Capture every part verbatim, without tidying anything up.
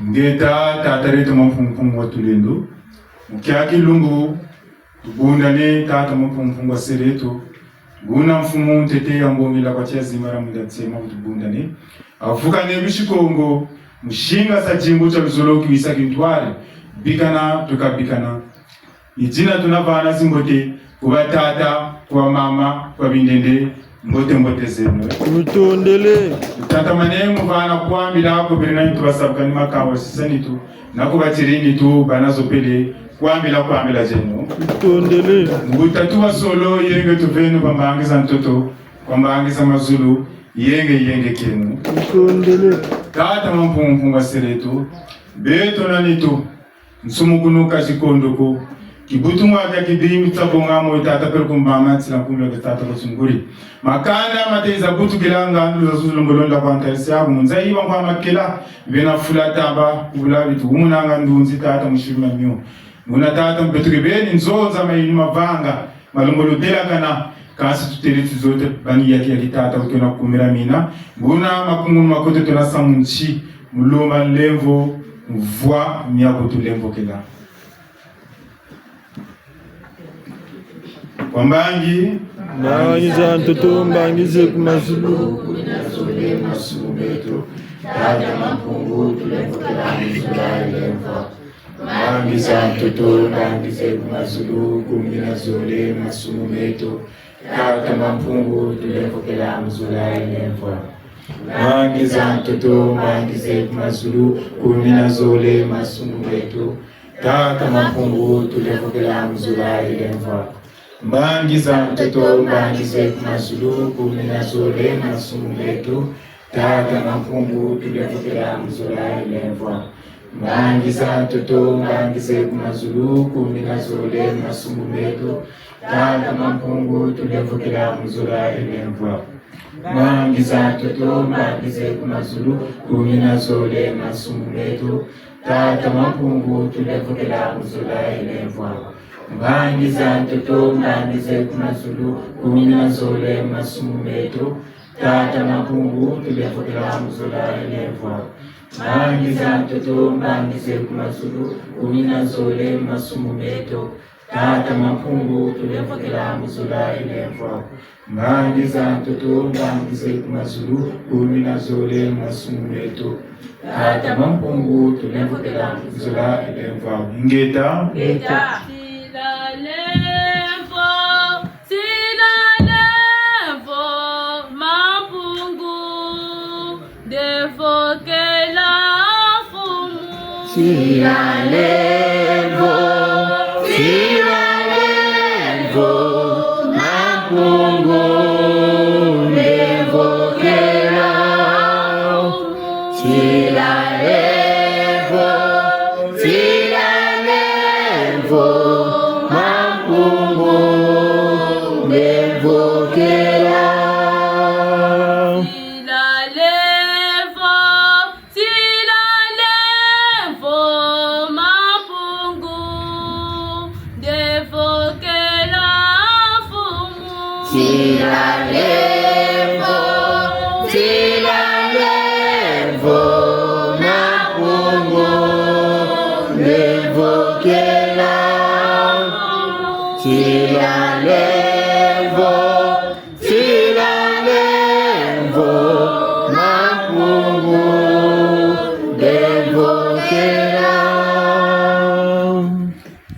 Ngeta, tata dieto Mampungu Mpungu wa Tulendo. Mu kiaki lumbu, tubundane, tata Mampungu Mpungu wa se dieto. Buna mfumu ntete ya mbongila kwa tia zimara munda tsema kutubundane. Avukane bisi Kongo, mu singasa dimbu tia luzolo kiwisa kintwari, bikana, tuka bikana. Ni dina tuna vana zimbote, ku batata, ku bamama, ku babindende, mbote mbote zeno. Tutondele. Tata mane mu vana kwambila, ku beri na nitu basabuka ni makawa sisa nitu, na ku batiri nitu, bana zopele, kwambila, kwambila zeno. Tutondele. Mbuta tu basolo, yenge tuveno, bambangi za ntoto, bambangi za mazulu, yenge, yenge kieno. Tutondele. Tata Mampungu Mpungu wa se dieto, beto na nitu, nsumukunu ka zikondo ko. Kibutu mwa kia kibingi tia bonga mo tata pele kumbama tila nkumbu ya tata kwa sunguri. Makanda mateza butukila ngandu za zulu ngolonda kwa ntalisi yaku. Munza iba nkwa makela, bena fula taba, kubula bitu, umunanga ndunzi tata mushima mio. Muna tata mpetuke beni nzonza mayinu mavanga, malembolo delakana, kansi tutele tuzote bani yaki yaki tata kutona kumira mina. Buna makungu makote tona samu nti, mu lomba nlemvo, mvwa miaku tulemvokela. Kwa mbangi. Mbangi za ntoto, mbangi ze ku mazulu. Tata Mampungu, tulemvokela mu zola yilemvwa. Mbangi za ntoto, mbangi ze ku mazulu, kumi na zole masumu meto. Tata Mampungu, tulemvokela mu zola yilemvwa. Mbangi za ntoto, mbangi ze ku mazulu, kumi na zole masumu meto. Tata Mampungu, tulemvokela mu zola yilemvwa. Mbangi za ntoto, mbangi ze ku mazulu, kumi na zole masumu meto. Tata Mampungu, tulemvokela mu zola yilemvwa. Mbangi za ntoto, mbangi ze ku mazulu, kumi na zole masumu meto. Tata Mampungu, tulemvokela mu zola yilemvwa. Mbangi za ntoto, mbangi ze ku mazulu, kumi na zole masumu meto. Tata Mampungu, tulemvokela mu zola yilemvwa. Mbangi za ntoto, mbangi ze ku mazulu, kumi na zole masumu meto. Tata Mampungu, tulemvokela mu zola yilemvwa. Mbangi za ntoto, mbangi ze ku mazulu, kumi na zole masumu meto. Tata Mampungu, tulemvokela mu zola yilemvwa. Mbangi za ntoto, mbangi ze ku mazulu, kumi na zole masumu meto. Tata Mampungu, tulemvokela mu zola yilemvwa. Ingeta. Ingeta. Sila lemvo, sila lemvo, Mampungu. Ndemvokela Mfumu. Sila lemvo, sila lemvo, Mampungu, ndemvokela. Sila lemvo, sila lemvo, Mampungu, ndemvokela. Sila lemvo, sila lemvo, Mampungu, ndemvokela Mfumu. Sila lemvo, sila lemvo, Mampungu, ndemvokela. Sila lemvo, sila lemvo, Mampungu, ndemvokela.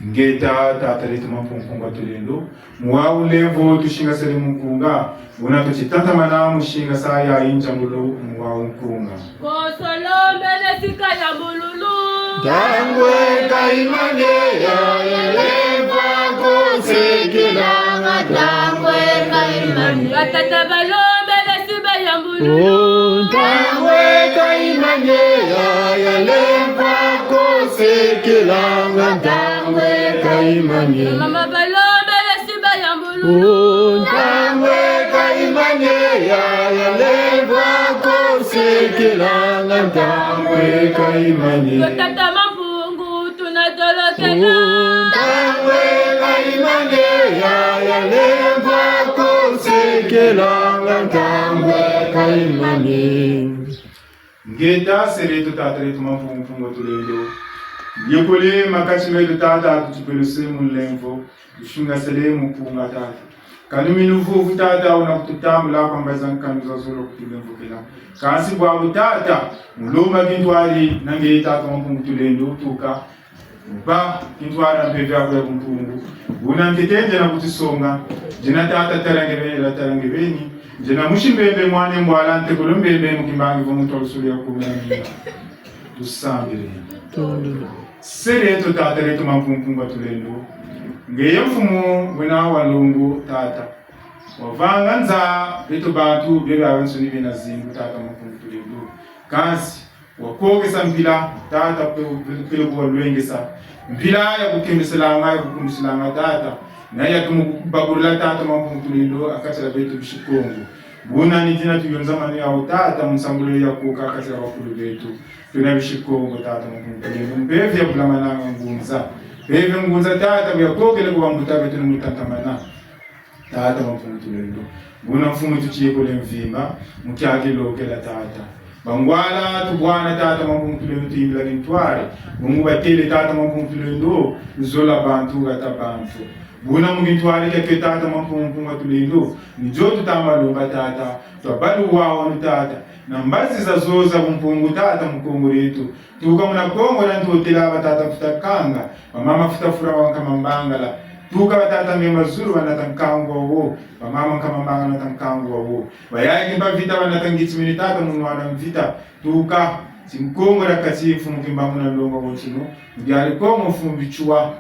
Ingeta, tata dieto Mampungu Mpungu wa Tulendo. Mu wawu lemvo tusingasele mu nkunga. Buna tuti tatamana mu singasa yayi nzambulu mu wawu nkunga. Konso lombele sika ya mbululu. Ntangu eka yimane, yaya lemvwa konso ekelanga, ntangu eka yimane. Batata balombele si bayambululu. Oh, ntangu eka yimane, yaya lemvwa konso ekelanga, ntangu eka yimane. Mama balombele si bayambululu. Oh, ntangu eka yimane, yaya lemvwa konso ekelanga, ntangu eka yimane. Yo tata Mampungu, tuna dolokela. Oh, ntangu eka yimane, yaya lemvwa konso ekelanga, ntangu eka yimane. Ngeta, se dieto, tata dieto, Mampungu Mpungu wa Tulendo. Yekole makati meto, tata, kutupeluse mu nlemvo, tusingasele mu nkunga, tata. Kanuminu vuvu, tata, wuna kututambula kwa mbazi za nkanu zazolo kutulemvokela. Kansi bwabu, tata, mu lomba kintwari na ngeye, tata Mampungu Tulendo, tuka ba kintwari na mpeve yaku ya bumpungu. Buna ntete ndiena kutusonga, ndiena tata tala nge beni, la tala nge beni, ndiena musi Mbembe mwana Mbwala, ntekolo Mbembe mu kimbangi vo muntu wa lusulu ya kumi na mina. Tusambile. Se dieto, tata dieto, Mampungu Mpungu wa Tulendo. Ngeye mfumu wena wa longo, tata. Wavanga nza beto bantu, bebe abansoni bena zingu, tata Mampungu Tulendo. Kansi, wakokesa mpila, tata, pe, pe, pele kuwalwengesa. Mpila ya kukemeselanga, ya kukumbisilanga, tata. Na ya tumu kubakulula, tata Mampungu Tulendo, ha kati dia beto bisi Kongo. Buna ni dina tuyonza mano yawu, tata, mu nsambulu ya koka ha kati dia bakulu beto. Twena bisi Kongo, tata Mampungu Tulendo. Mpeve ya bulamananga ngunza. Mpeve ngunza, tata, bu yakokele ku bambuta beto ni mu tatamana. Tata Mampungu Tulendo. Buna mfumu tutiyekole mvimba, mu kiaki lokela, tata. Bangwala tubwana, tata Mampungu Tulendo, tuyimbila kintwari. Bungu batele, tata Mampungu Tulendo, luzola bantu, hata bantu. Buna mu kintwari kiakio, tata Mampungu Mpungu wa Tulendo, ni dio tutama lomba, tata. Twabâ luwawanu, tata. Na mbazi zazo za bumpungu, tata, mu Kongo dieto. Tuka muna Kongo dia Ntotela, batata Mfuta Kanga, bamama Mfuta Fura, bankama Mbangala. Tuka batata Mema Zulu, banata nkangu wawo, bamama nkama Mbangala, banata nkangu wawo. Bayayi Kimpa Vita, banata ngitsimini, tata, mu nwana mvita. Tuka ti mu Kongo dia Kati, mfumu Kimbangu na nlongo wonsono, mu diari Kongo, mfumu Bitsua.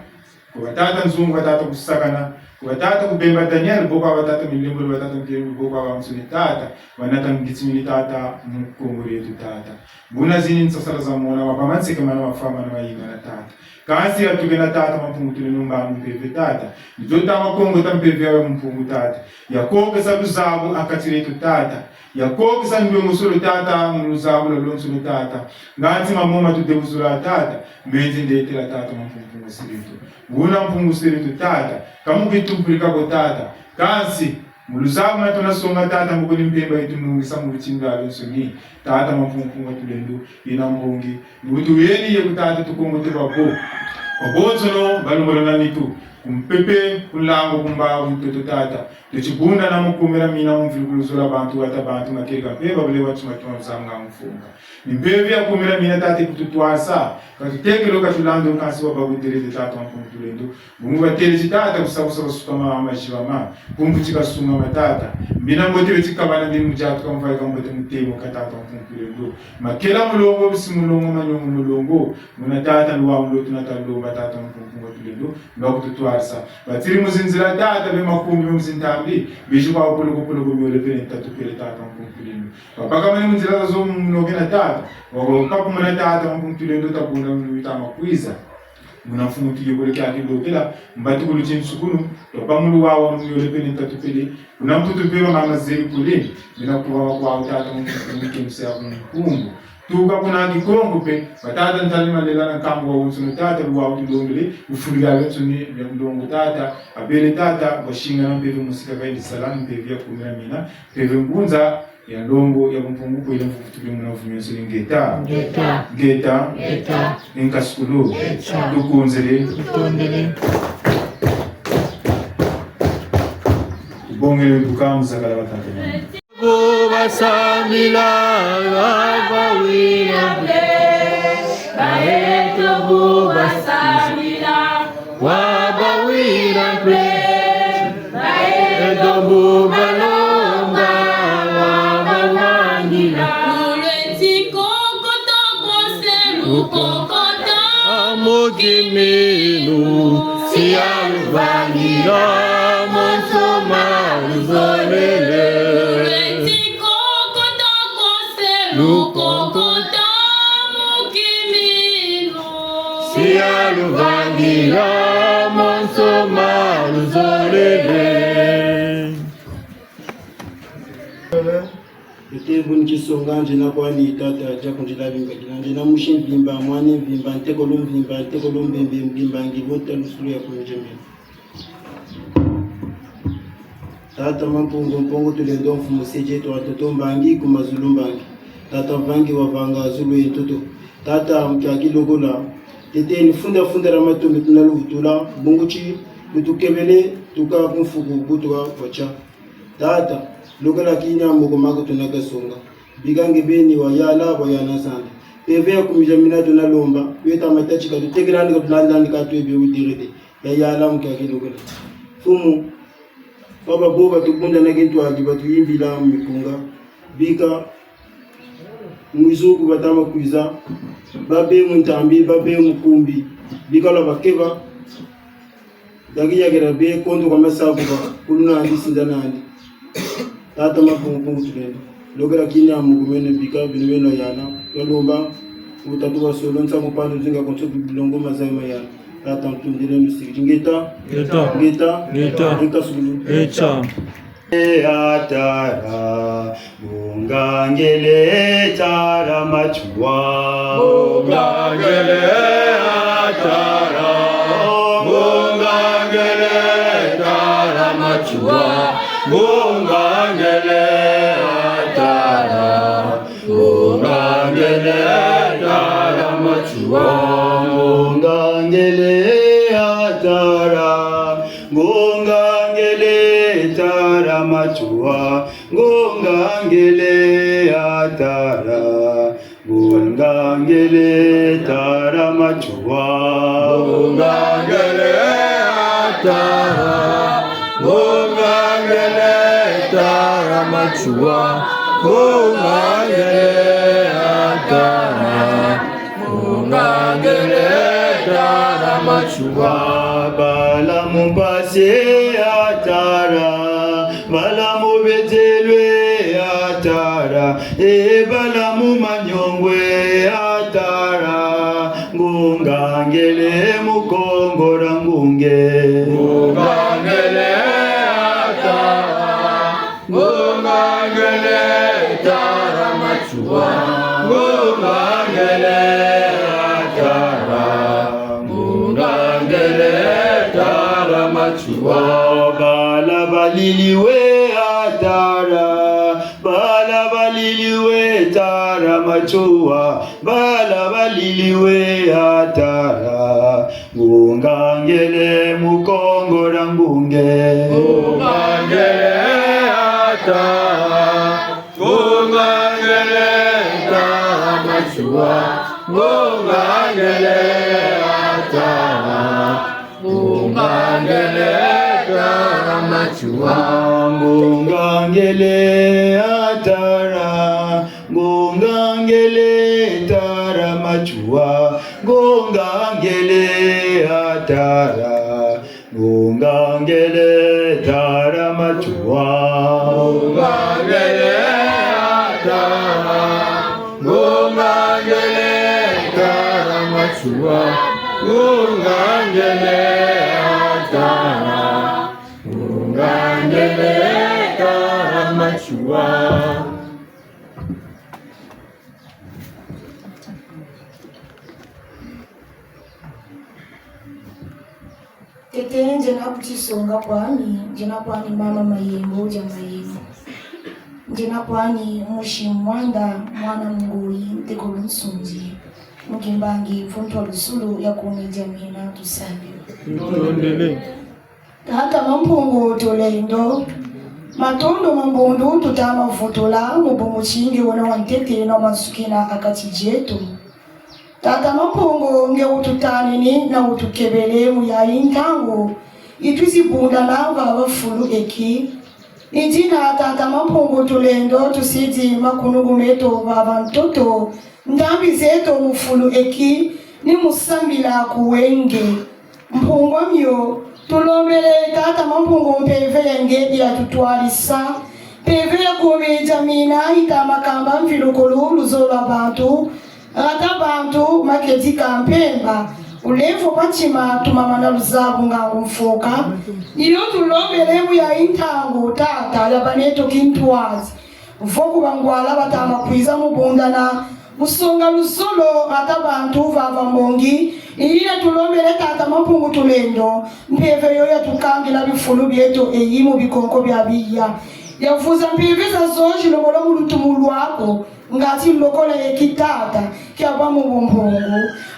Ku batata Nzungu, batata Kusakana, ku batata Kubemba Daniel, bo kwa batata Milembolo, batata Mpembe, bo kwa bansoni, tata, banata ngitsimini, tata, mu Kongo dieto, tata. Buna zini nsasala za mona, wabâ manseke mana, wafwa mana, wayingana, tata. Kansi ya tukena, tata Mampungu Tulendo, mbandu mpeve, tata. Ni dio tama kongota mpeve ya mpungu, tata. Ya kokesa luzabu ha kati dieto, tata. Ya kokesa ndwengosolo, tata, mu luzabu lwalwensolo, tata. Nga ntima mo ma tudebuzula, tata. Menzi ndetela, tata Mampungu Mpungu wa Sirito. Buna Mpungu Sirito, tata. Ka mu kitumpulika ko, tata. Kansi, mu luzabu ma tuna songa, tata, mu kuni mpemba yitunungisa mu bitindu biabiansoni. Tata Mampungu Mpungu wa Tulendo, yena mbongi. Ni bu tuyeni ye ku, tata, tukongote babo. Babonsono balongolola nitu. Ku mpepe, ku nlangu, ku mbawu, ku ntoto, tata. Tuti bunda na mu kumira mina mu mvili ku luzola bantu, hata bantu, makerika mpe, babule wa tima tima, zanga mfunga. Ni mpeve ya kumira mina, tata, kututwasa. Ka tutekelo, ka tulando, kansi wabâ buderede, tata Mampungu Tulendo. Bungu batele ti, tata, kusa kusa basukama, maziba ma. Kumbu ti kasungama, tata. Mbina mbote beti kabana, mbina mu diatu ka mvaika mbote mutemo ka, tata Mampungu Tulendo. Makela mulongo, bisi mulongo, manyongo mulongo. Muna, tata, luwa mulotu na talomba, tata Mampungu Mpungu wa Tulendo. Lwa kututwarisa. Batiri mu zinzila, tata, be makumbi, be mu zintambi. Bizi kwa puloko puloko, miole pele, ntatu pele, tata Mampungu Tulendo. Babaka mane mu nzila zazo mu mnokena, tata. Wako kapu muna, tata Mampungu Tulendo, tabunda mu wita makwiza. Muna mfumu tuyekole kia kilokela, mbati kulu ti nsukunu, twa bâ mu luwawanu, miole pele, ntatu pele, kuna mputu mpe bamama zeri kule, mina kuwa kwa tata mu mfumu kemse ya nkumbu. Tuka kuna Kikongo mpe, batata Ntali Malela na nkangu wawonsono, tata, luwawu tulombele, lufulu lwabiansoni bia mulongo, tata, babele, tata, bwa singana mpeve musika kayi disala, mpeve ya kumira mina, mpeve ngunza, ya nlongo, ya bumpungu, kwela mvutu tuli muna vumiansoni, ngeta. Ngeta. Ngeta. Ngeta. Nkasukulu. Ngeta. Tukunzele. Tutondele. Tubongele buka mu zakala batata. Bo basambila, babawila mpe. Baeto bo basambila. Wabawila mpe, baeto bo balomba, wabawangila. Lulweti kokota kose lukokota mu kiminu, si ya luvangila, monso ma luzolele. Lulweti kokota kose lukokota mu kiminu. Si ya luvangila, monso ma luzolele. Ete buni kisonga, nzena kwani tata, dia kundila bimba kina, nzena musi mvimba, mwana mvimba, ntekolo mvimba, ntekolo mbembe, mvimba, ngi vota lusulu ya kunjembe. Tata Mampungu Mpungu Tulendo, mfumu se dieto, wa ntoto mbangi, ku mazulu mbangi. Tata, mvangi wavanga zulu ye ntoto. Tata, mu kiaki lokola, tete ni funda funda dia matondo tuna luvutula, bungu ti lutukebele, tuka ku mfuku bu tuka kwa tia. Tata, lokola kina moko mako tuna kasonga. Bika nge beni wayala, wayala nsanda. Mpeve ya kumi dia mina tuna lomba, weta matatika, tutekelani ka tulandani ka twebe udirede. Yayala mu kiaki lokola. Mfumu, baba bo batubunda na kintwadi, batuyimbila mu mikunga. Bika mwizuku batama kwiza, babe mu ntambi, babe mu kumbi. Bika lwa bakeba, daki yakira be konto kwa masaku ba, kulu nandi, sinda nandi. Tata Mampungu Mpungu Tulendo. Lokela kina mu kumene bika, bino beno yana. Twalomba, utatu wa solo, nsa mu pandu zinga konso bilongo mazayi mayana. Tata ntundile misiki. Ngeta. Ngeta. Ngeta. Ngeta. Ngeta sulu. Ngeta. Atara, Ngongangele tara Matsoua. Ngongangele atara. Ngongangele tara Matsoua. Ngongangele atara. Ngongangele tara Matsoua. Ngongangele atara. Ngongangele tara Matsoua. Ngongangele atara, Ngongangele tara Matsoua. Ngongangele atara, Ngongangele tara Matsoua. Ngongangele atara, Ngongangele tara Matsoua. Bala mu mpasi atara, bala mu betelwe atara, e bala mu manyongwe atara, Ngongangele mu Kongo dia Ngunge. Ngongangele atara, Ngongangele tara Matsoua, Ngongangele atara, Ngongangele tara Matsoua. Bala balili we atara, bala balili we tara Matsoua, bala balili we atara, Ngongangele mu Kongo dia Ngunge. Ngongangele atara, Ngongangele tara Matsoua. Ngongangele atara, Ngongangele tara Matsoua. Ngongangele atara, Ngongangele tara Matsoua. Ngongangele atara, Ngongangele tara Matsoua. Ngongangele atara, Ngongangele tara Matsoua. Ngongangele atara, Ngongangele tara Matsoua. Tete, ndiena kutisonga kwani, ndiena kwani mama mayembo dia mayembo. Ndiena kwani musi Mwanda, mwana Mungoyi, ntekolo Nsundi. Mukimbangi, mfuntwa lusulu ya kumi dia mina tusambila. Tutondele. Tata Mampungu Tulendo, matondo mambundu tuta mavutula mu bungu ti nge wena wa ntete na wa mansukina ha kati dieto. Tata Mampungu, nge wututanini na wutukebele mu yayi ntangu yi twizi bundana vava fulu eki. Ni dina Tata Mampungu Tulendo tusidi makunungu meto vava ntoto, ntambi zeto mu fulu eki, ni mu sambila ku wenge. Mpungu a mio, tulombele Tata Mampungu mpeve ya nge ya tutwadisa. Mpeve ya kumi dia mina yita makamba mvilukulu luzolo lwa bantu, hata bantu makedika mpemba, ulemvo pa ntima tumamana luzabu ngangu mfoka. Ni yo tulombele mu yayi ntangu, Tata, ya baneto kintwazi. Vo ku bangwala bata ma kwiza mu bundana, mu songa luzolo hata bantu vava mbongi, ni yina tulombele Tata Mampungu Tulendo, mpeve yo ya tukangila bifulu bieto eyi mu bikonko bia biya. Ya vuza mpeve zazo zilembolo mu lutumu lwaku, Ngati lokola ye ki tata, kia bâ mu bumpungu.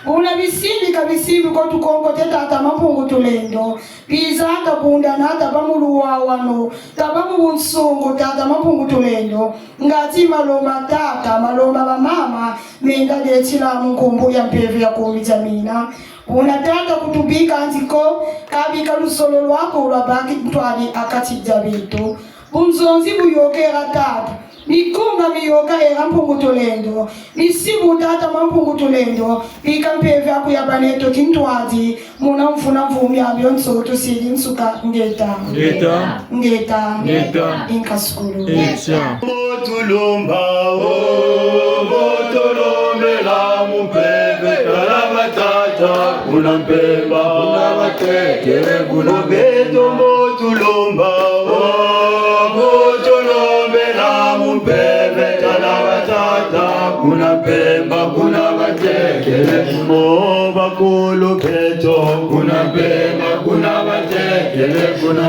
Buna bisimbi ka bisimbi ko tukonkote tata Mampungu Tulendo. Biza tabunda na tabâ mu luwawanu, tabâ mu bunsungu tata Mampungu Tulendo. Ngati malomba tata, malomba bamama, menda detila mu nkumbu ya mpeve ya kumi dia mina. Buna tata kutubika nziko, kabika luzolo lwaku lwabaki ntwadi ha kati dia beto. Bunzonzi buyôka era tata. Mikunga miyôka era Mpungu Tulendo. Misibu tata Mampungu Tulendo. Bika mpeve yaku yabâ neto tintwadi. Muna mfuna mvumbi ya bionso tusidi nsuka ngeta. Ngeta. Ngeta. Ngeta. Inka sukulu. Inka. Mbo tulomba, oh, mbo tulombela mu mpeve, tala batata, kuna Mpemba, kuna batekele, kuna beto mbo tulomba, oh, mbo tulombela mu mpeve, tala batata, kuna Mpemba, kuna batekele, mo bakulu beto, kuna Mpemba, kuna batekele, kuna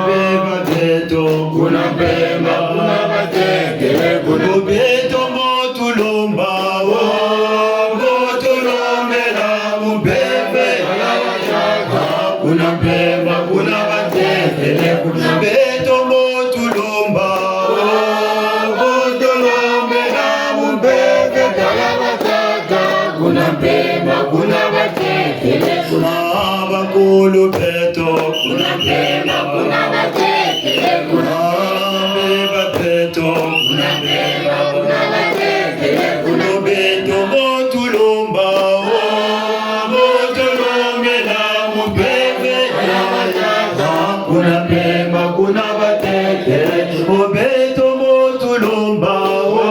beba beto, kuna Mpemba, kuna batekele, kuna beto mbo tulomba, oh, mbo tulombela mu mpeve, kuna Mpemba, kuna batekele, kuna beto mbo tulomba, oh, mbo tulombela mu mpeve, tala batata, kuna Mpemba, kuna batekele, kuna bakulu beto, kuna Mpemba, kuna batekele, kuna beba beto, kuna Mpemba, kuna batekele, kuna beto mbo tulomba, oh, mbo tulombela mu mpeve, kuna Mpemba, kuna batekele, o beto mbo tulomba, oh,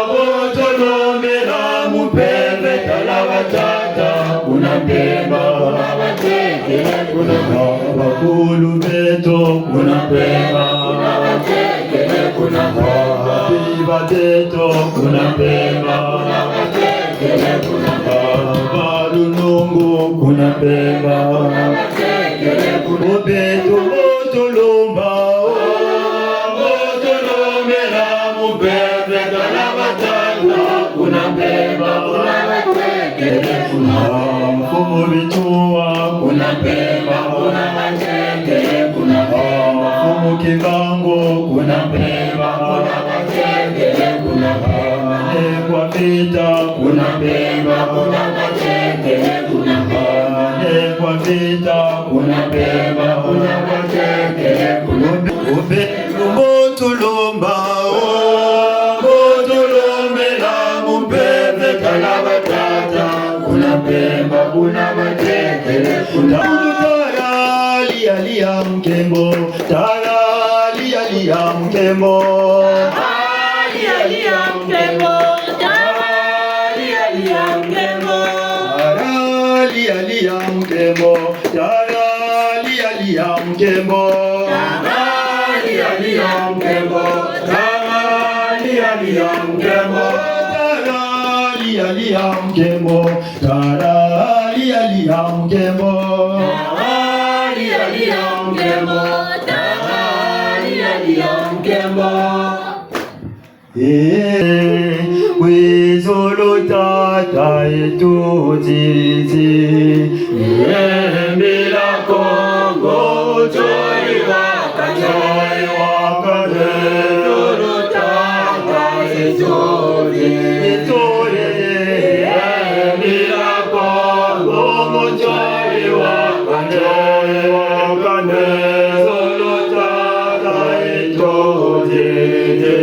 mbo tulombela mu mpeve, tala batata, kuna Mpemba, kuna batekele, kuna bakulu beto, kuna Mpemba, kuna batekele, kuna beba beto, kuna Mpemba, kuna batekele, kuna balunungu, kuna Mpemba, kuna batekele, kuna beto mbo tulomba, oh, mbo tulombela mu mpeve, tala batata, kuna Mpemba, kuna batekele, kuna mfumu Bituwa, kuna Mpemba, kuna batekele, kuna mfumu Kimbangu, kuna Mpemba, kuna batekele, kuna Nengwa Vita, kuna Mpemba, kuna batekele, kuna Nengwa Vita, kuna Mpemba, kuna batekele, kuna ube. Mbo tulomba, oh, mbo tulombela mu mpeve, tala batata, kuna Mpemba, kuna batekele, kuna tala, lia, lia, nkembo, tala, lia, lia, nkembo. Tala, lia, lia, nkembo, tala, lia, lia, nkembo. Tala, lia, lia, nkembo. Tala, lia, lia, nkembo. Tala, lia, lia, nkembo. Tala, lia, lia, nkembo. Tala, lia, lia, nkembo. Tala, lia, lia, nkembo. Tala, lia, lia, nkembo. Tala, lia, lia, nkembo. Eh, kwe zolo tata eto didi. Eh, mbila Kongo, tsoyi waka, tsoyi waka, eh, zolo tata eto didi. Eh, mbila Kongo, tsoyi waka, tsoyi waka, eh, zolo tata eto didi.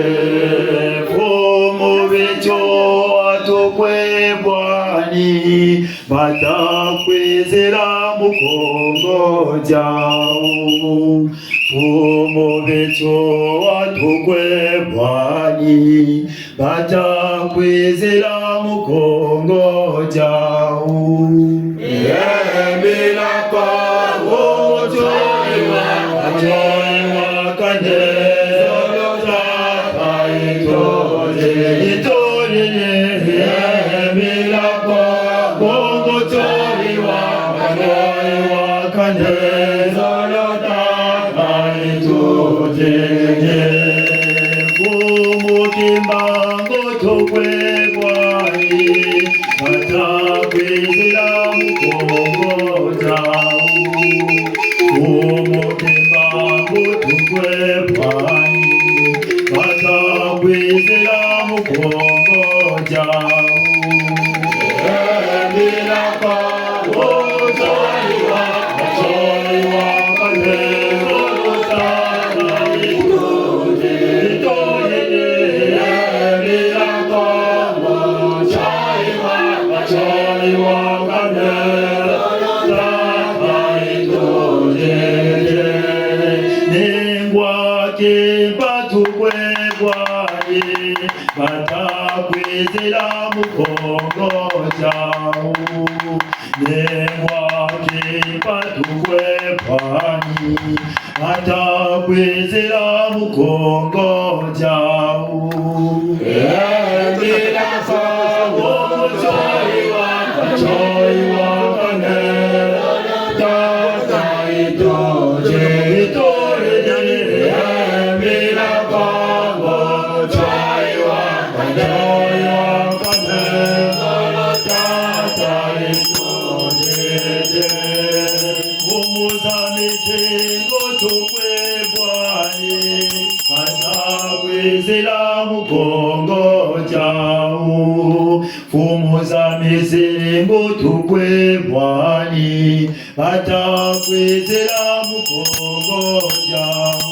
Mfumu Bituwa tukwe bwani, bata kwizila mu Kongo diawu. Mfumu Bituwa tukwe bwani, bata kwizila mu Kongo diawu. Eh, mbila Kongo, tsoyi waka, tsoyi waka, eh, zolo tata eto didi, eto didi, eh, mbila Kongo, tsoyi waka, tsoyi waka, eh, zolo tata eto didi. Mfumu Kimbangu Kwizila mu Kongo diawu, Mfumu Kimbangu tukwe bwani, bata kwizila mu Kongo diawu. Nengwa kimpa tukwe bwani, bata kwizila mu Kongo diawu. Nengwa kimpa tukwe bwani, bata kwizila mu Kongo diawu. Mfumu za mizingu tukwe bwani, bata kwizila mu Kongo diawu. Mfumu za mizingu tukwe bwani, bata kwizila mu Kongo diawu.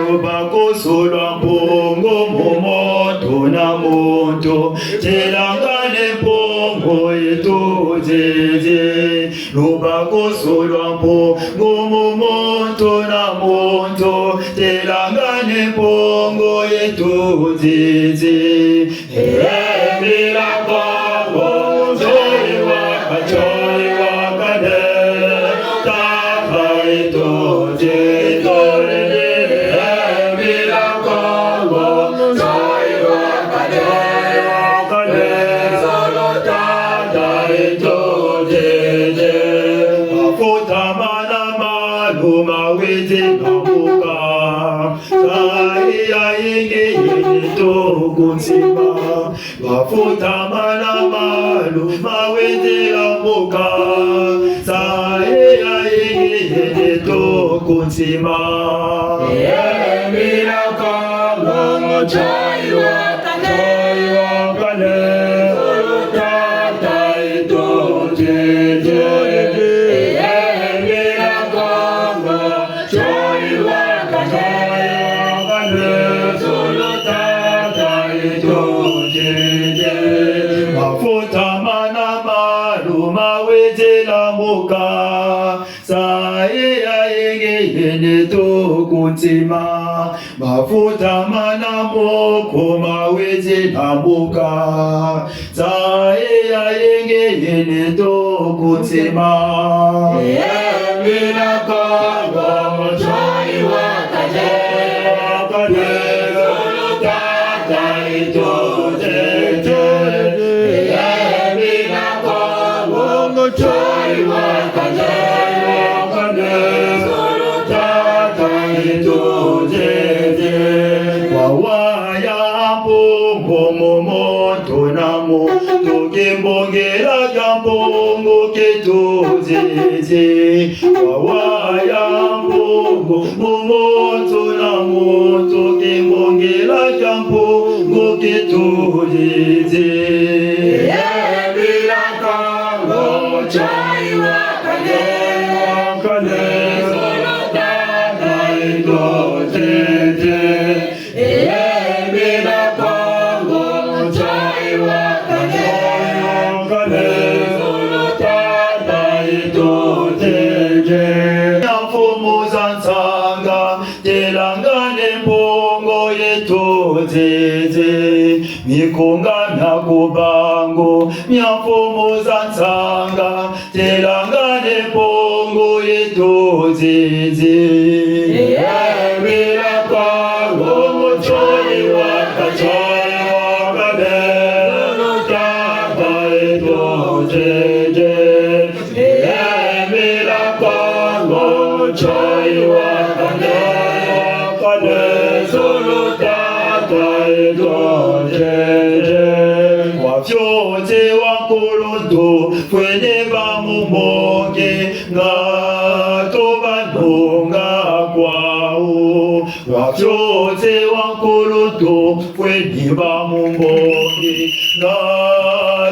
Lubakusu lwa Mpungu mu muntu na muntu, telangane Mpungu yetu zizi. Lubakusu lwa Mpungu mu muntu na muntu, telangane Mpungu yetu zizi. Mafuta mana malu maweti na mbuka. Sayi ya yingi yeni to ku ntima. Mafuta mana malu maweti na mbuka. Sayi ya yingi yeni to ku ntima. Mafuta mana malu maweti na mbuka. Sayi ya yingi yeni to ku ntima. Mafuta mana moko maweti na mbuka. Sayi ya yingi yeni to ku ntima. Wawaya Mpungu mu muntu na muntu, kimbongela kia Mpungu kituzizi. Wawaya Mpungu mu muntu na muntu, kimbongela kia Mpungu kituzizi. Mfumu za nsanga, telangane Mpungu yetu zizi. Mikunga mia ku Nya mfumu za nsanga, telanga ne mpungu yeto zizi. Yembela kwa Kongo, ntoyi wa ka, ntoyi wa ka, ne, tata yeto zizi. Yembela Kongo, ntoyi wa ka, ntoyi wa ka, ne, zulu tata yeto zizi. Wafioti wa nkuluntu, fweni ba mu mbongi, nga tuba nunga kwawu. Wafioti wa nkuluntu, fweni ba mu mbongi, nga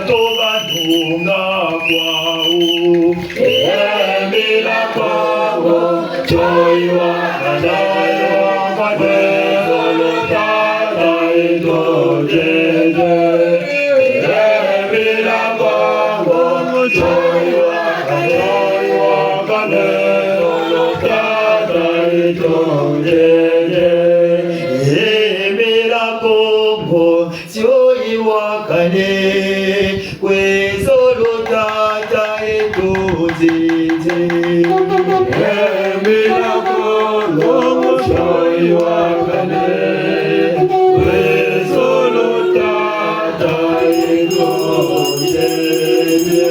tuba nunga kwawu. Yembela Kongo, ntoyi wa ka, ntoyi wa ka, ne, zulu tata yeto zizi. Yembela Kongo, ntoyi wa ka, ntoyi wa ka, ne, zulu tata yeto zizi. Yembela Kongo, ntoyi wa ka, ne, kwe zulu tata yeto zizi. Yembela Kongo, ntoyi wa ka, ne, kwe zulu tata yeto zizi.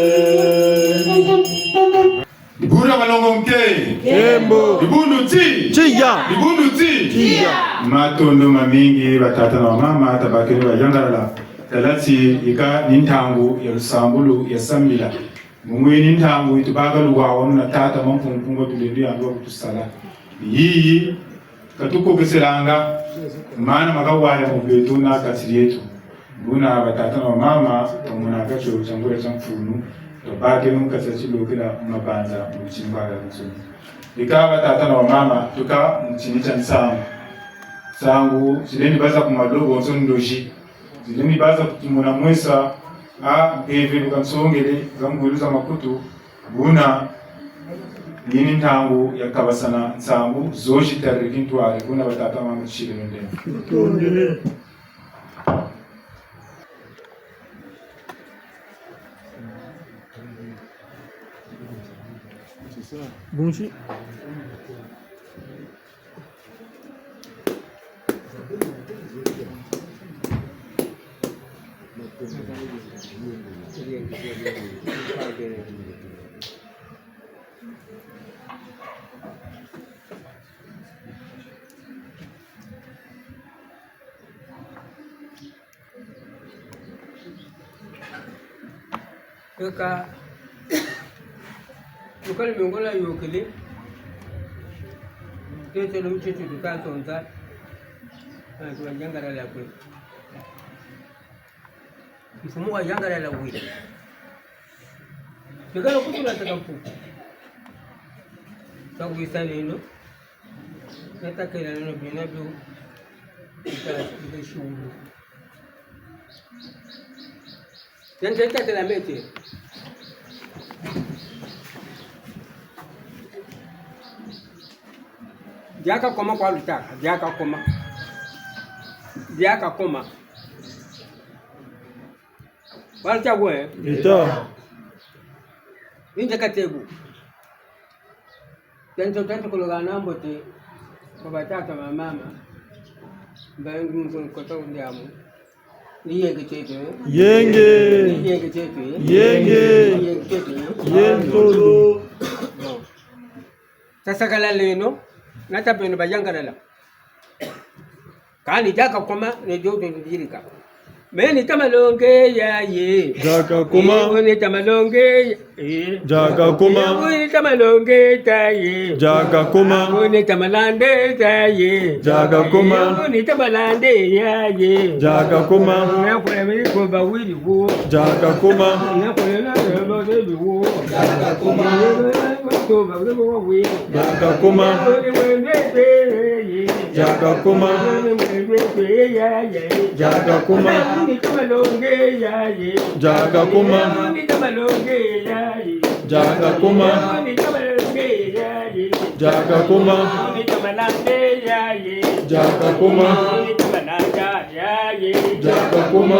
Dibundu dia balongo nke. Nkembo. Dibundu ti. Tiya. Dibundu ti. Tiya. Matondo mamingi, batata na bamama, tabakeno bayangalala. Tala ti yika ni ntangu ya lusambulu ya sambila. Mu ngwini ntangu yi tubaka luwawanu na tata Mampungu Mpungu Tulendo yandi wa kutusala. Yiyi, ka tukokeselanga, mana makawaya mu beto na kati dieto. Buna batata na bamama, twamonaka tio tia ngula tia mfunu, twabakeno mu kati dia tilokela mabanza mu tini kwa ya nsoni. Bika batata na bamama, tuka mu tini tia nsangu. Nsangu, zilendi baza ku malobo nso ndozi. Zilendi baza ku tumona mwesa, a, mpeve luka nsongele, za ngwilu za makutu, buna, yini ntangu ya kabasana nsangu, zozi tariri kintwari, buna batata na bamama tusileno ndembo. Bonjour. Kaka, tukali miongola yokele. Tete lo mtete tuka tonza. Ah, tuwa yangalala kwe. Mfumu wa yangalala wele. Tukala kutula taka mfumu. Takwisa neno. Natakela neno bina bio. Ita, ita shulu. Yandi tatela mete. Diaka koma kwa lutaka, diaka koma. Diaka koma. Kwa lutaka, eh? Ita. Inje kategu. Tento, tento kulugana mbote kwa batata na bamama. Mbaye ngungu nkota ndiamu. Ni yenge tieto, eh? Yenge. Ni yenge tieto, eh? Yenge. Ni yenge tieto, eh? Yenge todo. Bon. Tasakalaleno, na tabeno bayangalala. Kani diaka koma, ne dio dio dirika. Meni ta malongi yayi. Diaka koma. Meni ta malongi, eh. Diaka koma. Meni ta malongi tayi. Diaka koma. Meni ta malandi tayi. Diaka koma. Meni ta malandi yayi. Diaka koma. Meni kwe meni ko bawiri wo. Diaka koma. Meni kwe na bawiri wo. Diaka koma. Meni ko bawiri wo. Diaka koma. Meni kwe meni Diaka koma. Diaka koma. Diaka koma. Diaka koma. Diaka koma. Diaka koma.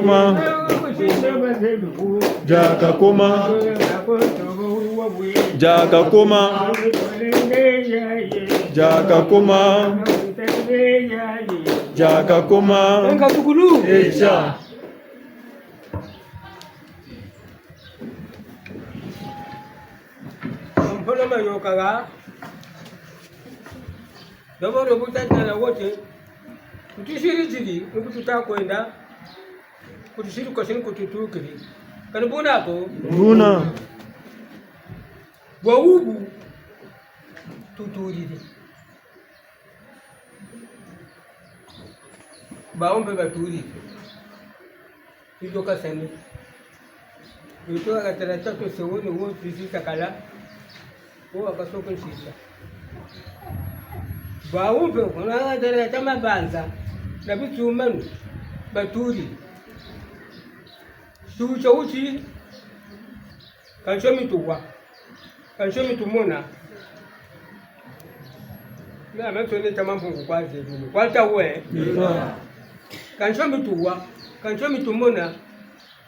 koma. Diaka koma. Diaka koma. Diaka koma. Diaka koma. Nkatukulu. Etia. Mpolo mayoka ga. Dobo dobo tatala wote. Kutusiri tiri, ni ku tuta kwenda. Kutusiri kosi ni ku tutukiri. Kani buna ko? Buna. Bwa wubu. Tutuliri. Bawu mpe batuliri. Izo kasani. Ito akatala tatu sewoni wo sisi takala. Wo akasoko nsisa. Bawu mpe, kuna akatala tama banza. Na bitumanu. Batuliri. Tucha uchi. Kansi mi tuwa. Kansi mi tumona. Ni ametsone tama Mpungu kwa zebi. Kwa ta we. Kansi mi tuwa. Kansi mi tumona.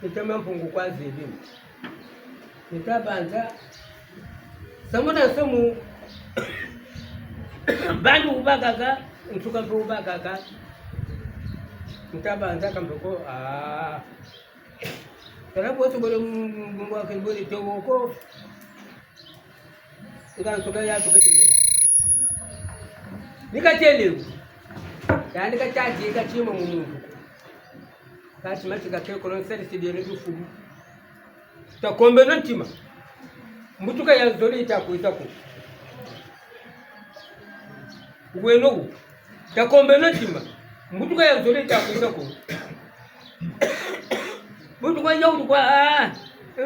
Ni tama Mpungu kwa zebi. Ni ta banza. Samu na samu. Bantu wubakaka. Nsuka mpe wubakaka. Ni ta banza kampe ko. Ah. Tala boso bole mu-, mu-, mu-, bole tewoko. Nga nsuka ya tukete mona. Ni katele. Yandi katati katima mu muntu. Katima tika keko no nsali sidieno bifulu. Takombeno ntima. Mbutuka ya nzole yita kwiza ko. Weno wo. Takombeno ntima. Mbutuka ya nzole yita kwiza ko. Mbutuka ya wutu kwa, ah, ah.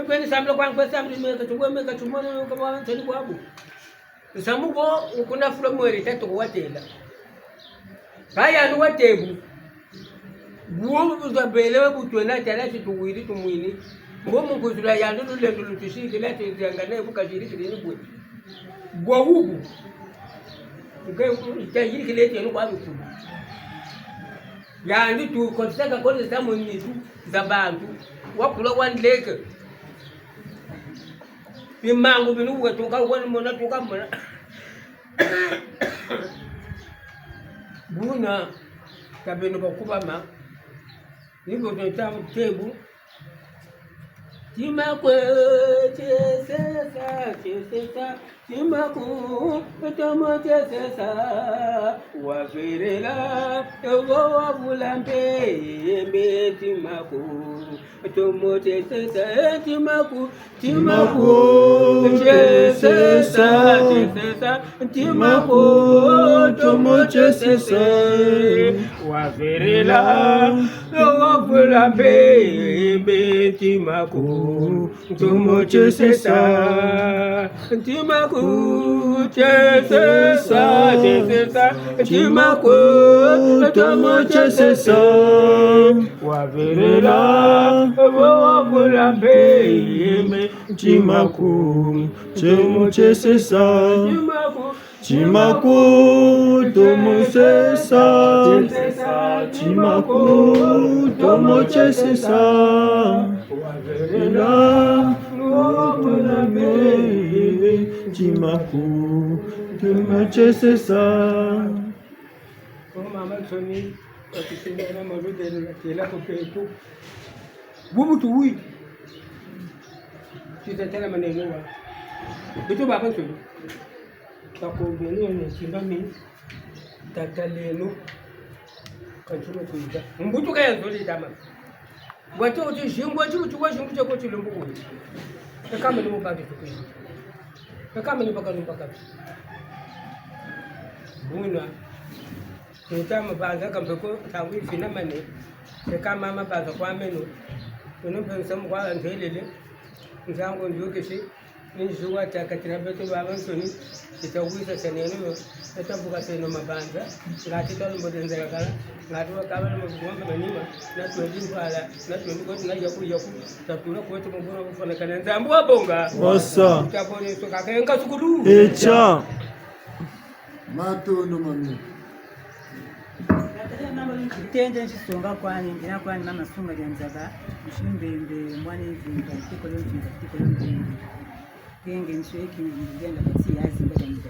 Kweni sambila kwa, kweni sambila meka, tukwe meka, tumone, kama ntani kwa bu. Nsamu bo, wukuna fula mwere, tatu kuwatela. Kaya ni watebu. Buwo buzwa bele we butwena tala ti tuwiri tumwini. Mbo mu kuzula yandi lulendo lutusikila ti zangane bukaziri kile ni bwe. Bwa wubu. Nke, ita yiri kile ti yenu kwa bikulu. Yandi tu, kotisaka kotisaka mu nitu za bantu. Wakula wandleke. Bimangu binu watuka wani mona tuka mona. Buna, tabeno bakubama. Ni bo tata tebu. Tima kwe, tiesesa, tiesesa. Tima ku, tomo tiesesa. Wavirila, ewo wavula mpe, mbe tima ku. Tomo tiesesa, eh, tima ku, tima ku, tiesesa, tiesesa, tima ku, tomo tiesesa. Wavirila, wavula mpe, mbe tima ku, tomo tiesesa. Ntima ku tiesesa, tiesesa, ntima ku tomo tiesesa. Wavirila, wo wavula mpe, ntima ku tomo tiesesa. Ntima ku tomo tiesesa, ntima ku tomo tiesesa. Wavirila, wo wavula mpe, ntima ku tomo tiesesa. Mama nsoni, watusindana maludelo na tela ko peto. Bubu tuwi. Tita tala maneno wa. Beto baba nsoni. Takombeno na ntimba mi. Tataleno. Kansi ma tuyiza. Mbutuka ya nzole tama. Bwati wuti zimbu, ti wuti wa zimbu tiako tilumbu kuli. Eka mene mu baki tukwizi. Kama ni baka ni baka. Buna. Teta mabanza kampe ko, ntangu yi finamane. Teka mama banza kwa meno. Kuno mpe nsamu kwa ntelele. Nzangu nzukisi. Ni nzuwa tia kati na beto babansoni. Tita wisa tianeno. Tita vuka tieno mabanza. Ngati talo mbo denzela kala. Ngati wakabala mbo kumwamba manima. Na twendi mpala. Na twendi koti na yaku yaku. Tatula kweto mbo na kufana kana Nzambi wabonga. Wasa. Tabone so kakenga sukulu. Echa. Matondo mami. Ntende ntisonga kwani, ndina kwani mama Sunga dia Nzaba, Msimbembe, mwana Mvimba, tikolo Mvimba, tikolo Mvimba. Kenge nsweki, ngenda bati ya Zimba dia Mvimba.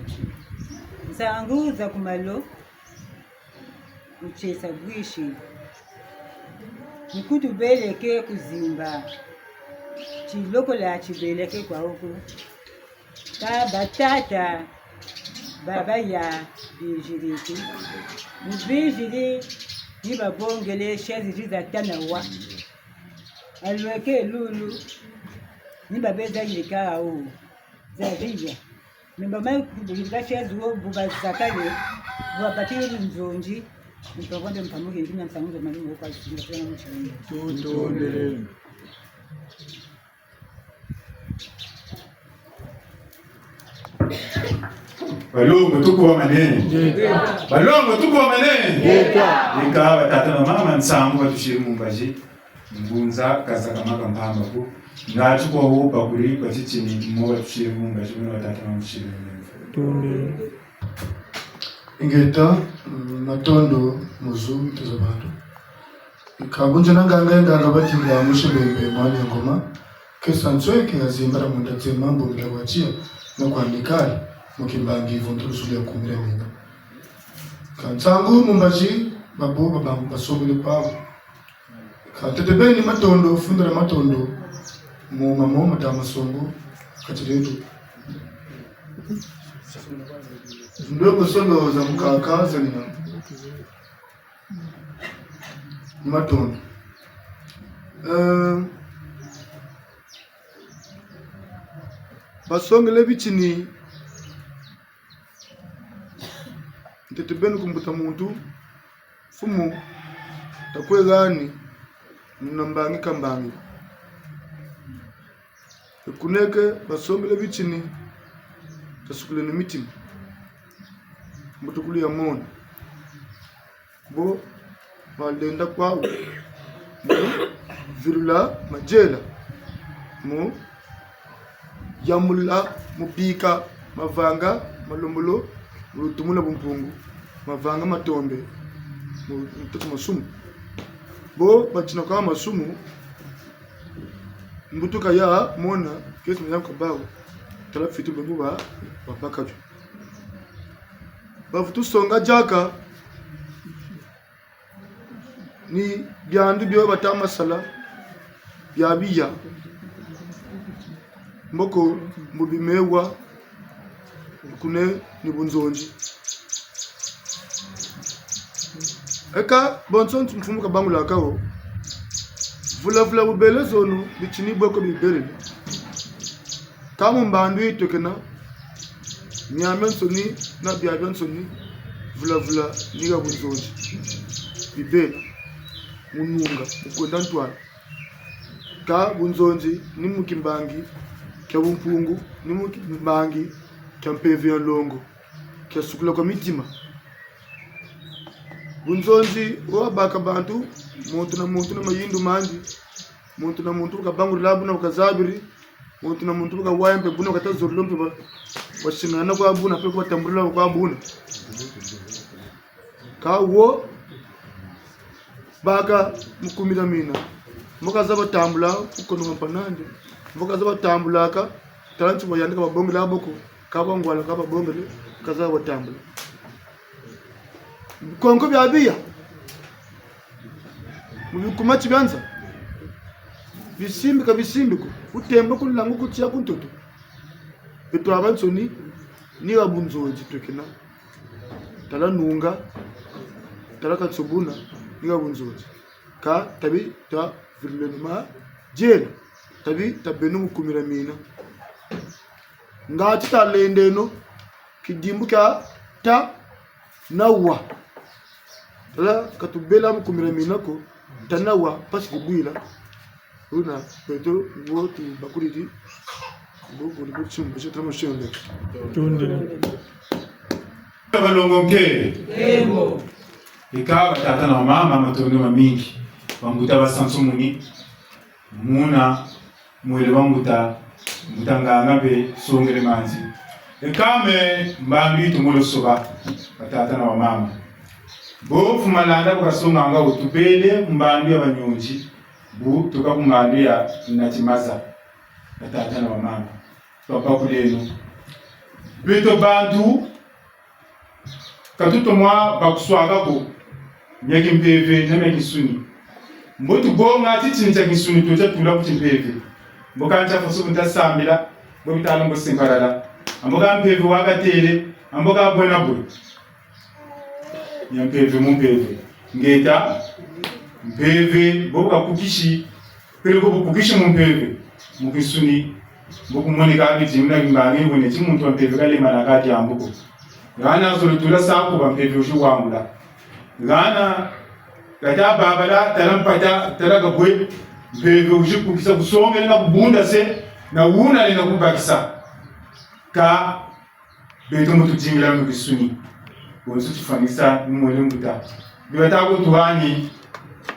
Nsangu za ku malo, ntiesa bwisi. Nkutu beleke ku Zimba. Tilokola tibeleke kwa oku. Ka batata, baba ya biziri ti. Mu biziri, ni babongele chaise zi za tana wa. Alweke lulu, ni babeza yirika awu. Za ziya. Ni bama yirika chaise wo bu bazakale, bu babatiri nzonzi. Ni toko nde mpamuke, ndina nsangu zo mali mo kwa zinga, kwa mu chilenge. Tutondele. Balongo, tukomane. Balongo, tukomane. Yeka. Yeka, batata na mama, nsangu batusiri mu mbazi. Ngunza kazaka maka mpamba ko. Ngati kwa wo bakuri kwa titini mo batusiri mu mbazi, muna batata na mama tusiri mu mbazi. Tunde. Ingeta, mm, matondo, muzu, ntezo bantu. Kabunja na nganga, nganga batinda musi bembe mwana ya ngoma. Kesa nsweke ya Zimba dia Munda tsema mbongela kwa tia, no kwa nikali, mu kimbangi vuntulu suli ya kumira mina. Ka nsangu mu mbazi, babo, babangu, basongele kwawu. Ka ntete beni matondo, fundira matondo, mu mamo, mata masongo, kati dieto. Ndoko solo za mukaka, za nina. Matondo. Eh, basongele bitini. Ntete beni ku mbuta muntu, mfumu, takwe gani, muna mbangi ka mbangi. Kuneke basongele bitini, tasukuleno mitima. Mbutukulu ya mona. Bo balenda kwawu mu vilula mayela, mu yambula, mu bika mavanga malembolo, mu lutumu lwa bumpungu, mavanga matombe, mu, mu tata masumu. Bo batina kwa masumu, mbutuka ya mona, kesi manyam kabawu, tala fitu bembu ba, babaka bio. Bavutu songa diaka, ni biandu bio bata masala, bia biya. Mboko mbo bimewa, kune ni bunzonzi. Eka, bonso mfumu kabangulaka wo. Vula vula bubele zono, bitini bweko bibele. Ka mu mbandu yi twekena, miamiansoni na biabiansoni, vula vula ni ha bunzonzi. Bibele, mu nunga, mu kwenda ntwala. Ka bunzonzi ni mu kimbangi kia bumpungu, ni mu kimbangi kia mpeve ya nlongo, kia sukula kwa mitima. Bunzonzi wo wabaka bantu, muntu na muntu na mayindu mandi, muntu na muntu bu kabangurila buna bu kazabiri, muntu na muntu bu kawaya mpe buna bu kata zorolo mpe ba, basingana kwa buna mpe ku batambulila kwa buna. Ka wo baka mu kumira mina. Mbo kaza batambula, ku kono mpanandi. Mbo kaza batambulaka, tala nti bo yandi ka babongela bo ko, ka bangwala ka babongele, kaza batambula. Bikonko bia biya. Mu bikuma ti bia nza. Bisimbi ka bisimbi ko. Ku tembo, ku nlangu, ku tiya, ku ntoto. Beto babansoni, ni ha bunzonzi twekena. Tala nunga, tala ka tsobuna, ni ha bunzonzi. Ka tabi tavirileno mayela, tabi tabeno mu kumira mina. Ngati talendeno, kidimbu kia ta na wa. Tala, ka tubela mu kumira mina ko, ta na wa, mpasi dibwila. Buna, beto, bo tubakuliri, bo kuri ku tsumbu, tsia tama siende. Tundi. Balongo nke. Yebo. Eka batata na bamama, matondo mamingi. Bambuta basansumuni. Muna, mwele wa mbuta, mbuta nganga mpe songele manzi. Eka me mbandu yitu mu lo soba, batata na bamama. Bo Mfumu Malanda bu kasonganga wo tubele mbandu ya banyonzi, bu tuka ku mbandu ya Natimaza, batata na bamama. Papa kuleno. Beto bantu, ka tutomwa bakuswaka ko, mia kimpeve na mia kinsuni. Mbo tubonga titini tia kinsuni, tio tia tula ku timpeve. Mbo ka ntia foso bu nta sambila, mbo bitalo mbo simparala. Ambo ka mpeve wa katele, ambo ka bwena bwe. Mia mpeve mu mpeve. Ngeta, mpeve, mbo bu kakukishi, peleko bu kukishi mu mpeve, mu kinsuni, mbo kumoneka bidimbu na bimbangi, bwene ti muntu wa mpeve kalema na kati ambuko. Ngana zolo tula sa kuba mpeve wizi wangula. Ngana kata babala, tala mpata, tala kabwe, mpeve wizi kukisa kusongele na kubunda se, na wuna le na kubakisa. Ka beto mbo tudingila mu kinsuni. Bonso tufwanisa ni mwele mbuta. Bi bata ku tuhani,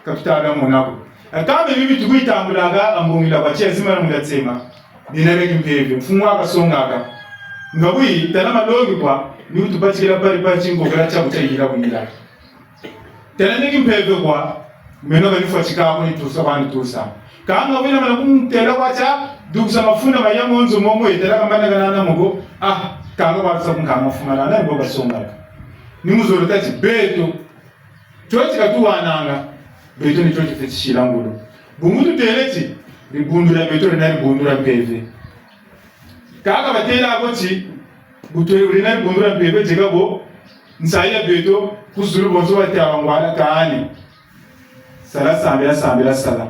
ka tuta bia mona ko. Aka mpe bibi tukwitambulaka, ambongila kwa tia zima na munda tsema. Bina bia kimpeve, mfumu wa kasongaka. Nga bwi, tala malongi kwa, ni kutubatikila pari pari tingokela tia kutia yila kuyila. Tala ni kimpeve kwa, meno ka nifwatika ko ni tusa kwa ni tusa. Kanga wina mana kumutela kwa tia, dukusa mafunda maya monzo momo yetela kambana kana na mogo, ah, kanga kwa tusa kunkanga fumana, na mbo kasongaka. Ni muzolo tati, beto, tio ti katuwananga, beto ni tio ti feti sila ngolo. Bungu tutele ti, dibundu dia beto dina dibundu dia mpeve. Kaka batela ko ti, bu twe-, dina dibundu dia mpeve, dieka bo, nsayi ya beto, ku zulu bonso bata wa ngwala kani. Sala sambila, sambila sala.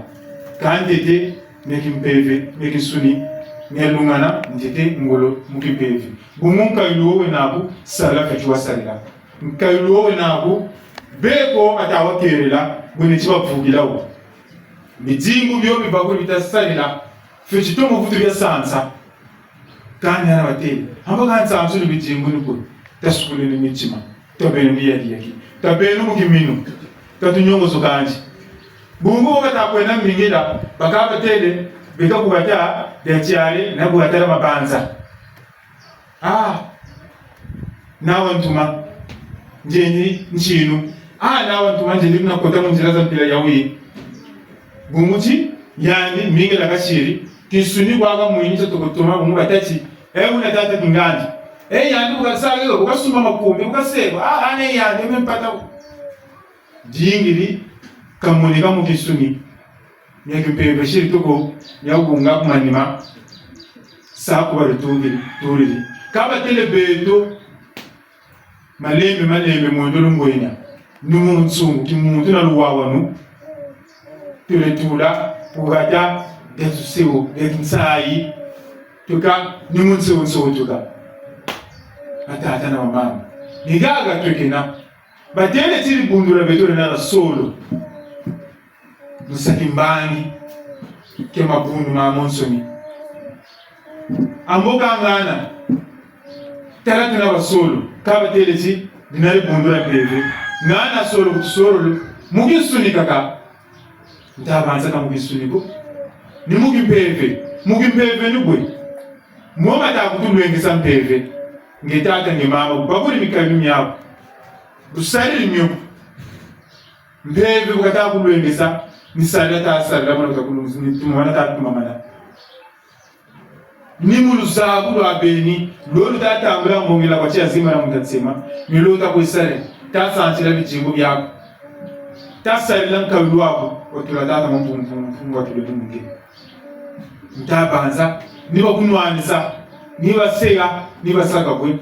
Ka ntete, mia kimpeve, mia kinsuni, mia lungana, ntete, ngolo, mu kimpeve. Bungu nkayilu wo wena ko, sala feti wa salila. Nkayilu wo wena ko, beko ata wa kerela, bwene ti bavukila wo. Bidimbu bio bibakuri bita salila, feti tomo vutu bia sansa. Kani ana batele, amba ka nsansu ni bidimbu ni kwe, tasukuleni mitima, tabeno mu yadi yaki, tabeno mu kiminu, ka tunyongoso kandi. Bungu bata kwenda mbingila, baka batele, beka ku bata, dia tiari, na ku bata dia mabanza. Ah, nawa ntuma, nzendi ntinu. Ah, nawa ntuma, nzendi kuna kota mu nzila za mpila ya wi. Bungu ti, yandi, mbingila kasiri, kinsuni kwa kamwini tia toko tuma, bungu batati, eh, wuna tata kingandi. Eh, yandi, bu kasaka, bu kasumba makumbi, bu kaseba, ah, ah, ne yandi, me mpata. Dingiri, kamoneka mu kinsuni. Mia kimpeve siri toko, mia wunga ku manima. Sa kuba lutungiri, turiri. Ka batele beto, malembe, malembe, mwendo lungwenya. Ni mu nsungu, ki muntu na luwawanu. Tule tula, ku bata, dia tusewo, dia kinsayi. Tuka, ni mu nsewo, nsewo tuka. Batata na bamama. Ni haha twekena. Batele ti dibundu dia beto dina dia solo. Mu sa kimbangi, ke mabundu mamonsoni. Ambo ka ngana, tala tuna basolo, ka batele ti, dina dibundu dia mpeve. Ngana solo ku tusololo, mu kinsuni kaka. Nta banza ka mu kinsuni ko. Ni mu kimpeve, mu kimpeve ni bwe. Mo mata kutulwengesa mpeve. Nge tata nge mama, bakuri mikayilu miaku. Tusariri mio. Mpeve bu kata kulwengesa, ni sarila ta sarila, mwana kata kulwengesa, ni tumamana ta tumamana. Ni mu luzabu lwa beni, lo luta tambula mbongela kwa tia zima na munda tsema, ni lo ta kwe sare, ta santila bidimbu biaku. Ta sarila nkayilu waku, watula tata Mpungu, Mpungu, Mpungu, watule ni munge. Nta banza, ni bakunwanisa, ni baseka, ni basaka bwe.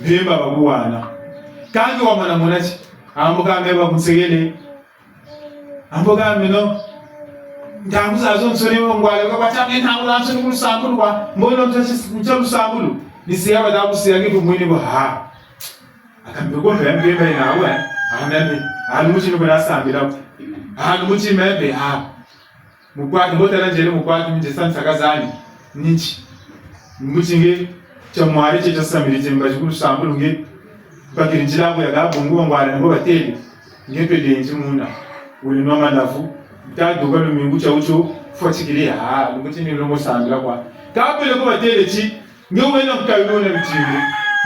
Mpemba bakuwana. Kangi wamana mona ti, ambo ka me bakunsekele. Ambo ka meno. Ntangu zazonsoni ngwala, ka bata me ntangu zazonsoni ku lusambulu kwa. Mbo ino ntia, ntia lusambulu. Ni siya bata kusiya ki kumwini bo ha. Akambe ko mbe mbe mbe na we. Ambe. Anu muti ni kuna sambila. Anu muti mbe mbe ha. Mukwaki, mbo tala nzele mukwaki, mi nze sa nsaka zani. Ni nti. Mbuti nge, tia mwari tie tia sambiri tie mbazi ku lusambulu nge. Bakiri nzila ko ya ka bungu bangwala ni bo batele. Nge mpe denzi muna. Wele nwa malavu. Nta duka lumingu tia wutio, fwatikiri, ha, lumbuti ni longo sambila kwa. Ka peleko batele ti, nge wena nkayi wuna lutingu.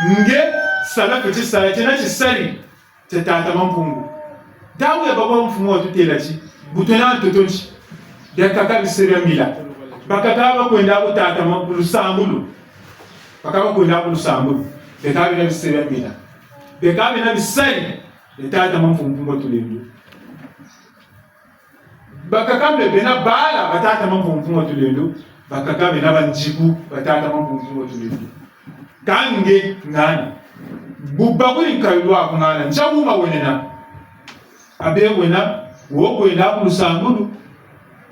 Nge, sala fweti sala, tiena tisari. Tia tata Mampungu. Ntangu ya baba Mfumu watutêla ti, bu twena ntoto nti, biakaka bise bia mbila. Bakaka bakwenda ku tata Ma-, ku lusambulu. Bakaka bakwenda ku lusambulu. Biakaka bina bise bia mbila. Biakaka bina bisari bia tata Mampungu Mpungu Tulendo. Bakaka mpe bena bala ba tata Mampungu Mpungu Tulendo, bakaka bena banziku ba tata Mampungu Mpungu Tulendo. Kâ nge ngana. Bu bakuri nkayi lwaku ngana, ntia wuma wenena. Abe wena, wo kwenda ku lusambulu.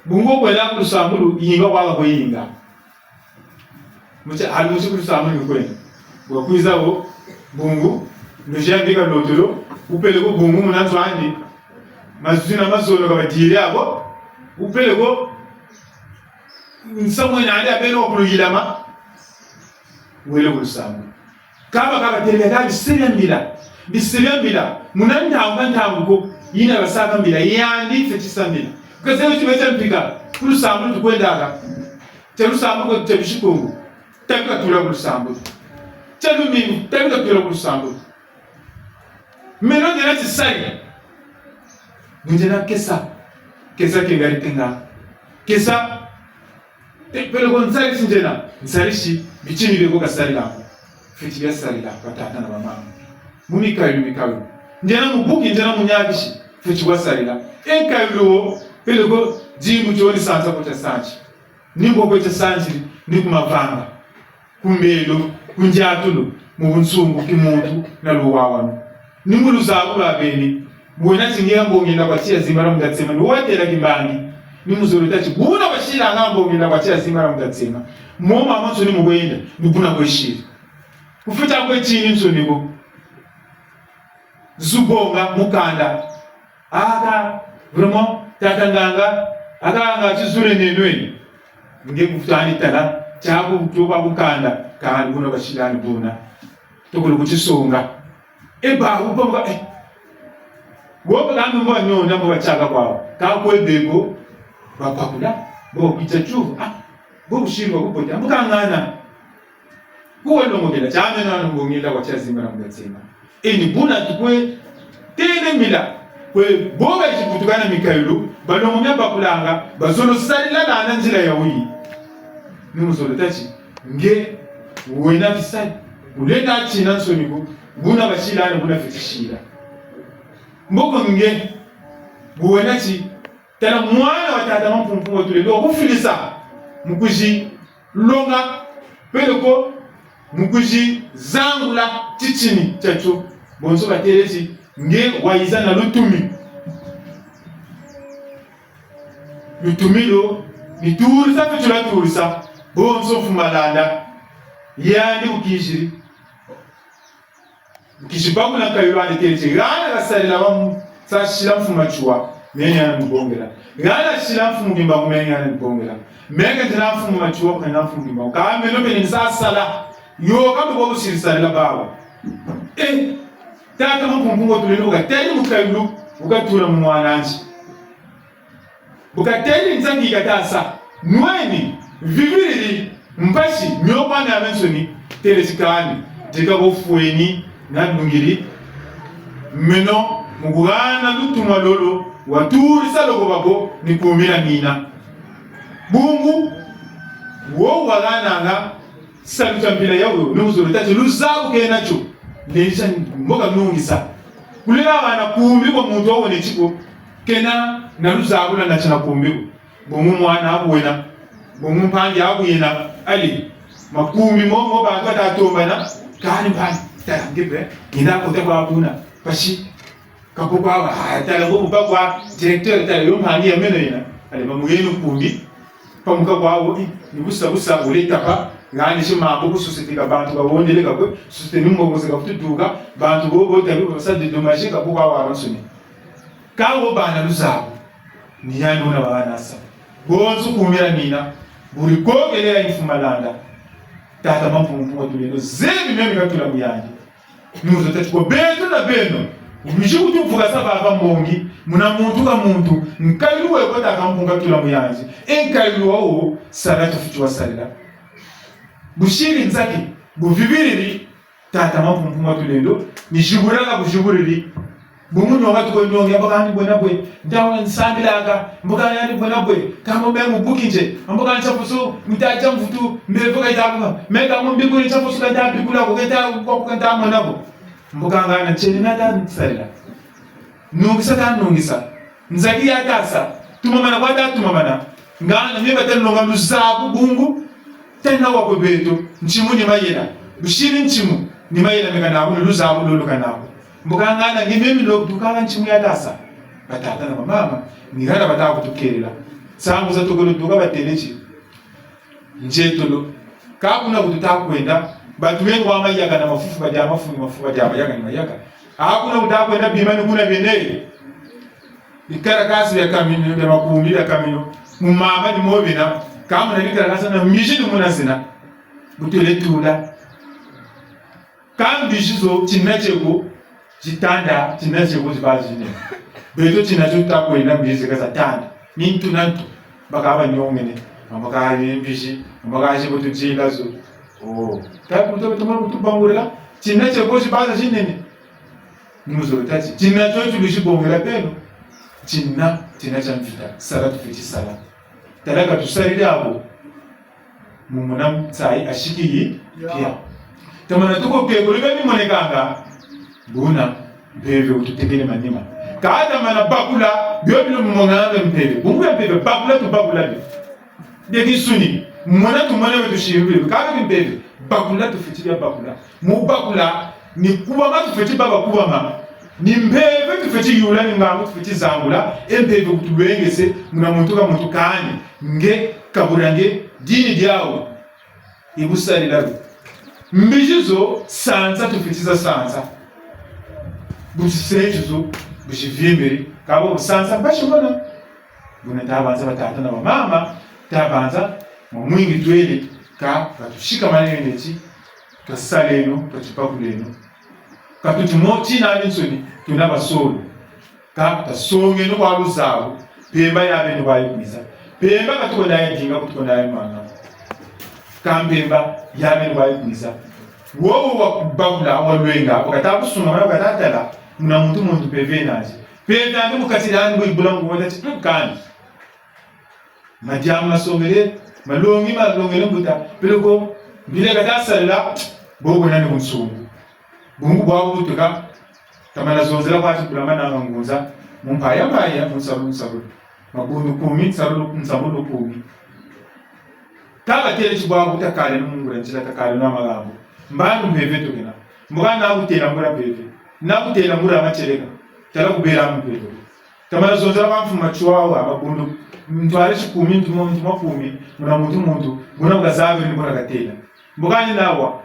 Bungu wo kwenda ku lusambulu, yinga kwa ka kwe yinga. Muti, ali muti ku lusambulu ni kwenda. Bwa kwiza wo, bungu, ndozi ya mbika lotolo, upele ko bungu muna nzo andi. Mazina mazono ka badiri ako, upele ko, nsamu wena andi apele wa kuluyilama, wele ku lusambulu. Kaba, kaba, tele, kaba, bise bia mbila. Bise bia mbila. Muna ntangu ka ntangu ko, yina basaka mbila, yandi fweti sa mbila. Ka zebi ti bete mpika, ku lusambulu tukwendaka. Tia lusambulu ko, tia bisi Kongo. Tabika tula ku lusambulu. Tia lumingu, tabika tula ku lusambulu. Meno ndiena tisari. Ndiena kesa. Kesa kengari kenga. Kesa. Te, peleko nsarisi ndiena. Nsarisi, bitini bieko kasarila. Fweti bia sarila, ba tata na ba mama. Mu mikayulu, mikayulu. Ndiena mubuki, ndiena munyakisi. Fweti bwa sarila. E nkayulu wo, peleko dimbu tio ni sansa ko tia sansi. Ni mboko tia sansi, ni ku mavanga. Ku mbelo, ku ndiatulu, mu bunsungu, kimuntu, na luwawanu. Ni mu luzabu lwa beni, bwena ti nge mbongela kwa tia zimbala mu tatsema, ni watela kimbangi, ni muzolo tâ ti, buna basila nga mbongela kwa tia zimbala mu tatsema. Mo mamansoni mu bwenda, ni buna bwesiri. Kufweti kwe tini nsoni ko. Zubonga, mukanda. Aka, vraiment, tata nganga, aka nga tizule nenwe. Nge kufweti tala, tiaku tuka kukanda, kandi buna basila ni buna. Tukulu kutisonga. E ba, upa mba, eh. Wopa kambi mba nyonda mba tiaka kwao. Ka kwe beko, bapakula, bo kwita tiuvu, ah, bo kushirwa kupote, mbuka ngana. Kuwa longokela, tiameno ano mbongela kwa tia zimbala mu tatsema. E ni buna tukwe tene mila, kwe bo bayizi butuka na mikayulu, balongo mia bakulanga, bazolo sarila na, na nzila ya wuyi. Ni muzolo tâ ti, nge, wena tisari, wulenda tina nsoni ko, buna basila ni buna fweti sila. Mboko nge, bu wena ti, tala mwana wa tata Mampungu Mpungu Tulendo, wa kufilisa, mu kuzi longa, peleko, mu kuzi zangula titini tiatio. Bonso batêle ti, nge wayiza na lutumi. Lutumi lo, ni turisa, fweti lwa turisa, bonso Mfumu Malanda. Yandi wukiziri. Kizi bakula nkayulu andi têle ti, hana kasarila wa mu-, sa sila Mfumu Matsoua, meno ni hana nibongela. Hana sila Mfumu Kimbangu, meno ni hana nibongela. Meno ka nzila Mfumu Matsoua, ka nzila Mfumu Kimbangu. Kâ meno mpe ni sa sala. Yo, ka mbo kusiri sarila bawu. Eh, tata Mampungu Mpungu Tulendo, bu katêle mukayulu, bu katula mu mwana'andi. Bu katêle nzangi katasa, nweni, viviriri, mpasi, mio kwa miamiansoni, têle ti kani, tika bo fweni, na lungiri, meno, mu kuhana lutumwa lolo, waturisa lo ko babo, ni kumina mina. Bungu, wo wahananga, salu tia mpila yawu, ni wuzolo tâ ti luzabu kena tio, ndenisha mbo kanungisa. Kulela hana kumbi kwa muntu wawoneti ko, kena na luzabu lwa natiana kumbi ko. Bungu mwana abu wena, bungu mpangi abu yena, allez, makumbi mo, mo bantu bata tombana, kani mpangi, tala nge mpe, yenda kota kwa buna, mpasi, ka bo kwa, ah, tala ngo bu ba kwa directeur, tala yo mpangi ya meno yena. Allez, bamuyeno kumbi, pamuka kwa wo, eh, ni busa busa, wele tapa, Ngani si mambu ku société ka bantu ka wondeleka kwe, société ni mbongo ze ka vutu duka, bantu bo bo tabi basa dédommager ka bu kwa wa bansoni. Ka wo bana luzabu, ni yandi wuna bana sa. Bonso kumira mina, buri kokele ya Mfumu Malanda. Tata Mampungu Mpungu Tulendo, zebi meme katula mu yandi. Ni mu zo tâ ti kwe beto na beno, wizi kutu vukasa baba mbongi, muna muntu ka muntu, nkailu we ko Tata Mampungu katula mu yandi. E nkailu wawu, sala tufweti wa sarila. Busiri nzaki, buviviri, Tata Mampungu Mpungu Tulendo, ni zibula ka buziburiri. Bungu nionga tuko nionga, mbo kani bwena bwe, nta wuna nsambilaka, mbo kani bwena bwe, kâ mbo me mubuki nze, mbo kani tia fusu, nta tia mvutu, mbevo ka yita kuma, me kâ mbo mbikuri tia fusu ka nta bikula ko, ka nta kwa ko, ka nta mona ko. Mbo kani ngana ntieni na ta sarila. Nungisa ta nungisa. Nzaki ya ta sa. Tumamana kwa ta tumamana. Ngana mie bata nlonga luzabu bungu. Tena wa kwe beto. Ntimu ni mayela. Busiri ntimu. Ni mayela meka naku, ni luzabu lolo ka naku. Mbo kani ngana nge mie mi lo dukaka ntimu ya ta sa. Batata na bamama. Ni hana bata kutukelela. Nsangu za tokolo duka batêle ti. Nzietolo. Ka kuna ku tuta kwenda, bantu beno wa mayaka na mafufu, badia mafufu, mafufu, badia mayaka ni mayaka. A kuna ku tuta kwenda bima ni kuna biena. Bikarakasi bia kamino, bia makumi bia kamino. Mu mamba ni mo biena, ka muna bikarakasi na mbizi ni muna zena. Bu twele tula. Kâ mbizi zo, tina tieko, zitanda, tina tieko, zibazi zinene. Beto tina tio tuta kwenda, mbizi zeka zatanda. Ni ntu na ntu, bakaba niongene, mbo kani mbizi, mbo kani zi bu tuzinga zo. Oh, tata, kutu, kutu, kutu bangurila, tina tieko, zibazi zinene. Ni mu zo tâ ti, tina tio tuluzi bongela beno. Tina, tina tia mvita, sala tufweti sala. Tala ka tusarila bo. Mu mona nsayi asiki yi, pia. Tamana tuko kekolo bia bimonekanga, buna mpeve wututekele manima. Ka tamana bakula, bio bilo mu monanga mpeve. Bungu bia mpeve, bakula tubakula bio. Bia kinsuni, mona tumona bia tusimbiri, ka bia mpeve, bakula tufweti bia bakula. Mu bakula, ni kubama tufweti baba kubama. Ni mpeve tufweti yula, ni ngangu tufweti zangula, e mpeve kutulwengese, muna muntu ka muntu kani, nge, kabula nge, dini diawu. I bu sarila bi. Mbizi zo, sansa tufweti za sansa. Bu tisenzi zo, bu tivimbiri, ka bo sansa, mpasi mona. Buna tabanza batata na bamama, tabanza, mwa mwingi twele, ka, ka tusikamane neti, twasaleno, twatsipakuleno. Ka tuti mo tina ni nsoni, tuna basolo. Ka tasongeno kwa luzabu, mpemba ya beno kwa yikwiza. Mpemba ka tuko na ya dinga, ku tuko na ya mwana. Ka mpemba ya beno kwa yikwiza. Wowo wa kubakula, wa lwenga, wa kata kusunga, wa kata tala, muna muntu muntu mpeve nazi. Mpeve andi mu kati diandi bu yibula ngu wata ti, "Mm, kani." Madiambu masongele, malongi malongele mbuta, peleko, mbila kata sarila, bobo nani bunsungu. Bungu bwabu butuka, tamana zonzela kwa ti bula mananga ngunza, mu mpaya mpaya, mu nsabulu nsabulu. Mabundu kumi, nsabulu, nsabulu kumi. Ka batêle ti bwabu takaleno mu ngula nzila, takaleno ha malambu. Mbandu mpeve tukena. Mbuka na kutêla ngula mpeve. Na kutêla ngula matieleka. Tala kubela mu mpeve. Tamana zonzela kwa mfumu Matswawa, mabundu. Ntwari ti kumi, ntu mo, ntu mo kumi. Muna muntu muntu. Muna kazabiri, muna katêla. Mbuka ni nawa.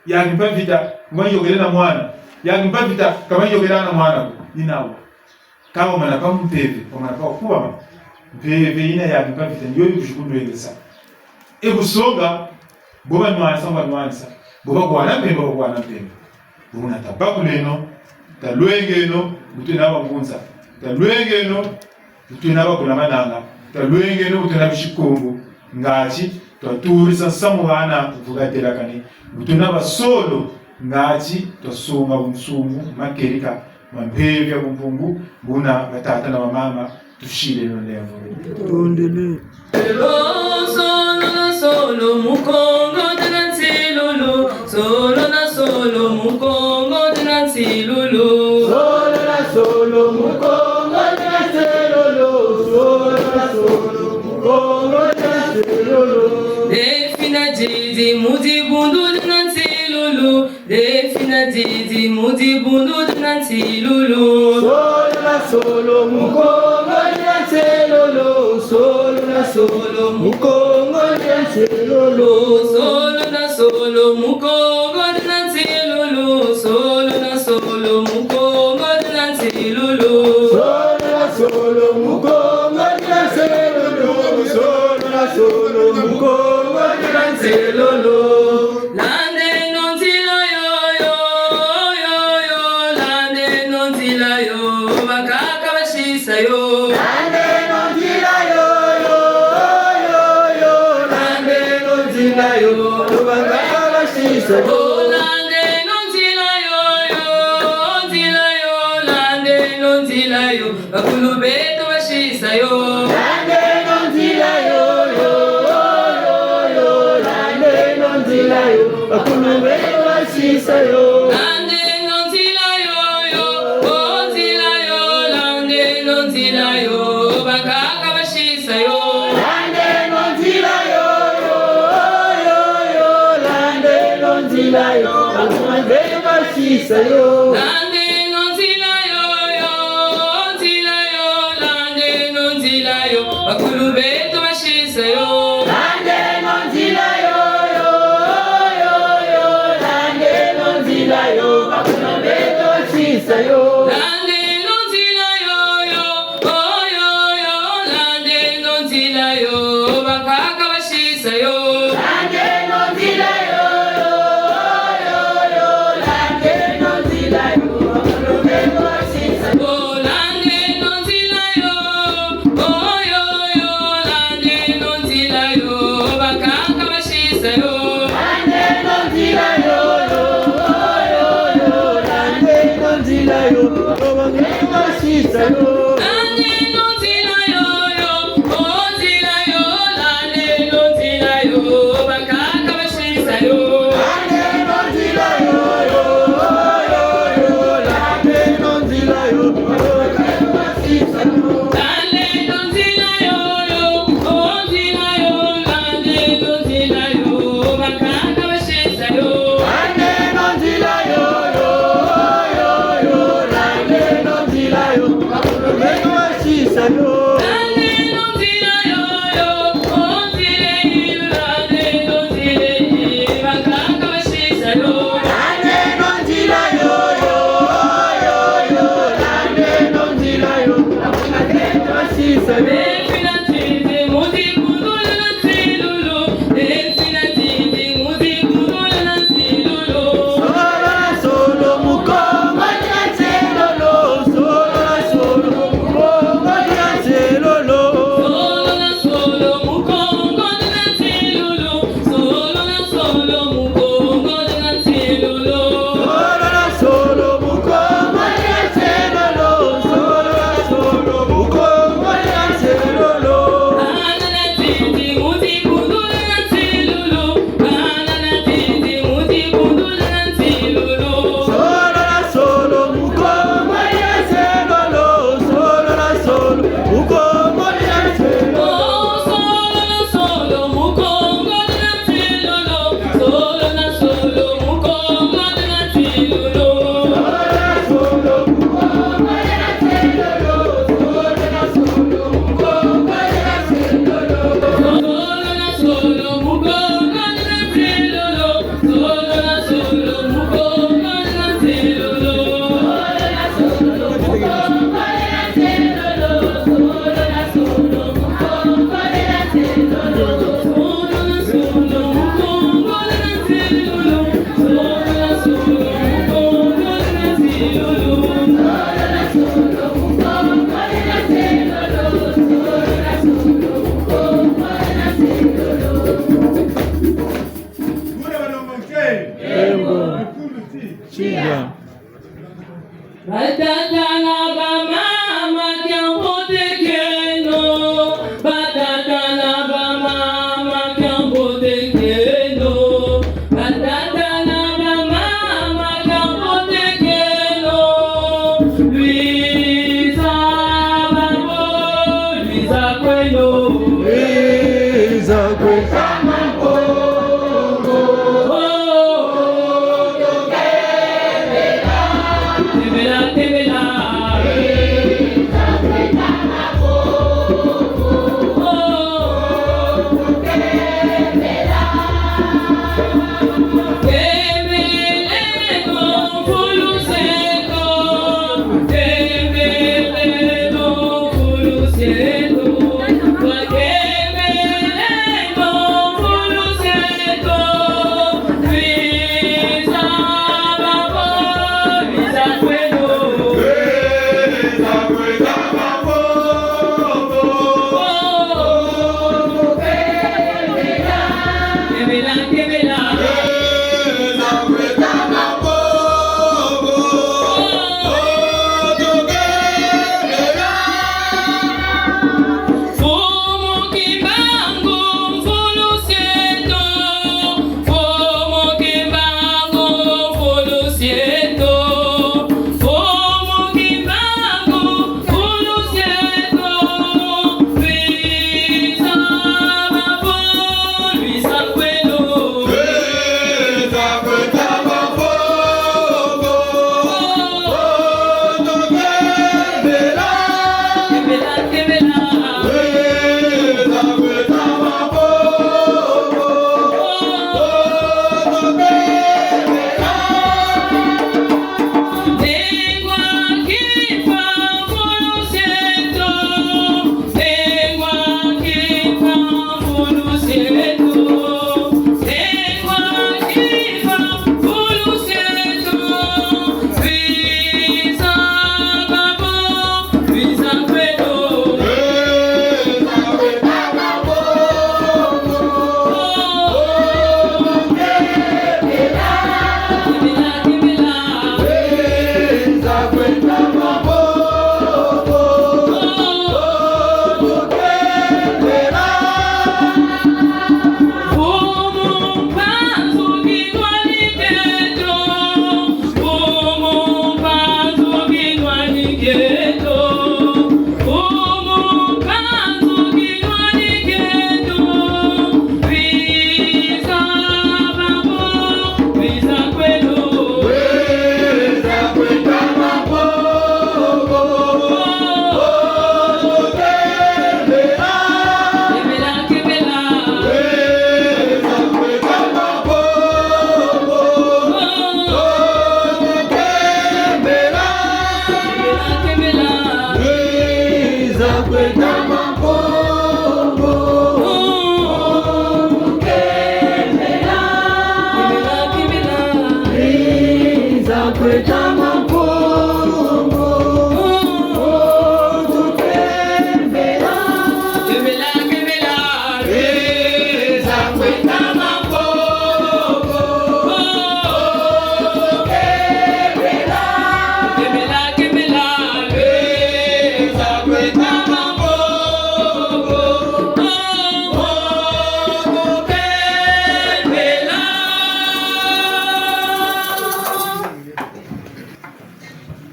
Yaki mpa vita, mba yôkele na mwana. Yaki mpa vita, ka mba yôkele na mwana. Ni nawa. Ka wamana pa mpeve, wamana pa kubama. Mpeve yina yaki mpa vita, ni yo yi kuzi kulwengesa. E kusonga, bo banwanisa, banwanisa. Bo bakwana mpemba, bakwana mpemba. Buna tabakuleno, talwengeno, bu twena bangunza. Talwengeno, bu twena bakula mananga. Talwengeno, bu twena bisi Kongo. Ngati twaturisa nsamu hana vuka telakane. Bu twena basolo, ngati twasonga bunsungu, makerika, ma mpeve ya bumpungu, buna batata na bamama, tusileno lemvo. Tondele. Solo na solo, Mukongo tena nsilulu. Solo na solo, Mukongo tena nsilulu. Solo na solo, Mukongo tena nsilulu. Solo na solo, Mukongo tena nsilulu. Defina didi, mu dibundu tena nsilulu. Defina didi, mu dibundu tena nsilulu. Solo na solo, Mukongo tena nsilulu. Solo na solo, Mukongo tena nsilulu. Solo, solo na solo, Mukongo na nsilulu. Solo na solo, Mukongo na nsilulu. Solo na solo, Mukongo na nsilulu. Solo na solo, Mukongo na nsilulu. Landeno nzila yo, yo, yo, yo, landeno nzila yo, bankaka basisa yo. Landeno nzila yo, yo, yo, yo, landeno nzila yo, bankaka basisa yo. Oh, landeno nzila yo, yo, nzila yo, landeno nzila yo, bakulu beto basisa yo. Landeno nzila yo, yo, yo, yo, landeno nzila yo, bakulu beto basisa yo. Landeno nzila yo, yo, oh, nzila yo, landeno nzila yo, bankaka basisa yo. Landeno nzila yo, yo, yo, yo, landeno nzila yo, bakulu beto basisa yo. Landeno nzila yo, yo, nzila yo, landeno nzila yo, bakulu beto basisa yo. Landeno nzila yo, yo, yo, yo, landeno nzila yo, bakulu beto basisa yo. Landeno nzila yo, yo, oh, yo, yo, landeno nzila yo, bankaka basisa yo. Landeno nzila yo, yo, yo, yo, landeno nzila yo, bakulu beto basisa yo. Oh, landeno nzila yo, oh, yo, yo, landeno nzila yo, bankaka basisa yo. Landeno nzila yo, yo, yo, yo, landeno nzila yo, bakulu beto basisa yo. Landeno nzila yo, yo, oh, nzila yo, landeno nzila yo, bankaka basisa yo. Landeno nzila yo, yo, yo, yo, landeno nzila yo, bankaka basisa yo. Landeno nzila yo, yo, oh, nzila yo, landeno nzila yo, bankaka basisa yo. Landeno nzila yo, yo, yo, yo, landeno nzila yo, bakulu beto basisa yo. Landeno nzila yo, yo, oh, nzila yo, landeno nzila yo, bankaka basisa yo. Landeno nzila yo, yo, yo, yo, landeno nzila yo, bakulu beto basisa yo. Delphine Ntindi, mu dikundula na nsilulu. Delphine Ntindi, mu dikundula na nsilulu. Solo na solo, Mukongo na nsilulu. Solo na solo, Mukongo na nsilulu. Solo na solo, Mukongo na nsilulu. Solo na solo, Mukongo na nsilulu. Solo na solo, Mukongo na nsilulu. Solo na solo, Mukongo na nsilulu. Ana na titi, mu dikundula na nsilulu. Ana na titi, mu dikundula na nsilulu. Solo na solo, Mukongo na nsilulu. Solo na solo, Mukongo na nsilulu. Oh, solo na solo, Mukongo na nsilulu. Solo na solo, Mukongo na nsilulu. Embo. Tsinda. Batata na bamama, kiambote kieno. Batata na bamama, kiambote kieno. Batata na bamama, kiambote kieno. Lwiza babo, lwiza kweno. Lwiza kweno. Tembela, tembela.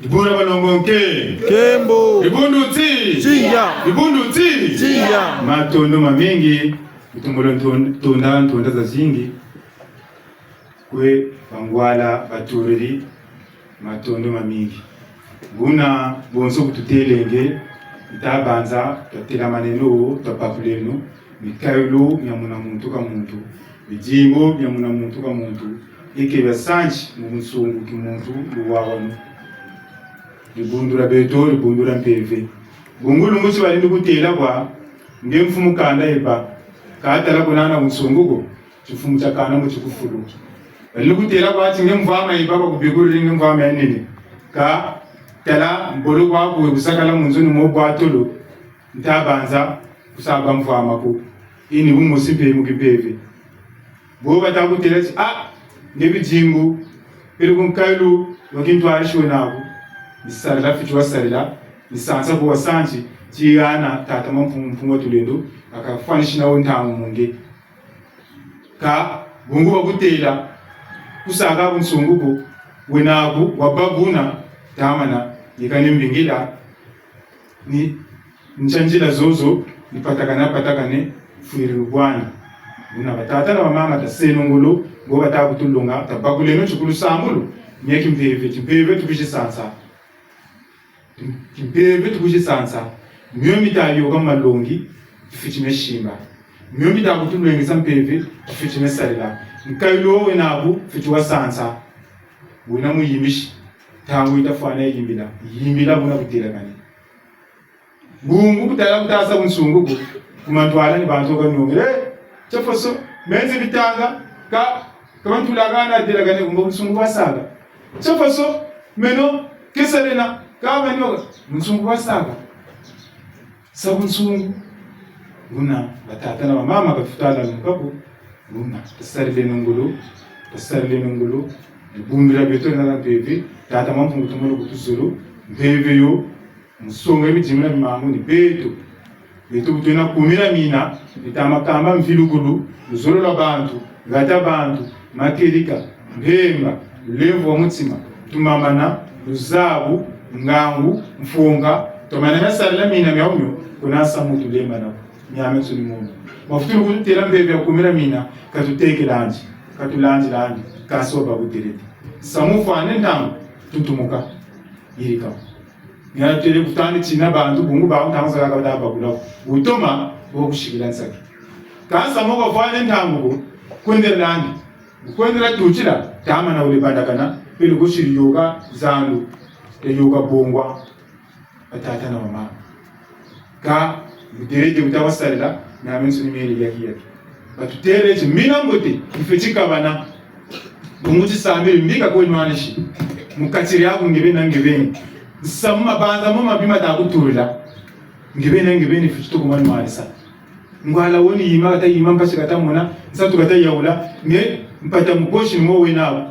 Dibundu dia balongo nke. Nkembo. Dibundu ti. Tiya. Dibundu ti. Tiya. Matondo mamingi. Tutombolo nton-, tonda, ntonda zazingi. Kwe bangwala baturiri, matondo mamingi. Buna bonso bu tutelenge, nta banza, twatelamaneno, twabakuleno, mikayulu mia muna muntu ka muntu, bidimbu bia muna muntu ka muntu, eke bia santi mu bunsungu kimuntu luwawanu. Dibundu dia beto, dibundu dia mpeve. Bungu lumbu ti balendi kutela kwa, nge mfumu kanda eba, katala kunana bunsungu ko, timfumu tia kanda mu tikufulu. Balendi kutela kwa ti nge mvwama eba, bakubikuliri nge mvwama ya nene. Ka tala mbolo kwa kwe kusakala mu nzo ni mo bwa tolo, nta banza kusaba mvwama ko. Ini bumosi mpe mu kimpeve. Bo bata kutela ti, ah, nge bidimbu, peleko nkayulu wa kintwarisi wena naku, ni sarila fweti wasarila, ni sansa ko wasanti, ti hana tata Mampungu, Mpungu wa Tulendo, akafwanisina wo ntangu mu nge. Ka bungu bakutela, kusaka bunsungu ko, wena naku, wabâ buna, tamana, yeka ni mbingila, ni ntia nzila zozo, ni patakana, patakane, fwiri lubwani. Buna batata na bamama, taseno ngolo, bo bata kutulonga, tabakuleno tikulu sambulu, mia kimpeve, kimpeve tukwizi sansa. Kimpeve tukwizi sansa. Mio mita yôka malongi, tufweti mia simba. Mio mita kutulwengesa mpeve, tufweti mia sarila. Nkayulu wo wena naku, fweti wasansa. Wena muyimbisi, ntangu yita fwana yimbila, yimbila buna kutelakane. Bungu kutala kutasa bunsungu ko, ku mantwala ni bantu ka nyongele, eh, tia faso, menzi bitanga, ka, ka bantulakana delakane kumba bunsungu bwasaka. Tia faso, meno, kesalena, ka banyoka, bunsungu bwasaka. Sa bunsungu, buna, batata na bamama, ka tutala lumuka ko, buna, tasarileno ngolo, tasarileno ngolo, dibundu dia beto dia mpeve, tata Mampungu tombolo kutuzolo, mpeve yo, mu songa bidimbu na bimangu ni beto. Beto bu twena kumina mina, bita makamba mvilukulu, luzolo lwa bantu, ngata bantu, matieleka, mpemba, lulemvo lwa mutima, tumamana, luzabu, ngangu, mfonga, twamana mia sarila mina miawu mio, kuna nsamu tulembana ko, miamiansoni mio. Bafutulu kututela mpeve ya kumina mina, ka tutekelandi, ka tulandilandi, kansi wabâ buderede. Nsamu fwane ntangu, tutumuka, yirika. Ngana tele kutani tina bantu, bungu bawu ntangu zakaka bata bakula ko. Wutoma, wo kusikila nsaki. Kansi mo kafwane ntangu ko, kwendela nandi. Kwendela tutila, tamana wele bandakana, peleko siri yôka zandu, te yôka bongwa, batata na bamama. Ka, buderede buta basarila, miamiansoni miele yaki yaki. Batutêle ti, mina mbote, mfweti kabana. Bungu tisambili mbi ka kwe nwanisi. Mu kati diaku nge beni na nge beni. Nsamu mabanza mo mabi mata kutulula. Nge beni na nge beni fweti tuku manwanisa. Ngwala wo ni yima kata yima, mpasi kata mona, nsatu kata yawula, nge mpata mukosi ni mo wena nawu.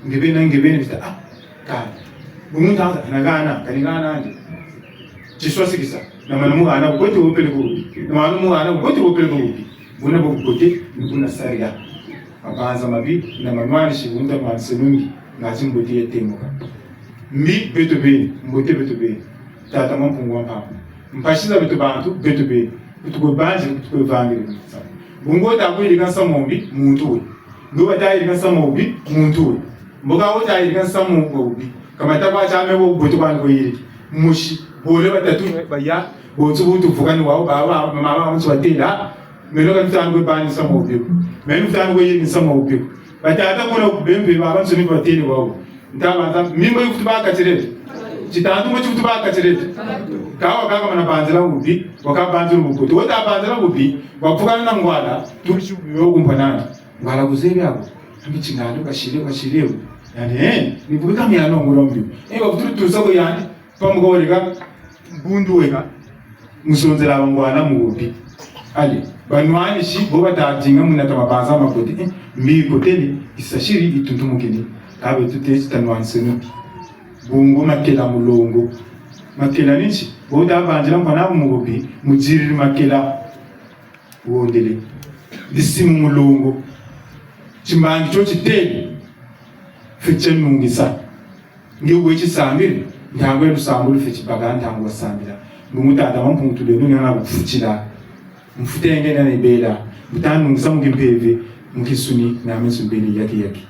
Nge beni na nge beni fweti, ah, ka. Bungu ntangu, na hana, kani hana nandi. Tiswasikisa. Na mana mu hana, bubote wo peleko bubi. Na mana mu hana, bubote wo peleko bubi. Buna bo bubote, ni buna sarila. Mabanza mabi, na manwanisi, bu nta nwanisi nungi, ngati mbote ya temuka. Mbi beto beni, mbote beto beni. Tata Mampungu wa mpamba. Mpasi za beto bantu, beto beni. Kutu kwe banzi, kutu kwe vangile. Bungu wo ta kuyirika nsamu mbi, muntu we. Ndo bata yirika nsamu mbi, muntu we. Mbo ka wo ta yirika nsamu wa wubi. Kamata kwa tiame wo bubote kwani kwe yiriki. Mosi, bole batatu, baya, bonso bu tuvukani wawu, ba, ba, ma, ma, ma, bonso batêla. Meno ka nfutani kwe bani nsamu wa wubi ko. Meno nfutani kwe yiriki nsamu wa wubi ko. Batata kuna ku bembe, babansoni batêle wawu. Nta banza, mimbo yi kutu baka tirete. Titantu mo ti kutu baka tirete. Kawa kaka mana banzila wubi, waka banzila bubote. Wo ta banzila bubi, wapukana na ngwala, tusi yo kumpanana. Ngwala kuzebi ako. Ambi tingando kasile, kasile. Yandi, eh, ni buka miano ngolo mbi. Eh, ba vutulu tusa ko yandi, pamuka wereka, mbundu weka. Musonzela bangwana mu bubi. Allez, banwanisi, bo bata dinga muna ta mabanza mabote, eh, mbi kotele, yisasiri, yituntumukini. Ka beto tesi tanwaniseno. Bungu makela mulongo. Makela ni nti? Bo ta banzila mpangi mu bubi, mudiriri makela. Wondele. Disimu mulongo. Timbangi tio titele. Fweti nungisa. Nge we tisambiri, ntangu ya lusambulu fweti baka ntangu wa sambila. Bungu tata wa Mpungu Tulendo ni hana kufutila. Mfutenge na nebela. Mbuta nungisa mu kimpeve, mu kinsuni, na meso mbele yaki yaki.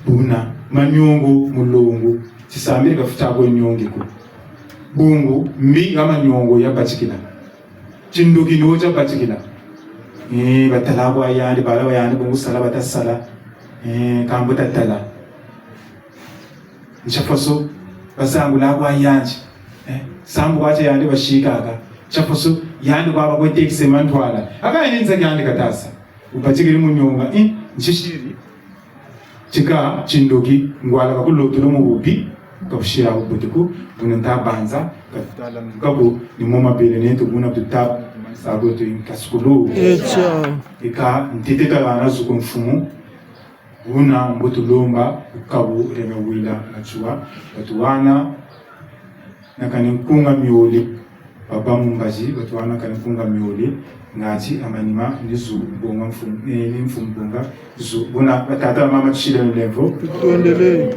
Buna, maniongo, mulongo. Tisambiri ka fweti kwe niongi ko. Bungu, mbi ha maniongo ya batikila. Tindoki ni wo tia batikila. Eh, batala kwa yandi, bala kwa yandi, bungu sala bata sala. Eh, kambu tatala. Ntia faso, basangula kwa yandi. Eh, sambu kwa tia yandi basikaka. Ntia faso, yandi kwa bakwe tekise mantwala. Aka yandi nza yandi katasa. Wubatikiri mu nionga, eh, ntisiri. Tika, tindoki, ngwala ka kulotolo mu bubi, ka kusila bubote ko, buna nta banza, ka tutala mu kabu, ni mo mabele neto, buna tuta, sabo tu inkasukulu. Etia. Eka, ntete kala na zuku mfumu, buna mbo tulomba, kabu, reme wila, na tiwa, batuwana, na kani nkunga miole, Papa Mumbazi, batuwana kani nkunga miole, ngati ha manima ni zu bonga mfumu, eh, ni mfumu bonga zu. Buna batata na mama tusile mulemvo. Tutondele.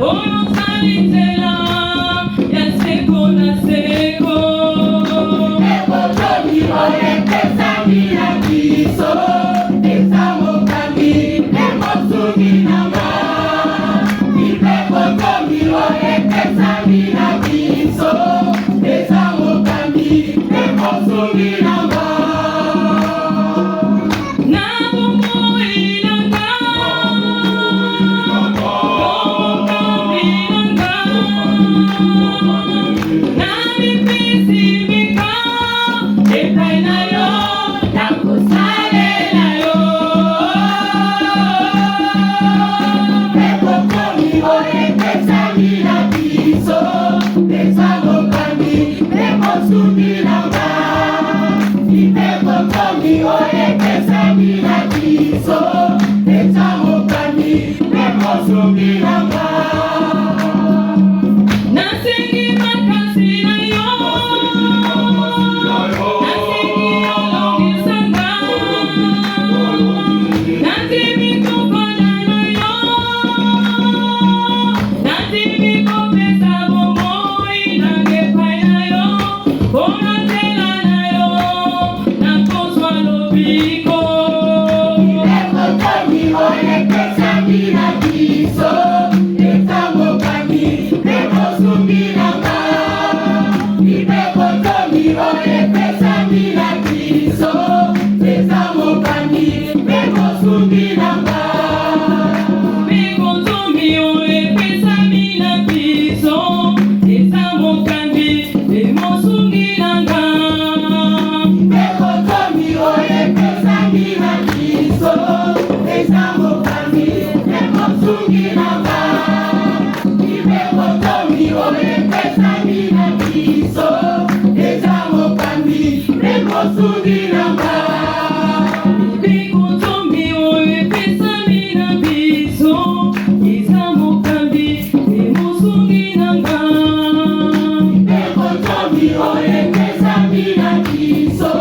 Oyo ozali nzela ya seko na seko. Ekotomi oyo epesami na biso, eza mokambi mpe mosungi na nga. Mpe ekotomi oyo epesami na biso, eza mokambi mpe mosungi na nga. Na bomoi na nga, mokambi na nga, namipesi meka epai na yo, nakosalela yo. Mpe ekotomi oyo epesami na biso, eza mokambi mpe mosungi na nga. Mpe ekotomi oyo epesami na biso, eza mokambi mpe mosungi na nga. Nasengi makasi na yo, nasengi olongisa nga. Nandimi kofanda na yo, nandimi kopesa bomoi na nga epai na yo, mpo na nzela na yo nakozwa lobiko. Mpe ekotomi oyo epesami na biso, eza mokambi mpe mosungi na nga. Mpe ekotomi oyo epesami na biso, eza mokambi mpe mosungi na nga. Mpe ekotomi oyo epesami na biso, eza mokambi mpe mosungi na nga. Mpe ekotomi oyo epesami na biso, eza mokambi mpe mosungi na nga. Mpe ekotomi oyo epesami na biso, eza mokambi mpe mosungi na nga. Mpe ekotomi oyo epesami na biso, eza mokambi mpe mosungi na nga. Mpe ekotomi oyo epesami na biso,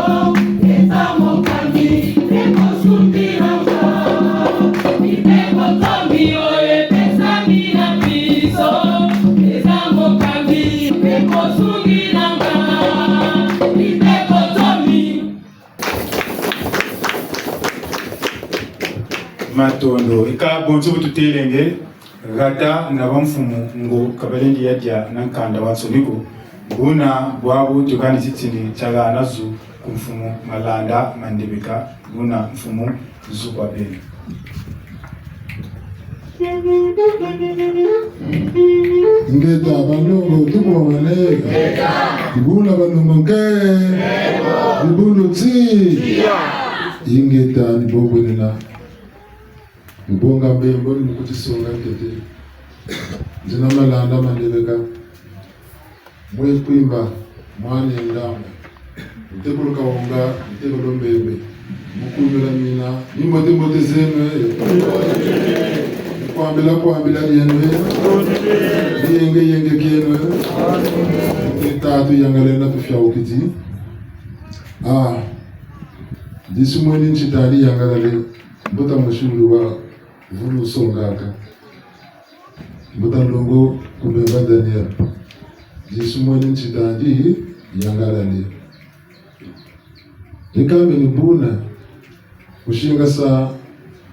eza mokambi mpe mosungi na nga. Mpe ekotomi oyo epesami na biso, eza mokambi mpe mosungi na nga. Mpe ekotomi. Matondo. Eka bonso bu tutelenge, hata na bamfumu ngo ka balendi ya dia na nkanda wansoni ko. Buna bwabu tukani titini tiahana zu ku mfumu Malanda Mandebeka, buna mfumu zu kwa beno. Ingeta, banlongo, tubongane. Dibundu dia banlongo nke. Dibundu ti. Ingeta, ni bo bwenina. Mu bonga mbembo ni mu kutisonga ntete. Nzina Malanda Mandebeka. Mwe Kwimba, mwana Ndamba, ntekolo Kawonga, ntekolo Mbembe, mu kwimbila mina, ni mbote mbote zeno, eh. Ni kwambila kwambila yeno, eh. Ni yenge yenge kieno, eh. Ni tatu yangalele na tufiawukidi. Ah, disu mweni ntita ni yangalele, mbuta mushulu wa vulu songaka. Mbuta nlongo Kumbemba Daniel. Disu mweni ntita ndi yangalele. Dikambeni buna, kusingasa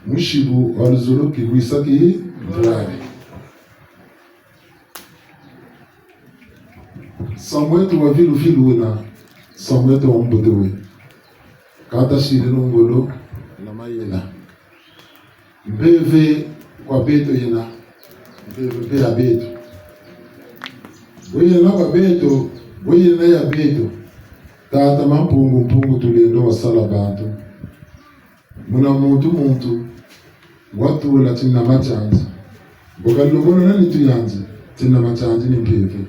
musibu wa luzolo ki wisa ki ntwari. Samwete wa vilu vilu wena, samwete wa mbote we. Kata siri no ngolo na mayela. Mpeve kwa beto yena. Mpeve mpe ya beto. Bwe yena kwa beto, bwe yena ya beto. Tata Mampungu, Mpungu Tulendo wasala bantu. Muna muntu muntu, watula tina matianzi. Mbo ka lobolo na nitu yanzi, tina matianzi ni mpeve.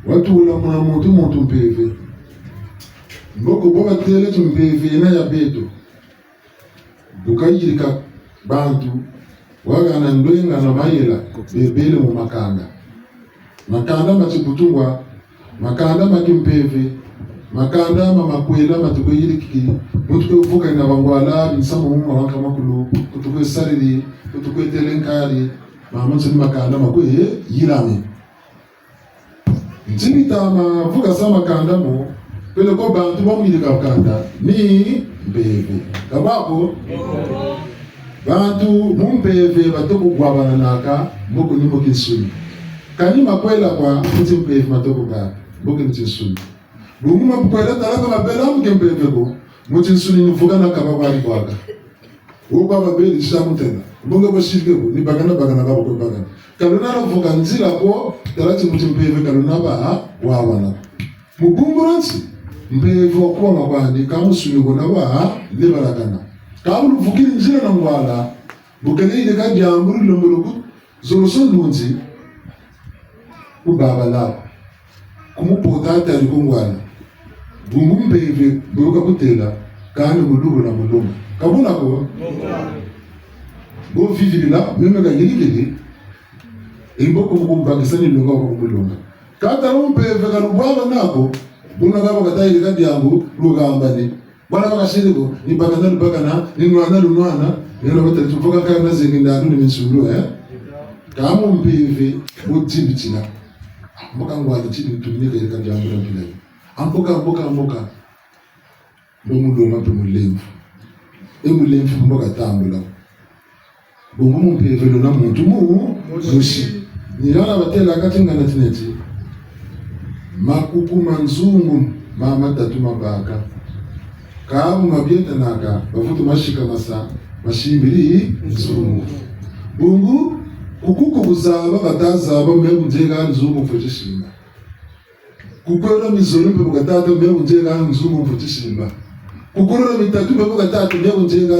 Watula muna muntu muntu mpeve. Mboko bo batele ti mpeve yena ya beto. Bu kayirika bantu, wahana ndwenga na mayela, bebele mu makanda. Makanda ma tibutungwa, makanda ma kimpeve, Makanda ma makwela ma tukwe yirikiri, mu tukwe vuka na bangwala, binsamu mu mawanka makulu, ku tukwe sariri, ku tukwe tele nkari, mamansoni makanda makwe yirami. Nti bita ma vukasa makanda mo, peleko bantu ba mu yirika kanda ni mpeve. Ka bwa ko? Bantu mu mpeve batoko bwabananaka, mbo ko ni mu tinsuni. Kani makwela kwa mu timpeve matoko bwaka, mbo ko ni tinsuni. Bungu makwela tala ka mabela mu timpeve ko, mu tinsuni ni vukanaka ba kwa ni bwaka. Wo kwa babeli tita mutela. Bonga bo sirike bo, ni bakana bakana ka bo ko bakana. Ka luna lwavuka nzila ko, tala ti mu timpeve ka luna ba, wawana. Mu bungu dia nti, mpeve wa kuwama kwandi, ka mu nsuni ko na wa, lebalakana. Ka bu luvukiri nzila na ngwala, bu kele yirika diambu di lembolo ku, zolo so ndunzi, ku babala ko. Ku mu pota tari ku ngwala. Bungu mpeve, mbo ka kutela, kani mu lubula mu longa. Ka buna ko? Bo vivirila, meme ka yirikiri, mbo ku mu kumbakisa ni longa ko ku mu longa. Ka tala mpeve ka lubwabana ko, buna ka ba kata yirika diambu, lugambane. Bana bakasiri ko, ni bakana lubakana, ni nwana lunwana, ni nwana batatu, mbo ka kana zengi ndanu ni minsulu, eh? Ka mu mpeve, mu dimbitila. Mbo ka ngwala tini tumine ka yirika diambu na mpila. Amboka, amboka, amboka. Mbo mu longa mpe mulemvo. E mulemvo mbo katambula. Bungu mu mpeve luna muntu mu, mosi. Ni hana batela kati ngana ti neti. Makuku ma nzungu, ma matatu mabaka. Ka bu mabietanaka, bavutu ma sikamasa, masimbiri nzungu. Bungu, kuku ku kuzaba, kata zaba, me bu nzeka nzungu mfweti simba. Kuku lwa mizole mpe bu kata ti me bu nzeka nzungu mfweti simba. Kuku lwa mitatu mpe bu kata ti me bu nzeka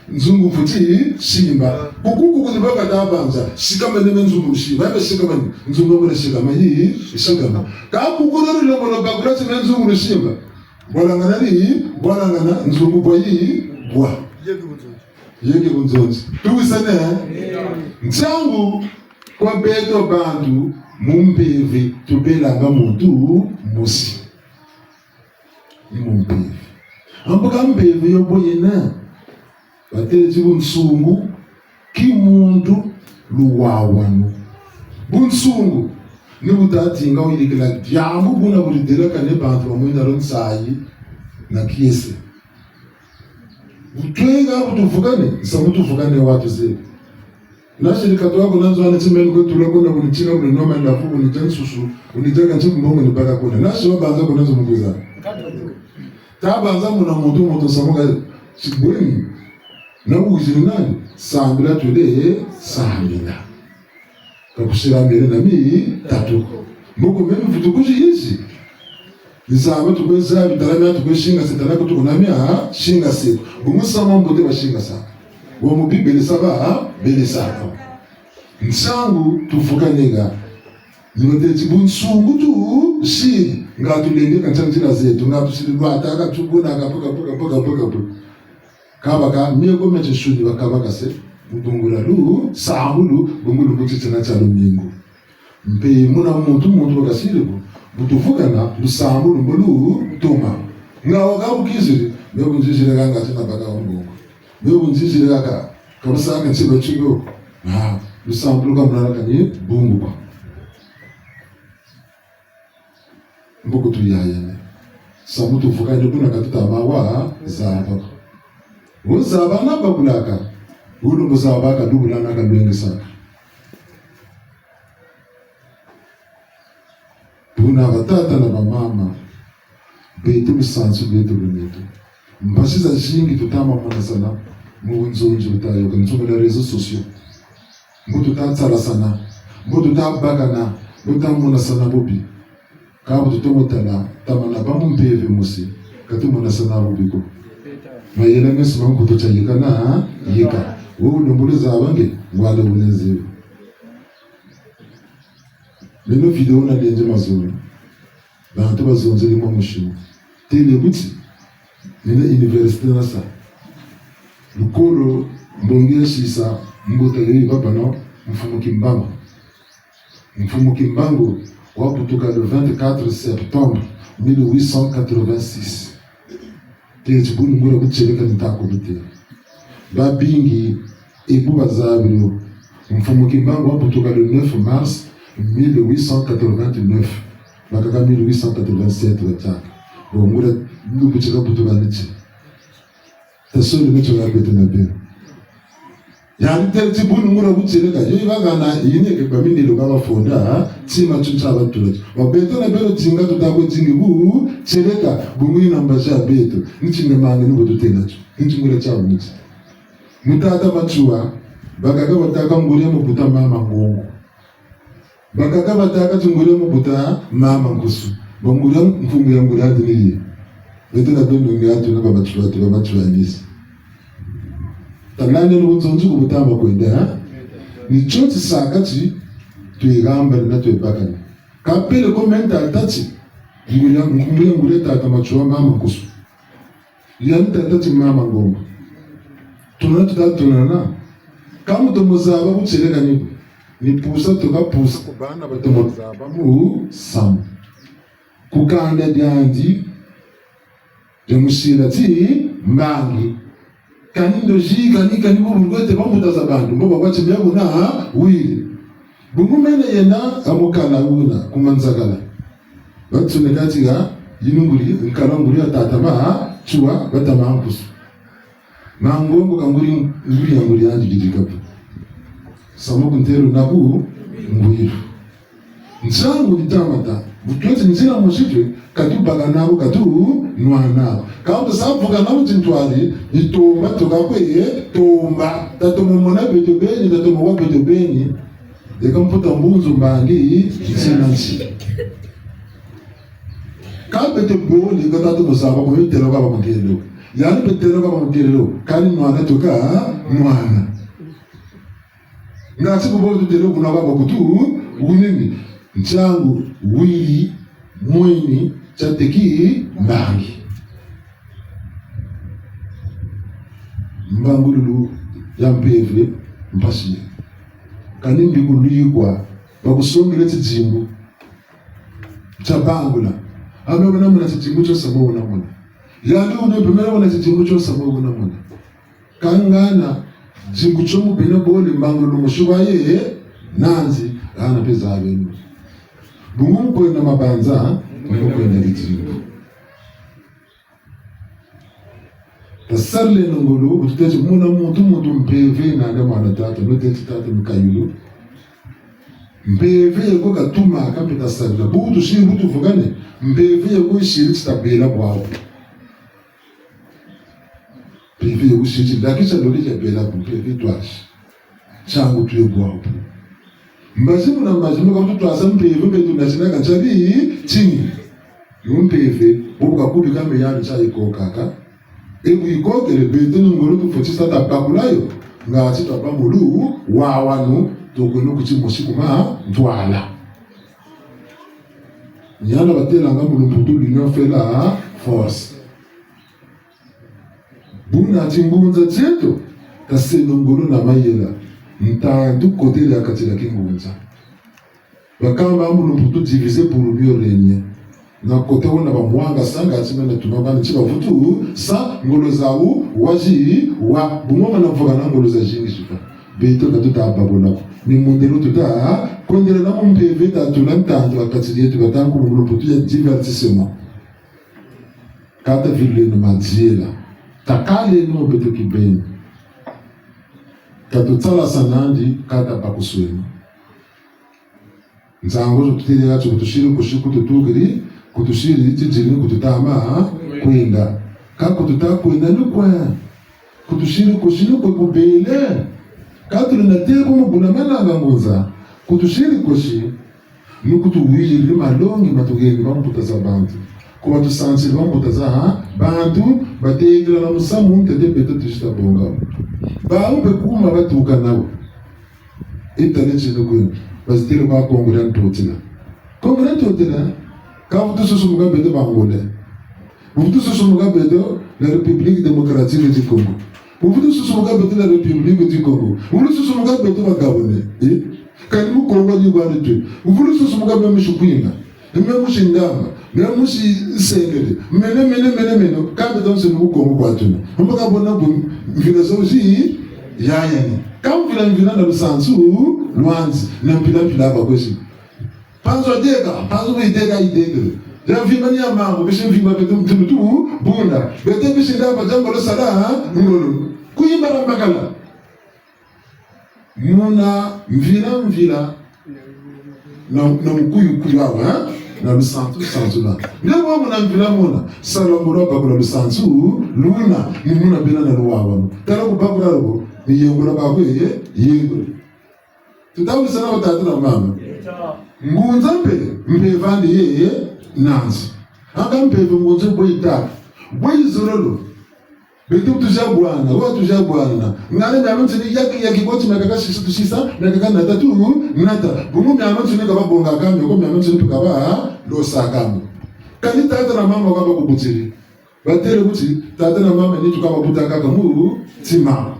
nzungu mfweti simba. Kuku kuku ni bu kata banza, sikamane me nzungu simba. Ebe sikamane, nzungu mwana sikama yi, sikama. Ka kuku lwa lombo lwa bakula ti me nzungu simba. Bwalangana ni, bwalangana, nzungu bwa yi, bwa. Yenge bunzonzi. Tuwisane? Nsangu kwa beto bantu mu mpeve tubelanga muntu mosi. Ni mu mpeve. Amboka mpeve yo bo yena. Batele ti bunsungu, ki muntu luwawanu. Bunsungu, ni bu tatinga wuyirikila diambu buna budidelakane bantu bamwena lo nsayi na kiese. Bu twenga bu tuvukane, nsamu tuvukane wa tuzebi. Nasi ni katwa kuna nzo ani ti meni kwe tula kuna kuni tina kuni noma ndafu kuni dia nsusu, kuni dia kanti mbongo ni baka kuna. Nasi wabanza kuna nzo mu kwiza. Tabanza muna muntu, muntu nsamu ka tibweni. Na wiziri nani? Sambila twele, sambila. Ka kusila mele na mitatu ko. Mboko meni vutu kuzi yizi. Ni zaba tukwe zabi, tala mia tukwe singase, tala ko tukunamia singase. Bungu nsamu wa mbote basingasa. Wa mubi belesa ba, belesa ko. Nsangu tuvukaneka. Ni batele ti bunsungu tu, si, nga tulenge ka ntia nzila zeto, nga tusiri lwata, ka tukuna, ka puka, puka, puka, puka, puka. Kabaka, mieko mia tinsuni bakabaka se, mu bungu dia lusambulu, bungu lumbu titina tia lumingu. Mpe muna muntu, muntu bakasiri ko, bu tuvukana, lusambulu mbo lutoma. Nga waka bu kiziri, me bu nziziri kanga tina baka wa mbongo. Me bu nziziri kaka, ka basaka nsiba tibo. Ah, lusambulu ka muna kani bungu kwa. Mboko tuyayane. Samu tuvukane buna ka tuta ma wa zaba. Wo zaba na bakulaka. Wo lumbu zaba ka lubula na ka lwengesaka. Buna batata na bamama. Beto lusansu, beto luneto. Mpasi zazingi tuta ma monasana mu bunzonzi butayoka, nzonzi dia réseaux sociaux. Mbo tuta tsalasana, mbo tuta bakana, mbo tuta monasana bubi. Kâ bu tutomo tala, tamana bâ mu mpeve mosi, ka tumonasana bubi ko. Mayela meso ma nkutu tia yika na yika. Wo wulombolo zaba nge, wale wunenze. Meno vidéo nalendi mazulu. Bantu bazonzele mwa mushimu. Tele buti, mina université nasa. Lukolo, mbongi ya sisa, mbuta yoyi baba no, Mfumu Kimbangu. Mfumu Kimbangu, Wabutuka le vingt-quatre septembre mille huit cent quatre-vingt-six. Teti bu ni nguria bu tieleka ni ta ku lutêla. Babingi e bu bazabi yo. Mfumu Kimbangu wabutuka le neuf mars mille huit cent quatre-vingt-neuf. Bakaka mille huit cent quatre-vingt-sept batiaka. Bon, nguria lubutika butuka niti. Tasoni meto ya beto na beno. Yandi teti bu ni nguria bu tieleka, yo yi bahana yina ke ba mindele ka bafonda, ha? Tima tio tia batula tio. Wa beto na beno dinga tuta kwe dingi bu tieleka, bungu yina mbazi ya beto. Nti nge mange ni bo tutêla tio. Nti nguria tia bu niti. Mu tata Matsoua, bakaka batâka nguria mu buta mama Ngongo. Bakaka batâka ti nguria mu buta mama Nkusu. Ba nguria mfumu ya nguria andi ni yi. Beto na beno nge atu na ba Matsoua, atu ba Matsoua nisi. Talani ni bunzonzi ku buta ma kwenda, ha? Ni tio tisaka ti twihambana na twibakana. Ka pele ko mental tâ ti nguria, nguria, nguria tata Matsoua mama Nkusu. Yandi tata ti mama Ngongo. Tuna tuta tunana. Ka mu tomo zaba bu tieleka ni, ni pusa tuka pusa ku bana ba tomo zaba mu samu. Ku kanda diandi, dia musila ti mbangi. Kani ndozi, kani, kani bu bulwete bambuta za bantu, mbo bakwa ti mia buna wiri. Bungu mene yena ha mukala wuna, ku Manzakala. Batsoneka ti ha, yinu nguri, nkala nguri ya tata Matsoua, bata ma Nkusu. Ma Ngongo ka nguri, nguri ya nguri yandi didi kapu. Samu ku ntelo na ku ngwilu. Nsangu ni tamata, bu tweti nzila mosi twe, ka tubakana ko, ka tunwana ko. Ka bu tusa vukana mu tintwari, ni tomba tuka kwe, tomba. Tatomo mona beto beni, tatomo wa beto beni. Eka mputa mbunzu mbangi, ntsina nsi. Ka beto bole, ka tatomo zaba ko, beto têlo ka ba mutêlo. Yandi beto têlo ka ba mutêlo, kani nwana tuka nwana. Ngati bubo tutêlo kuna kwa bakutu, wunini, nsangu, wiri, mweni, tia teki, mbangi. Mbangululu ya mpeve, mpasi. Kani mbi ku lwikwa, bakusongele tidimbu. Tia bangula. Ame wuna mona tidimbu tio samu wuna mona. Yandi wuna mpe mena wuna tidimbu tio samu wuna mona. Kangana, dingu tio mu bena bole mbangulu musuba ye, nanzi, hana mpe zabeno. Bungu mu kwenda mabanza, bungu mu kwenda bidimbu. Tasarileno ngolo, bu tuteti muna muntu, muntu mpeve, nanga mwana tata, no teti tata mukayulu. Mpeve yeko katumaka mpe tasarila. Bu tusiri bu tuvukane, mpeve yeko yisiri ti tabela bwawu. Mpeve yo wusiti, lakisa lole tia bela ku mpeve twasi. Nsangu tuye bwawu. Mbazi muna mbazi muka mutu twasa mpeve, mpe tunasinaka nsabi tini. Yo mpeve, bobu kakubika me yandi nsayi kokaka. E bu yikokele beto ni ngolo tufweti sa tabakula yo. Ngati twabâ mulu, wawanu, tukweno ku timosi ku mantwala. Ni hana batelanga mu lumputu l'union fait la force. Buna tingunza tieto, taseno ngolo na mayela, ntantu kotele ha kati dia kingunza. Bakamba mu lumputu diviser pour mieux régner. Na kota wuna bamwangasa ngati mena tuna bana ti bavutu sa ngolo zawu wazi wa bu mona mvukana ngolo zazingi zika. Beto ka tuta babula ko. Ni mundele tuta kwendela na mu mpeve tatula ntantu ha kati dieto batangu mu lumputu ya divertissement. Ka tavileno madiela. Takaleno beto kibeni. Ka tutsalasanandi, ka tabakusweno. Nsangu zo tutêle yatio ku tusiri kosi ku tutukiri, ku tusiri tidini ku tutama, ha? Kwenda. Ka ku tuta kwenda ni kwe. Ku tusiri kosi ni kwe kubele. Ka tuli na teko mu buna mananga ngunza. Ku tusiri kosi. Ni ku tuwiziri malongi ma tuheni bambuta za bantu. Ku batusansiri bambuta za bantu, batekela na musamu ntete beto tusi tabonga. Bawu mpe kuma batuka nawu. Itali tini kwenu, bazitele kwa Kongo dia Ntotela. Kongo dia Ntotela, ka vutu susumuka beto Bangolais. Vutu susumuka beto la République Démocratique du Congo. Vutu susumuka beto la République du Congo. Vutu susumuka beto ba Gabonais. Eh? Kani mu Kongo ni kwa nitu. Mvulu susu muka me musi Kwimba. Me musi Ndamba. Me musi Nsengele. Mene, mene, mene, mene. Kabe tonse ni mu Kongo kwa tuna. Mbo ka bona bu mvila zozi yaya ni. Ka mvila mvila na lusansu lwanzi. Na mpila mpila ba kwesi. Mpanzu a dieka, mpanzu bu yi dieka yi dieka. Ya mvimba ni ya mambu, bisi mvimba beto mutulu tu bunda. Beto bisi Ndamba dia ngolo sala, ngolo. Kwimba na makala. Muna mvila mvila. Na, na mukuyu kuyu awa, eh? Na lusansu, lusansu lwa. Nde mwa muna mvila muna, sala ngolo bakula lusansu, luna, ni muna bena na luwawa. Tala ku bakula loko, ni yengula bakwe, ye, yengula. Tuta wisana batata na mama. Ngunza mpe, mpe vandi ye, ye, nansi. Aka mpe ve ngunza bwe yita. Bwe yizololo. Beto tuzabwana, wa tuzabwana. Ngana miamiansoni yaki, yaki koti miakaka sisa tusisa, miakaka nata tu, nata. Bungu miamiansoni ka babonga kami, ko miamiansoni mpe ka balosa kami. Kani tata na mama ka bakubutiri. Batêle kuti, tata na mama nitu ka babuta kaka mu ntima.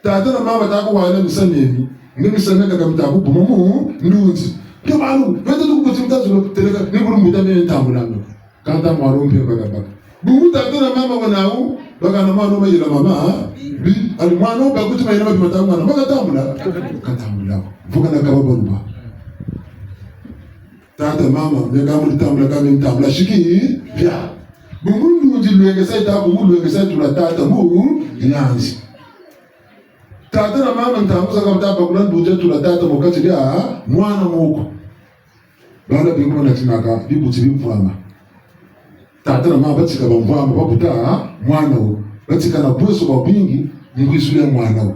Tata na mama bata kuwala misamu miemi. Nge misamu miakaka mita kubuma mu ndunzi. Nge balu, beto tukubutiri mutazolo, têleka, ni bulu mbuta mie ntambula no. Kanta mwana wo mpe baka baka. Bungu tata na mama wena wu, baka na mwana wo mayela mama, bi, ali mwana wo bakuti mayela mabi mata mwana, baka tambula. Katambula. Vuka na kaba bonwa. Tata, mama, mie ka muli tambula, ka mie ntambula, siki, bia. Bungu ndunzi lwengesa yita, bungu lwengesa tula tata, mu, nyanzi. Tata na mama ntangu zakaka bata bakula ndunzi tula tata mu kati dia mwana moko. Bala beko banatinaka bibuti bi mvwama. Tata na mama batika bamvwama, babuta mwana wo. Batika na bweso bwabwingi, mu kwisulila mwana wo.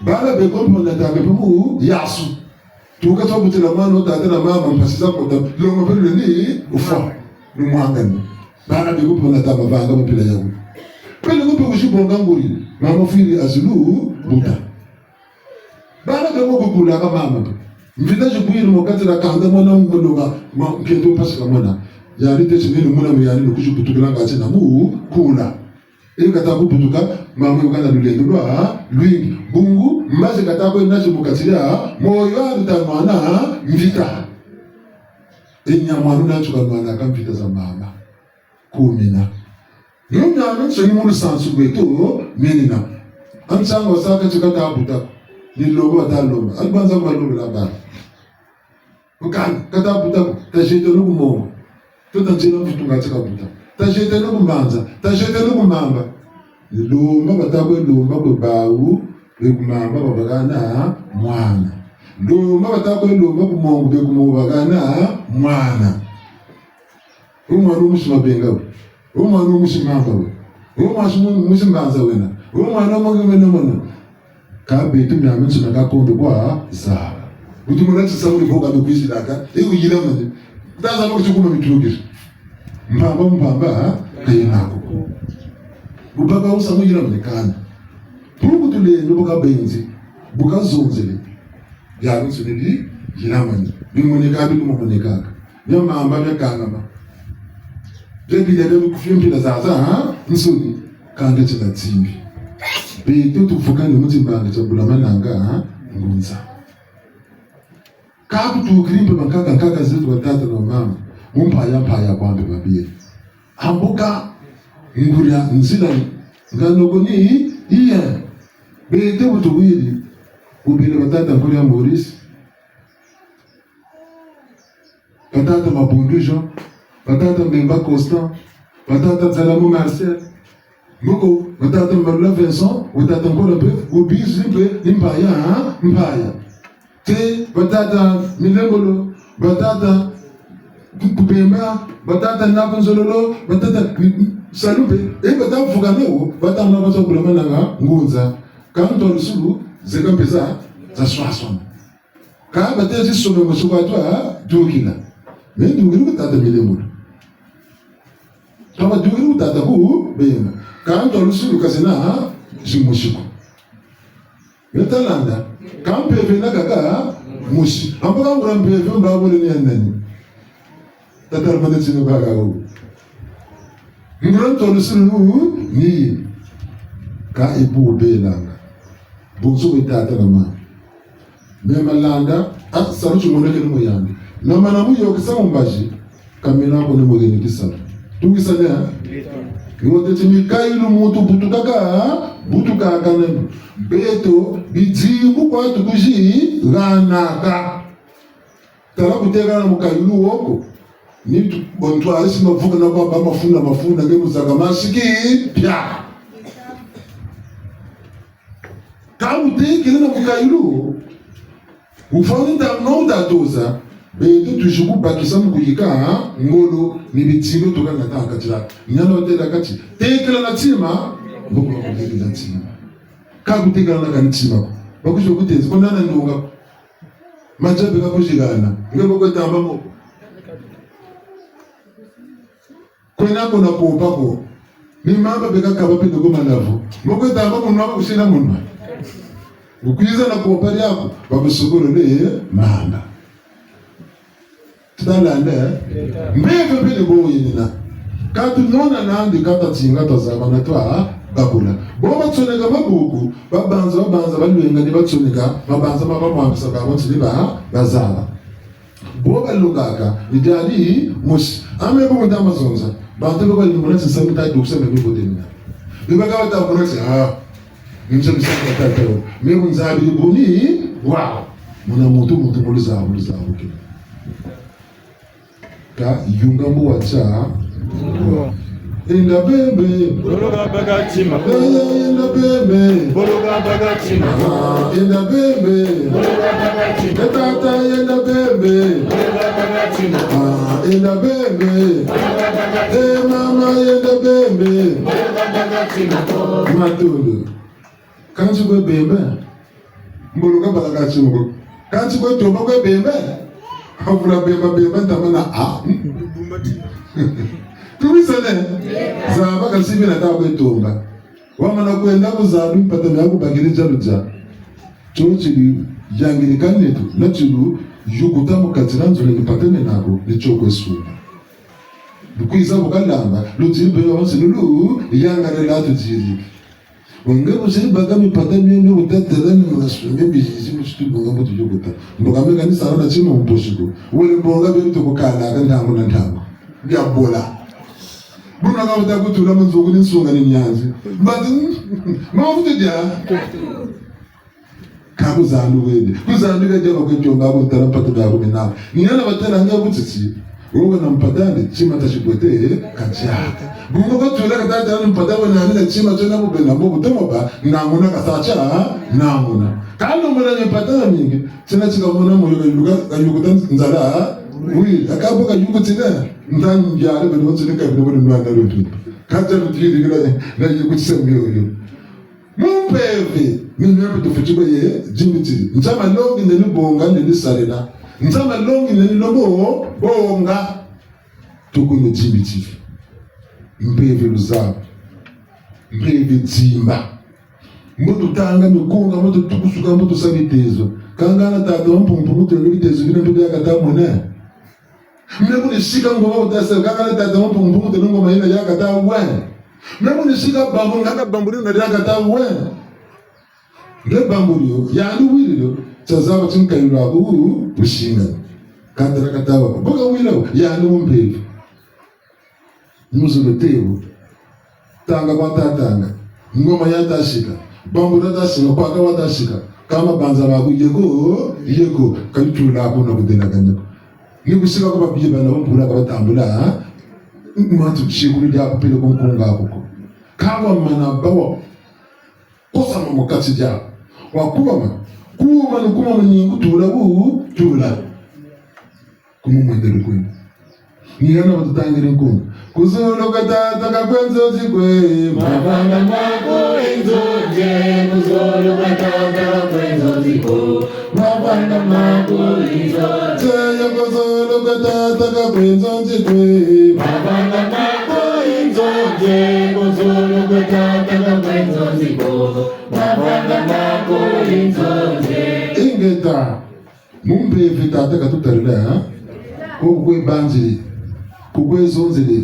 Bala beko mpe banataka mpe mu yasu. Tuka twa butila mwana wo tata na mama mpasi za kota, longo mpe luleni ufwa, lumwangani. Bala beko mpe banata mavanga mu mpila yawu. Peleko mpe kusi bonga nguri, mama fwiri a zulu buta. Bala beko kukulaka mama. Mvita zibwiri mu kati dia kanda mwana mu loka, ma, nkento mpasi ka mwana. Yandi tesi nini muna mu yandi ni kusi butukila ngati na mu kula. Yandi kata kubutuka, mama yo kana lulendo lwa lwingi. Bungu, mbazi kata kwe nasi mu kati dia moyo a luta mwana mvita. Yandi mwana wuna tuka mwana ka mvita za mama. Kumina. Yo miamiansoni mu lusansu lweto, menina. A nsangu wasaka ti kata buta ko. Ni lomba bata lomba. A banza kwa lomba la bala. Mukani, kata buta ko, tazieteno ku mongo. Tota nzila mvutu nga ti kabuta. Tazieteno ku mbanza, tazieteno ku mamba. Lomba bata kwe lomba kwe bawu, be ku mamba babakana mwana. Lomba bata kwe lomba ku mongo, be ku mongo babakana mwana. Wo mwana wo musi Mabenga we. Wo mwana wo musi Mamba we. Wo mwana wo musi Mbanza wena. Wo mwana wo mwana wena mwana. Ka beto miamiansoni ka kondo kwa za. Butu mwana tisa muli boka me kwizilaka. E wuyila mane. Taza moko tukuma mitukiri. Mpamba mpamba, ha? Ka yena ko. Bubaka wusa muyila mane kani. Buku tulendo bu kabenzi. Bu kazonzele. Biabiansoni bi, yila mane. Bimoneka, bikumonekaka. Bia mamba, bia kangama. Bia bidia, bia bikufi, mpila zaza, ha? Nsoni. Kanda tina timbi. Beto tuvukani mu timbangi tia bula mananga, ha? Ngunza. Ka kutukiri mpe bankaka, nkaka zeto batata na bamama. Mu mpaya, mpaya kwa mpe babie. Ambuka, nguria, nzila, nganoko ni, iya. Beto bu tuwiri. Wubele batata nguria Maurice. Batata Mabundu Jean, batata Mbemba Constant, batata Nzalamu Marcel, mboko, batata Mbalula Vincent, batata Nkola mpe, wubizi mpe, ni mpaya, ha? Mpaya. Te, batata Milembolo, batata Ku-, Kubemba, batata Naku Nzololo, batata Salu mpe, e bata vukana wo, bata muna bata bula mananga, ngunza, ka ntwalusulu, zeka mpe za, za swaswana. Ka batêle ti some mosi kwa twa dukila. Me ndukiri ku tata Milembolo. Twa badukiri ku tata Kubemba. Ka ntwalusulu ka zena zimosi ko. Me talanda. Ka mpeve na kaka mosi. Ambo ka nguria mpeve mba bole ni ya nani. Tata Rubanda tino kaka wo. Nguria ntwalusulu ni ye. Ka e bu belanga. Bonso bwe tata na mama. Me malanda, ah, salu timonekene mu yandi. Na mana muyôkesa mu mbazi, ka mena ko ni muyeni tisalu. Tuwisane, eh? Ni wo teti mikayulu muntu butukaka, butukaka nani. Beto, bidimbu kwa tukuzihanaka. Tala kutekana mukayulu wo ko. Ni tu-, bon, twalisi mavuka na kwa ba mafunda, mafunda, nge muzaka masiki, pia. Ka wutekele na mukayulu, wufwani ntangu na wutatosa, beto tuzi kubakisa mu kuyika, ha? Ngolo, ni bitilo tuka na tanga tila. Niana watela kati, tekela na tima, mboko bakutekela na tima. Ka kutekela na kani tima ko. Bakuzi kutezi, ko nana ndonga. Matia beka kuzigana. Nge boko tamba moko. Kwena ko na kopa ko. Ni mamba beka kaba pele ko malavu. Moko tamba munwa kusina munwa. Wukwiza na kopa diaku, bakusukulule mamba. Tutalanda, eh? Mpeve mpe ni bo yenina. Ka tunona nandi ka tatinga twazabana twa bakula. Bo batsoneka mabuku, babanza, babanza, balwenga ni batsoneka, babanza ma bamwangisa babo nti ni ba, bazaba. Bo balukaka, ni diadi mosi. Ame bo nda mazonza. Bantu beko ni mona nti samu ta dukisa me ni bote mina. Ni baka bata mona nti, ah, ni nsa bisa ka tata wo. Me bu nzabiri buni, wow. Muna muntu, muntu mu luzabu, luzabu ke. Ka yunga mbu watsa. Enda bembe. Boloka baka tima. Yaya, enda bembe. Boloka baka tima. Ah, enda bembe. Boloka baka tima. E tata, enda bembe. Boloka baka tima. Ah, enda bembe. Boloka baka tima. E mama, enda bembe. Boloka baka tima. Matondo. Kansi kwe bembe. Mbolo ka baka tima ko. Kansi kwe tomba kwe bembe. Avula bemba, bemba, ntamana, ah. Tuwisane? Zaba ka sibi na ta kwe tomba. Wamana kwenda ku zalu mpata miaku bakiri dialu dia. Tio tiri yangiri ka neto, na tiri yukuta mu kati na nzo ni mpata miena ko, ni tio kwe sumba. Lukwiza bu kalamba, lutiri bela wansi lulu, yangalela tutiri. Wenge kuziri baka mipata mio mio wutatela ni muna sunge bizizi mu titu bonga mbutu diokuta. Mboka meka ni sala na tima mposi ko. Wele bonga bia bitu kukala ka ntangu na ntangu. Bia bola. Buna ka wuta kutula mu nzo ku ni nsunga ni mianzi. Mbati, ma wutu dia. Ka ku zandu wende. Ku zandu wende bakwe tionga ko tala mpata ba ku mina. Ni yana batela nge butiti. Wo wena mpata ni tima ta sikwete, eh, ka tiaka. Bungu ko tula ka tata ni mpata wena ni na tima tiona mu bena mbo butomo ba, na muna ka sa tia, na muna. Ka no muna ni mpata na mingi, tina tika muna mu yo ka yuka, ka yukuta nzala, wi, aka bo ka yukutine, ntangu yale beno ntine ka beno beno nwana lutu. Ka tia lutu yiri kila, na yukutisa mbio yo. Mu mpeve, ni mio mpe tufweti kwe ye, dimbitiri. Nza malongi nde ni bonga, nde ni sarila. Nza malongi nde ni lobo, bonga. Tukunu dimbitiri. Mpeve luzabu. Mpeve dimba. Mbo tutanga mikunga, mbo tutukusuka, mbo tusa bitezo. Kangana tata wa Mpungu Mpungu tele bitezo bina mpe bia kata mona. Mbe kunisika ngoma wuta sa, kangana tata wa Mpungu Mpungu tele ngoma yina ya kata we. Mbe kunisika bamburi, kaka bamburi na ya kata we. Nge bamburi yo, yandi wiri yo, tia zaba ti nkayulu aku, wusinga. Kantara kata wa, boka wila, yandi mu mpeve. Muzolo tebo. Tanga kwa tatanga. Ngoma ya tasika. Bambula tasika, kwaka wa tasika. Kama banza baku yeko, yeko. Kalitula ko na kudena kanyeko. Ni kusika ko babiye bana bambula ka batambula, ha? Matu tsikulu dia kupele ko nkunga kuko. Kama mana bawa. Kosa ma mu kati dia. Wakubama. Kuma ni kuma mu ningu tula wu, tula. Kuma mwendele kwenda. Ni hana batutangiri nkunga. Ku zulu kwa tata ka kwe nzonzi kwe. Mavanga maku i nzonzi, ku zulu kwa tata ka kwe nzonzi ko. Mavanga maku i nzonzi. Zeya ku zulu kwa tata ka kwe nzonzi kwe. Mavanga maku i nzonzi, ku zulu kwa tata ka kwe nzonzi ko. Mavanga maku i nzonzi. Ingeta. Mu mpeve tata katutarila, ha? Ko kukwe banziri, kukwe zonzele,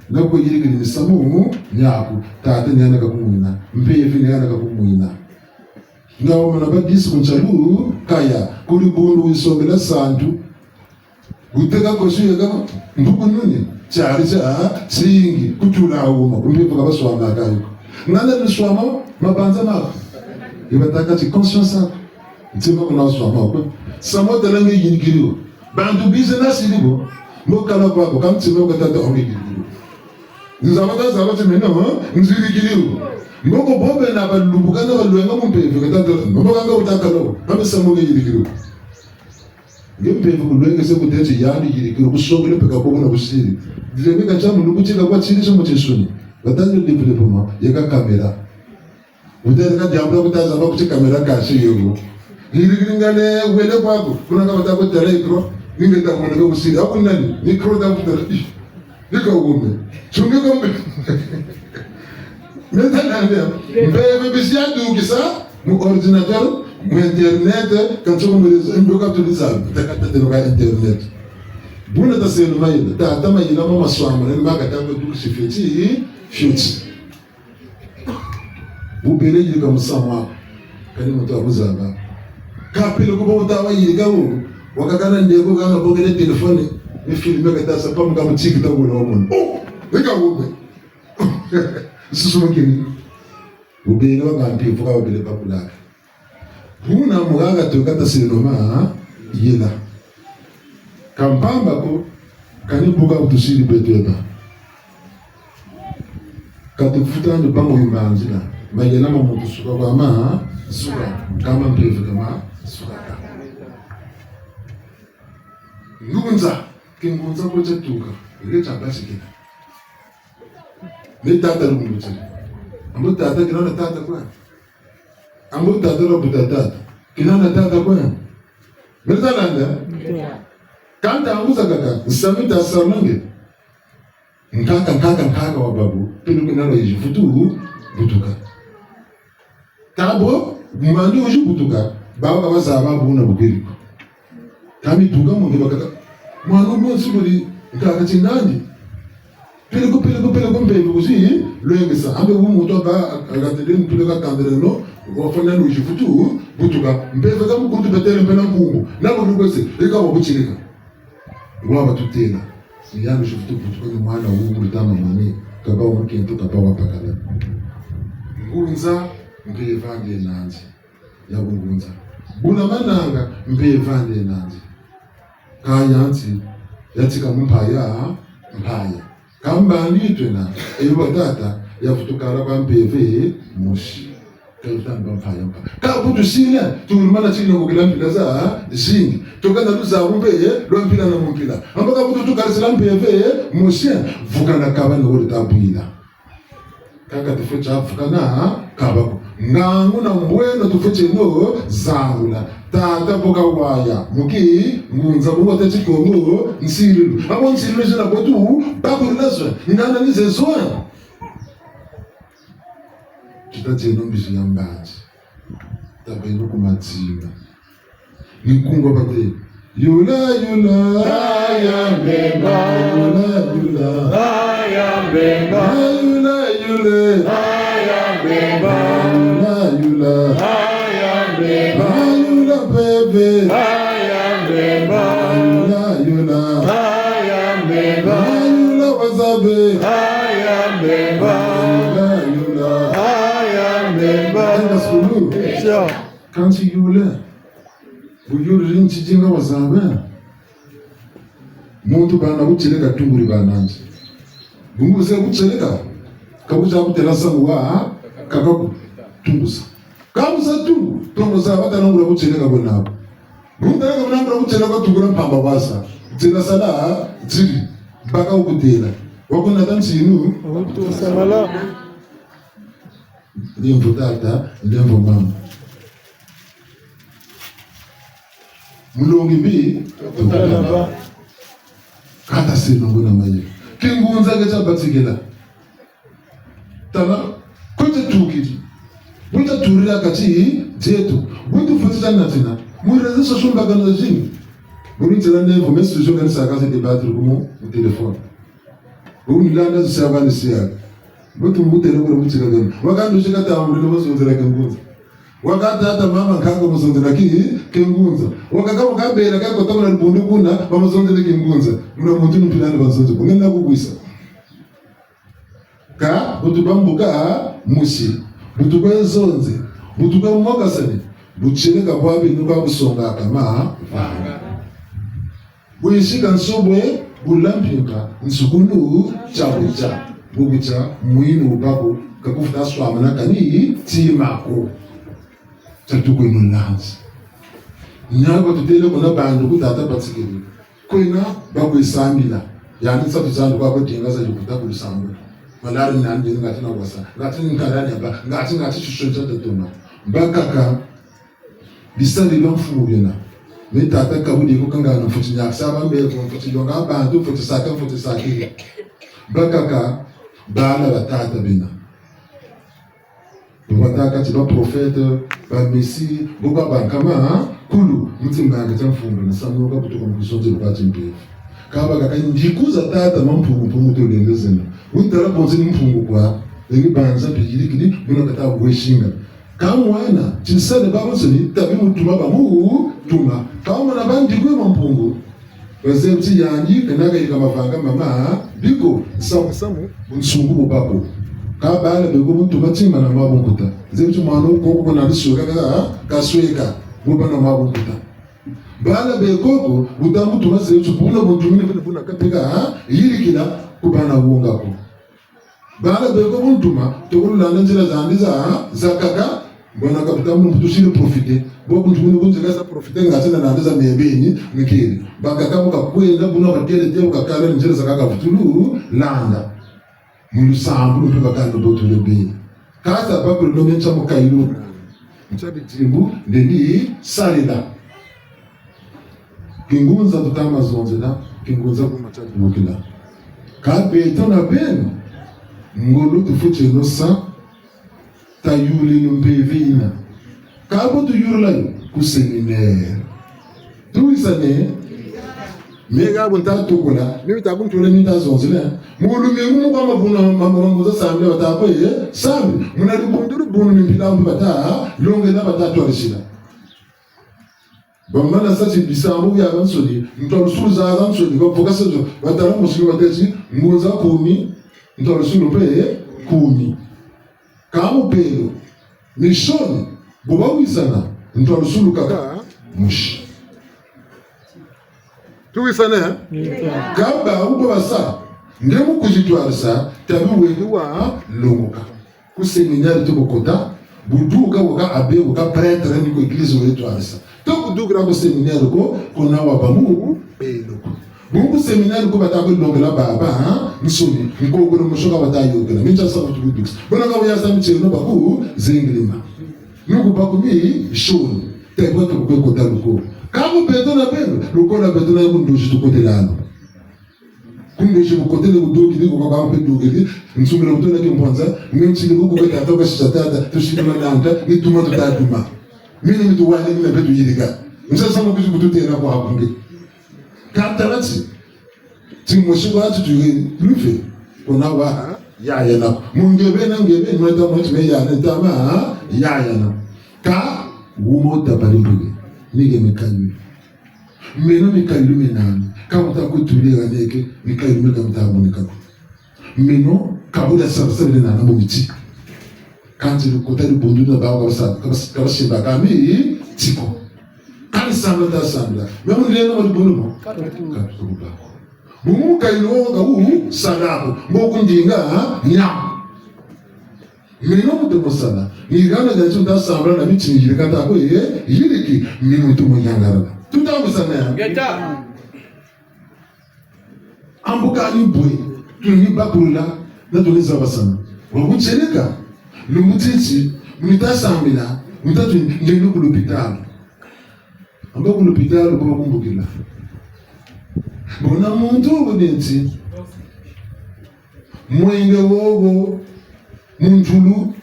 na kukwe yirikiri misamu miaku, tata ni hana kakumwina, mpeve ni hana kakumwina. Nga wamana ba dix ku ntsalu, kaya, kuri bundu wisongela santu. Wuteka kosi yeka, mbuku nuni, tiari tia, singi, kutula wuma, kumbe vuka baswama kayo. Ngana ni swama, mabanza mako. Ibatâka ti conscience ako. Ntima kuna swama ko. Samu tala nge yirikiri wo. Bantu bize na siri bo. Mbo kala kwako, ka ntima kwa tata onge yirikiri wo. Nzaba ta zaba ti meno, nzirikiri wo. Mboko bo bena balubuka na balwenga mu mpeve, ka tata, mboko kanga wuta kala wo. Mame samu nge yirikiri wo. Nge mpeve kulwengese kutêle ti yandi yirikiri wo, kusongele mpe ka boko na kusiri. Dileme ka tia muluku tika kwa tiri tio mu tinsuni. Batâ nge développement, yeka caméra. Wutele ka diambu kuta zaba kuti caméra kasi yo. Yirikiri ngane wele kwako, kuna ka bata kutêla écran, ni nge ta mona ka kusiri. Aku nani, micro ta kutêla, ih, ni ka wume. Sungi ka mbe. Meta nani, mpeve bisi yadukisa, mu ordinateur, mu internet, ka ntsoko mu réseau, mbo ka tuliza, ta kata teno ka internet. Buna taseno mayela, tata mayela ma maswama, nani ma kata ko dukisi fioti, fioti. Bu bele yirika musamu waku, kani muntu wa kuzaba. Ka peleko bo wuta wa yirika wo, wakaka na ndeko kanga bokele téléphone, ni filme kata sa pamuka mu TikTok wala wamona. Oh, yeka wume. Nsusu mukini. Bu bele wanga mpimpu ka wabele bakulaka. Buna muganga tuka taseno mayela. Ka mpamba ko, kani bu ka kutusiri beto eba. Ka tufutani bango yimbanzila, mayela ma muntu suka kwa ma, suka, kama mpeve kama, suka ka. Ngunza, kingunza ko tiatuka, ile tia basikila. Ni tata lumbutiri. Ambo tata kina na tata kwa. Ambo tata na buta tata. Kina na tata kwa. Meza landa? Ndio. Kanta ambuza kaka, nsami ta samange. Nkaka, nkaka, nkaka wa babu. Pele kuna lo yizi vutu, butuka. Tabo, mwandi wizi butuka. Bawu ka bazaba buna bukiri ko. Kami tuka mungi bakaka. Mwana mwonsi kuri, nkaka ti nandi. Peleko, peleko, peleko mpeve kusi lwengesa. Ambe wu muntu aba, akatele mpila ka kandele no, wafwana luzi vutu, butuka. Mpeve ka mukuntu betele mpela nkumbu. Na bu lwengese, eka wa butirika. Wa batutela. Ni yandi luzi vutu butuka ni mwana wu mu tama mani, kaba wa mukento, kaba wa bakala. Ngunza, mpeve andi nandi. Ya bungunza. Buna mananga, mpeve andi nandi. Ka yanti, yatika mu mpaya, mpaya. Kamba ni twena, eyo batata, yavutukala kwa mpeve, mosi. Ka yutani ba mpaya, mpaya. Ka butusila, tulumana tino mukila mpila zazingi. Tuka na luzabu mpe, lwa mpila na mu mpila. Amba ka butu tukarisila mpeve, mosi, vuka na kaba ni wole tabwila. Kaka tufweti vukana kaba ko. Ngangu na mbweno tufweti no zangula. Tata boka waya. Muki ngunza bungu tati Kongo nsilulu. Abo nsilulu zina botu bakulila zo. Ngana ni zezo. Tutatieno mbizi ya mbanzi. Tabeno ku mazinga. Ni nkunga bate. Yula, yula. Aya mbemba. Yula, yula. Aya mbemba. Yula, yula. Aya mbemba. Yula, yula. Aya mbemba. Yula mpeve. Aya mbemba. Yula, yula. Aya mbemba. Yula wazabe. Aya mbemba. Yula, yula. Aya mbemba. Enda sulu. Kansi yule. Bu yule nti dinga wazabe. Muntu bana butieleka tunguri banandi. Bungu ze butieleka. Kabuza kutela samu wa, kaka kutungusa. Kabuza tu, tongo za bata nangula butieleka bwena bo. Muntu aleka nangula butieleka tungula mpamba wasa. Tela sala, zili. Baka wukutela. Wakuna ta nsinu. Utu samala. Ndemvo tata, ndemvo mama. Mulongi mbi, tutalaba. Kata se nongo na maye. Kingunza ke tia batikela. Tala, kote tukiri. Buta turila kati, dieto. Buta fotita natina. Mu réseaux sociaux mbakana zini. Buni tela nevo, mais solution kani saka se débattre kumu, mu téléphone. Buni landa zisaba ni siaka. Buta mbutele kule butika kani. Wakando shika tambulile, basonzela kingunza. Wakaka tata mama nkaka muzonzela ki, kingunza. Wakaka mukabela ka kota muna dibundu kuna, bamuzonzela kingunza. Muna muntu ni mpila ni banzonzi, bungena kukwisa. Ka, bu tubâ mbuka, musi. Bu tukwe zonze. Bu tukwe mokasani. Bu tieleka bwabi ni kwa busonga kama. Bwisi ka nsobwe, bula mpimpa, nsukulu, tia butia. Bu butia, mwini wubâ ko, ka kufweti swamana kani, tima ko. Tia tukweno lanzi. Nia kwa tutêle kuna bantu ku tata batsikiri. Kwena, bakwe sambila. Yandi nsatu za ndu kwa kwe dinga za yikuta ku lusambulu. Malari nandi ngati na wasa. Ngati nkala ni ba. Ngati, ngati shusho za tatoma. Bakaka. Bisari bia mfumu biena. Me tata kabudi ko kangana mfuti niakisa ba mbeko, mfuti longa bantu, mfuti saka, mfuti saki. Bakaka, bala ba tata bena. Bo batâka ti ba prophète, ba messie, bo ba bankama, ha? Kulu, mu timbanga tia mfumu, na samuka butuka mu kusonzela kwa timpeve. Ka bakaka ndiku za tata Mampungu mpe mu tulendo zena. Wutala bonso ni Mpungu kwa, eni banza mpe yirikiri, buna kata bwe singa. Ka mwana, tinsale babansoni, tabi mutuma bamutuma. Ka mwana ba ndiku ya Mampungu. Bazebi ti yandi, kena kayirika mavanga mama, biko, samu, samu, bunsungu bubâ ko. Ka bala beko mutuma tima na mwa bunkuta. Zebi ti mwana wo koko kuna bisweka ka, kasweka, bubâ na mwa bunkuta. Bala beko ko, buta mutuma zebi ti buna buntumini buna buna kapeka, ha? Yirikila, kubâ na wonga ko. Bala beko buntuma, toko lulanda nzila zandi za, zakaka, bwana kapita mu mputu siri profiter. Bo kuntu muni kunze ka sa profiter, ngati na nandi za mebeni, mikiri. Bakaka mu kakwenda, buna batêle te, bu kakala nzila zakaka vutulu, landa. Mu lusambulu mpe bakala bo tule beni. Kasa bakulu no mencha mu kayilu. Ncha bidimbu, ndendi sarila. Kingunza tutama zonzela, kingunza kuma tia dukila. Ka beto na beno, ngolo tufweti no sa, tayuleno mpeve yina. Ka bo tuyulula yo, ku séminaire. Tuwisane, mega bu nta tukula, mi bita bu ntule mi nta zonzela. Mu lumingu mu kwa mavuna, ma-, ma-, mangunza sambila bata kwe, eh, sambi. Muna dibundu dibundu mi mpila mbi bata, longela bata twarisila. Bamana sa ti bisambu biabiansoni, ntwalusulu zazansoni, bavukasa zo, batala musulu batêle ti, ngunza kumi, ntwalusulu mpe kumi. Ka mupelo, mission, bu bawisana, ntwalusulu kaka, musi. Tuwisane, eh? Ka ba, uko basa, nge mu kuzitwarisa, tabi wele wa, longoka. Ku séminaire tu bu kota, bu duka waka abbé, waka prêtre, ni ku église wele twarisa. To ku dukila ku séminaire ko, ko na wa ba mu, belo ko. Bu ku séminaire ko bata ku longela baba, ha? Nsoni, nkokolo musoka bata yokela. Mincha sa ku tu dukisa. Bona ka waya sa mitieno ba ku, zengilima. Nuku ba ku mi, shoni. Te kwa tu kwe kota luko. Ka mu beto na beno, luko na beto na ku ndosi tu kotelano. Ku ndosi bu kotele ku dukiri, ku kaba mpe dukiri, nsungila ku tona kimpwanza, nge ntili ku kube tata, kasisa tata, tusindula nanta, ni tuma tuta tuma. Mini mitu wane, mina mpe tuyirika. Nsa samu kisi kututela kwa kunge. Ka tala ti, ti mosi kwa ti tuye, lufe, kona wa, yaya na. Mu nge be na nge be, mweta mweti me ya, ne tama, yaya na. Ka, wumo tabali mbele, nige mikayu. Meno mikayilu mena nani. Ka muta kutulira neke, mikayilu meka muta monika ko. Meno, ka buda saba saba mena nani mu miti. Kanti lukota dibundu na bawu kabasa, kabasa, kabasimba kami, tiko. Kani sambila ta sambila. Meno ndeno mu dibundu mo. Katuba ko. Bu mukayilu wo ka wu, sala ko. Mbo kundinga, ha? Nyam. Meno mu tomo sala. Ni hana dia nti nta sambila na miti ni yirika ta ko ye, yiriki, ni mu tomo yangalala. Tuta mu sala ya. Ngeta. Ambu kani bwe, tuni bakulula, na tuni zabasana. Wa kutieleka, lumbu titi, mu nita sambila, mu nita tu, ndenu ku lupitalu. Amba ku lupitalu, baba kumbukila. Bona muntu wo neti. Mwenge wowo, mu ntulu.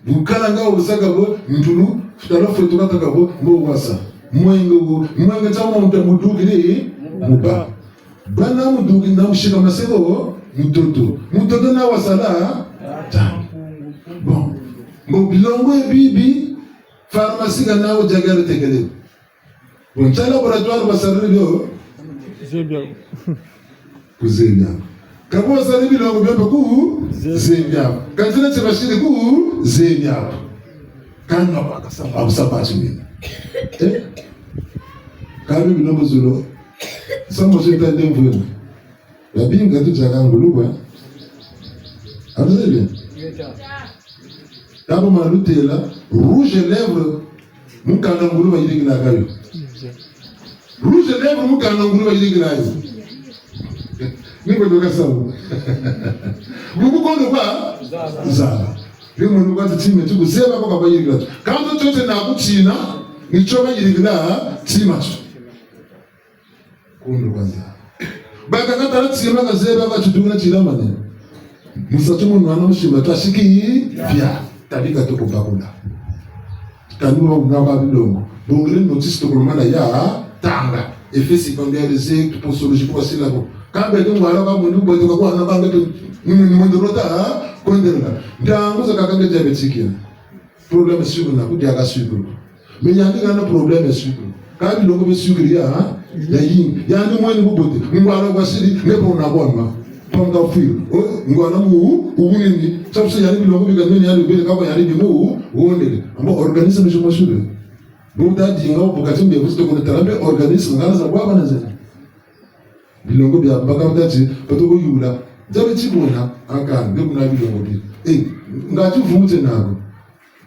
Bukala nga wusaka bo, ntulu, futala fwetu kataka bo, mbo wasa. Mwenge wo, mwenge tia muntu mudukiri, muba. Bana mudukiri na musika masebo, mutoto. Mutoto na wasala, ta. Bon. Mbo bilongo bibi, pharmacie ka nawu diagere tekele. Bon, tia laboratoire basariri bio. Zebia. Kuzebia. Ka bo basariri bilongo bio mpe ku? Zebia. Zebia. Ka ntina tie basiri ku? Zebia. Kani ma kwa kasamba, kusamba timina. Eh? Ka bi bilongo zulu. Samba tie tande mvwema. Babingi ka tudiaka ngulu kwa. Abuzebi? Tabo malutela, rouge à lèvres, mukanda ngulu bayirikilaka yo. Rouge à lèvres, mukanda ngulu bayirikila yo. Ni bo ndoka sabu. Bubu kondo kwa? Zaba. Ni munu kwa ti tima tio kuzeba kwa bayirikila. Kanto tiote na kutina, ni tio bayirikila tima tio. Kondo kwa nza. Bakaka tala tima kazeba ka tutukuna tilamane. Musatu mu nwana musimba twasiki via. Tabika toko bakula. Kani ba kuna ba bilongo. Bongele notice toko mana ya tanga. Effet secondaire ze tu posologie kwa sila ko. Kambe tu ngwala ba mundu kwa toka kwa na ba ngetu. Ni mundu rota, ha? Kwendelea. Ntangu zakaka nge diabétique. Problème sucre na kudiaka sucre. Mais yandi ngana problème ya sucre. Ka bilongo bia sucre ya, ha? Ya yingi. Yandi mwene bubote. Ngwala kwa siri, ne pona kwa ma. Panga fil. O, ngwala mu, uwunini. Sabu se yandi bilongo bika nini yandi bele kaba yandi bimu, wondele. Ambo organisme je m'assure. Bo ta dinga, bo kati mbe, vusto kone talambe organisme, ngana za bwa bana zena. Bilongo bia baka batati, patoko yula. Diabétique wena, aka, nge kuna bilongo bi. Eh, ngati vumute nako.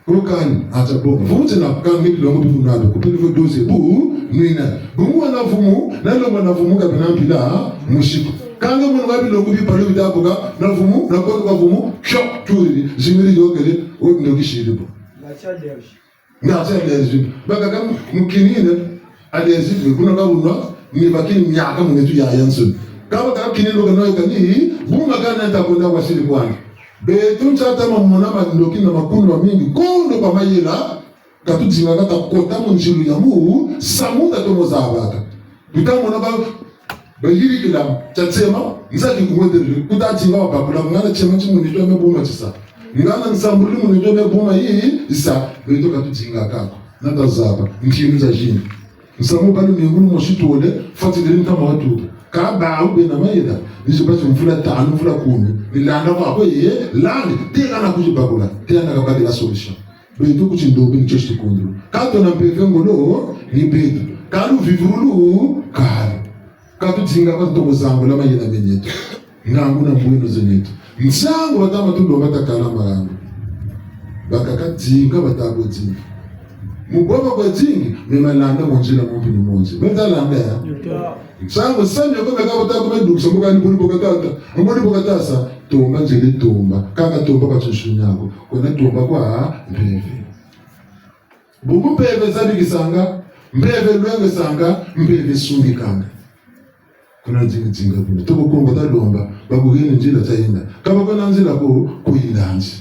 Ko kani, ata bonga. Vumute nako, kani nge bilongo bi kuna bi. Kupeli ko dose, bu, nwina. Bungu wana vumu, na longo na vumu kabina mpila, musiku. Kani nge mwana bilongo bi palo bitabuka, na vumu, na kono kwa vumu, shok, turi, zimiri yokele, o, ndoki shiri bo. Ngati allergie. Bakaka mu kinini allergie, kuna ka bunwa, ni bakini miaka mu nitu ya yansoni. Ka bakaka kinini lo ka noyo kani, bunga kana ta konda kwa siri kwani. Beto ntia ta mamona mandoki na makulu mamingi, kondo kwa mayela, ka tudinga ka ta kota mu nzilu ya mu, samu ta tomo zabaka. Tuta mona ba, bayirikila, tia tsema, nzaki kuwetele, kuta dinga wa bakula, ngana tsema ti mu nitu ya me buma tisa. Ngana nsambulu mu nitu ya me buma yi, isa, beto ka tudinga kako. Na ta zaba, ntinu za zini. Nsamu balu mingulu mo sitole, fati diri ntama watu. Ka ba ube na mayela, nizi bati mvula tanu, mvula kumi. Ni landa kwa kwe ye, landi, teka na kuzi bakula, teka na kabaki la solution. Beto kuti ndobe ni tio si kundulu. Ka tona mpeve ngolo, ni beto. Ka lu vivurulu, ka lu. Ka tudinga ka tutomo zangula mayela meneto. Ngangu na mbweno zeneto. Nsangu batama tulomba takala malangu. Bakaka dinga batako dinga. Mu boma kwa dingi, me malanda mu nzila mu mpi ni mu nzila. Me talanda ya? Nsangu sami yako meka batako me dukisa, mbuka ni buni boka tata. Mbuni boka tasa, tomba nzele tomba. Kaka tomba kwa tsunsu nyako. Kwena tomba kwa mpeve. Bungu mpeve zabikisanga, mpeve lwengesanga, mpeve sungikanga. Kuna nzingi zinga kuna. Toko Kongo ta lomba, bakuheni nzila ta yenda. Ka ba kuna nzila ko, kuyinda nzi.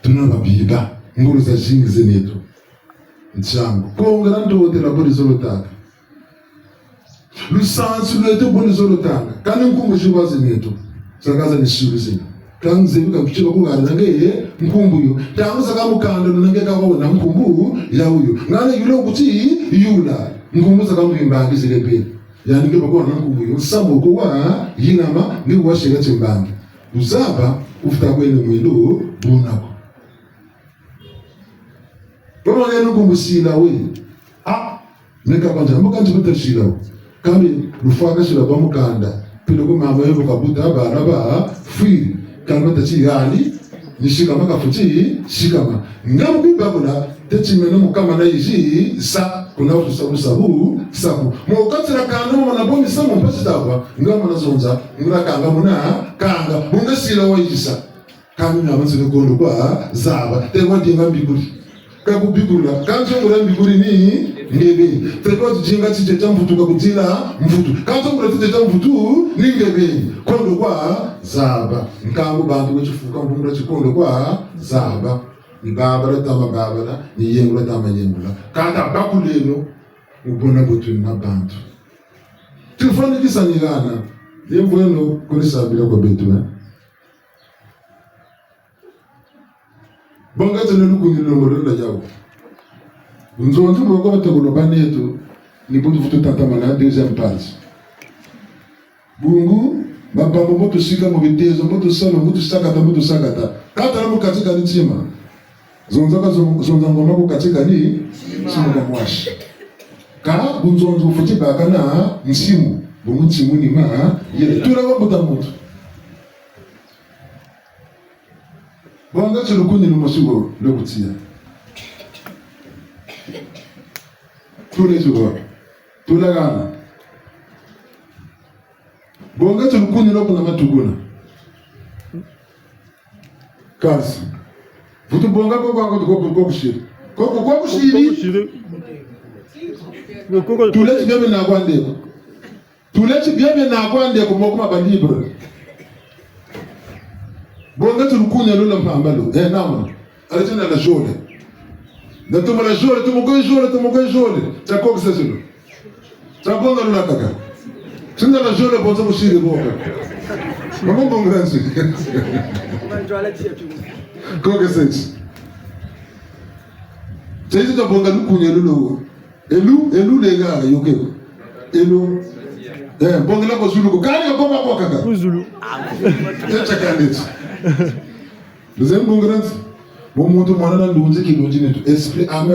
Tuna babiba, ngolo za zingi zeneto. Nsangu. Kongo na ndo tela boli zolo taka. Lusansu lweto bwe luzolo tanga. Kani nkumbu zi kwa zeneto. Zaka za misilu zina. Kani zebi ka kutsiba ku ngana nge ye nkumbu yo. Ntangu zaka mukanda nuna nge ka wawona nkumbu ya wuyo. Ngana yula kuti yula. Nkumbu zaka mwimbangi zile pe. Yandi nge bako wawona nkumbu yo. Nsamu ko wa yinama ni wa shega timbangi. Luzaba kufuta kwene mwendo buna ko. Bama ngeno nkumbu sila we. Ah, meka kwandi, mbo kanti bata sila we. Kambi lufwaka sila ba mukanda. Pilo ko mama yo kabuta bana ba fwiri. Kambi bata ti yani, ni sikama kafuti sikama. Nga mu kubakula, teti meno mukama na yizi sa, kuna fusa busabu sabu. Mo katira kanda mwana boni sa mo mpasi takwa, nga mwana zonza, ngula kanga muna kanga, bunga sila wa yizi sa. Kani na manzi ni kondo kwa zaba. Te kwa dinga mbikuri. Ka kubikula. Kansi ngula mbikuri ni ngebeni. Te kwa dinga tite tia mvutu ka kudila mvutu. Kansi ngula tite tia mvutu ni ngebeni. Kondo kwa zaba. Nkangu bantu kwa tifuka mbumbula ti kondo kwa zaba. Ni babala tama babala, ni yengula tama yengula. Kata bakuleno, mu bona butwini na bantu. Tifwanikisa ni hana. Ye mvweno, kuni sambila kwa beto, eh? Bonga tene lukunini lombo lwenda yawu. Nzonzi moko batokolo baneto, ni bu tuvutu tatamana deuxième page. Bungu, mabambu mbo tusika mu bitezo, mbo tusala, mbo tusakata, mbo tusakata. Kâ tala mu kati kani ntima. Zonza ka zon-, zonza ngoma ku kati kani ntima kwa mwasi. Kâ bunzonzi bufweti baka na nsimu, bungu nsimu ni ma, yele. Tula kwa mbuta muntu. Bonga ti lukunini lumosi lwa ku tiya. Tule ti bo. Tula hana. Bonga ti lukunini lwa kuna matukuna. Kansi. Vutu bonga ko kwa, ko, ko, ko kusiri. Ko, ko, ko kusiri. Tule ti bia bina kwandi ko. Tule ti bia bina kwandi ko, moko maba libre. Bonga ti lukunini lwa mpamba lo. Eh, nama. Allez, tiena la zole. Na tuma la zole, tuma ko zole, tuma ko zole. Tia kokisa tilo. Tia bonga luna kaka. Tinda la zole bonso kusiri boka. Mama mbongela nsi. Kokisa ti. Tia ita bonga lukunini lwa lo. Elu, elu lega, yoke. Elu. Eh, bongela ko zulu ko. Kani ka bonga ko kaka. Ku zulu. Tata kandeti. Nze mbongela nsi. Bo muntu mwana na ndunzi, kilunzi, nitu. Esprit, âme,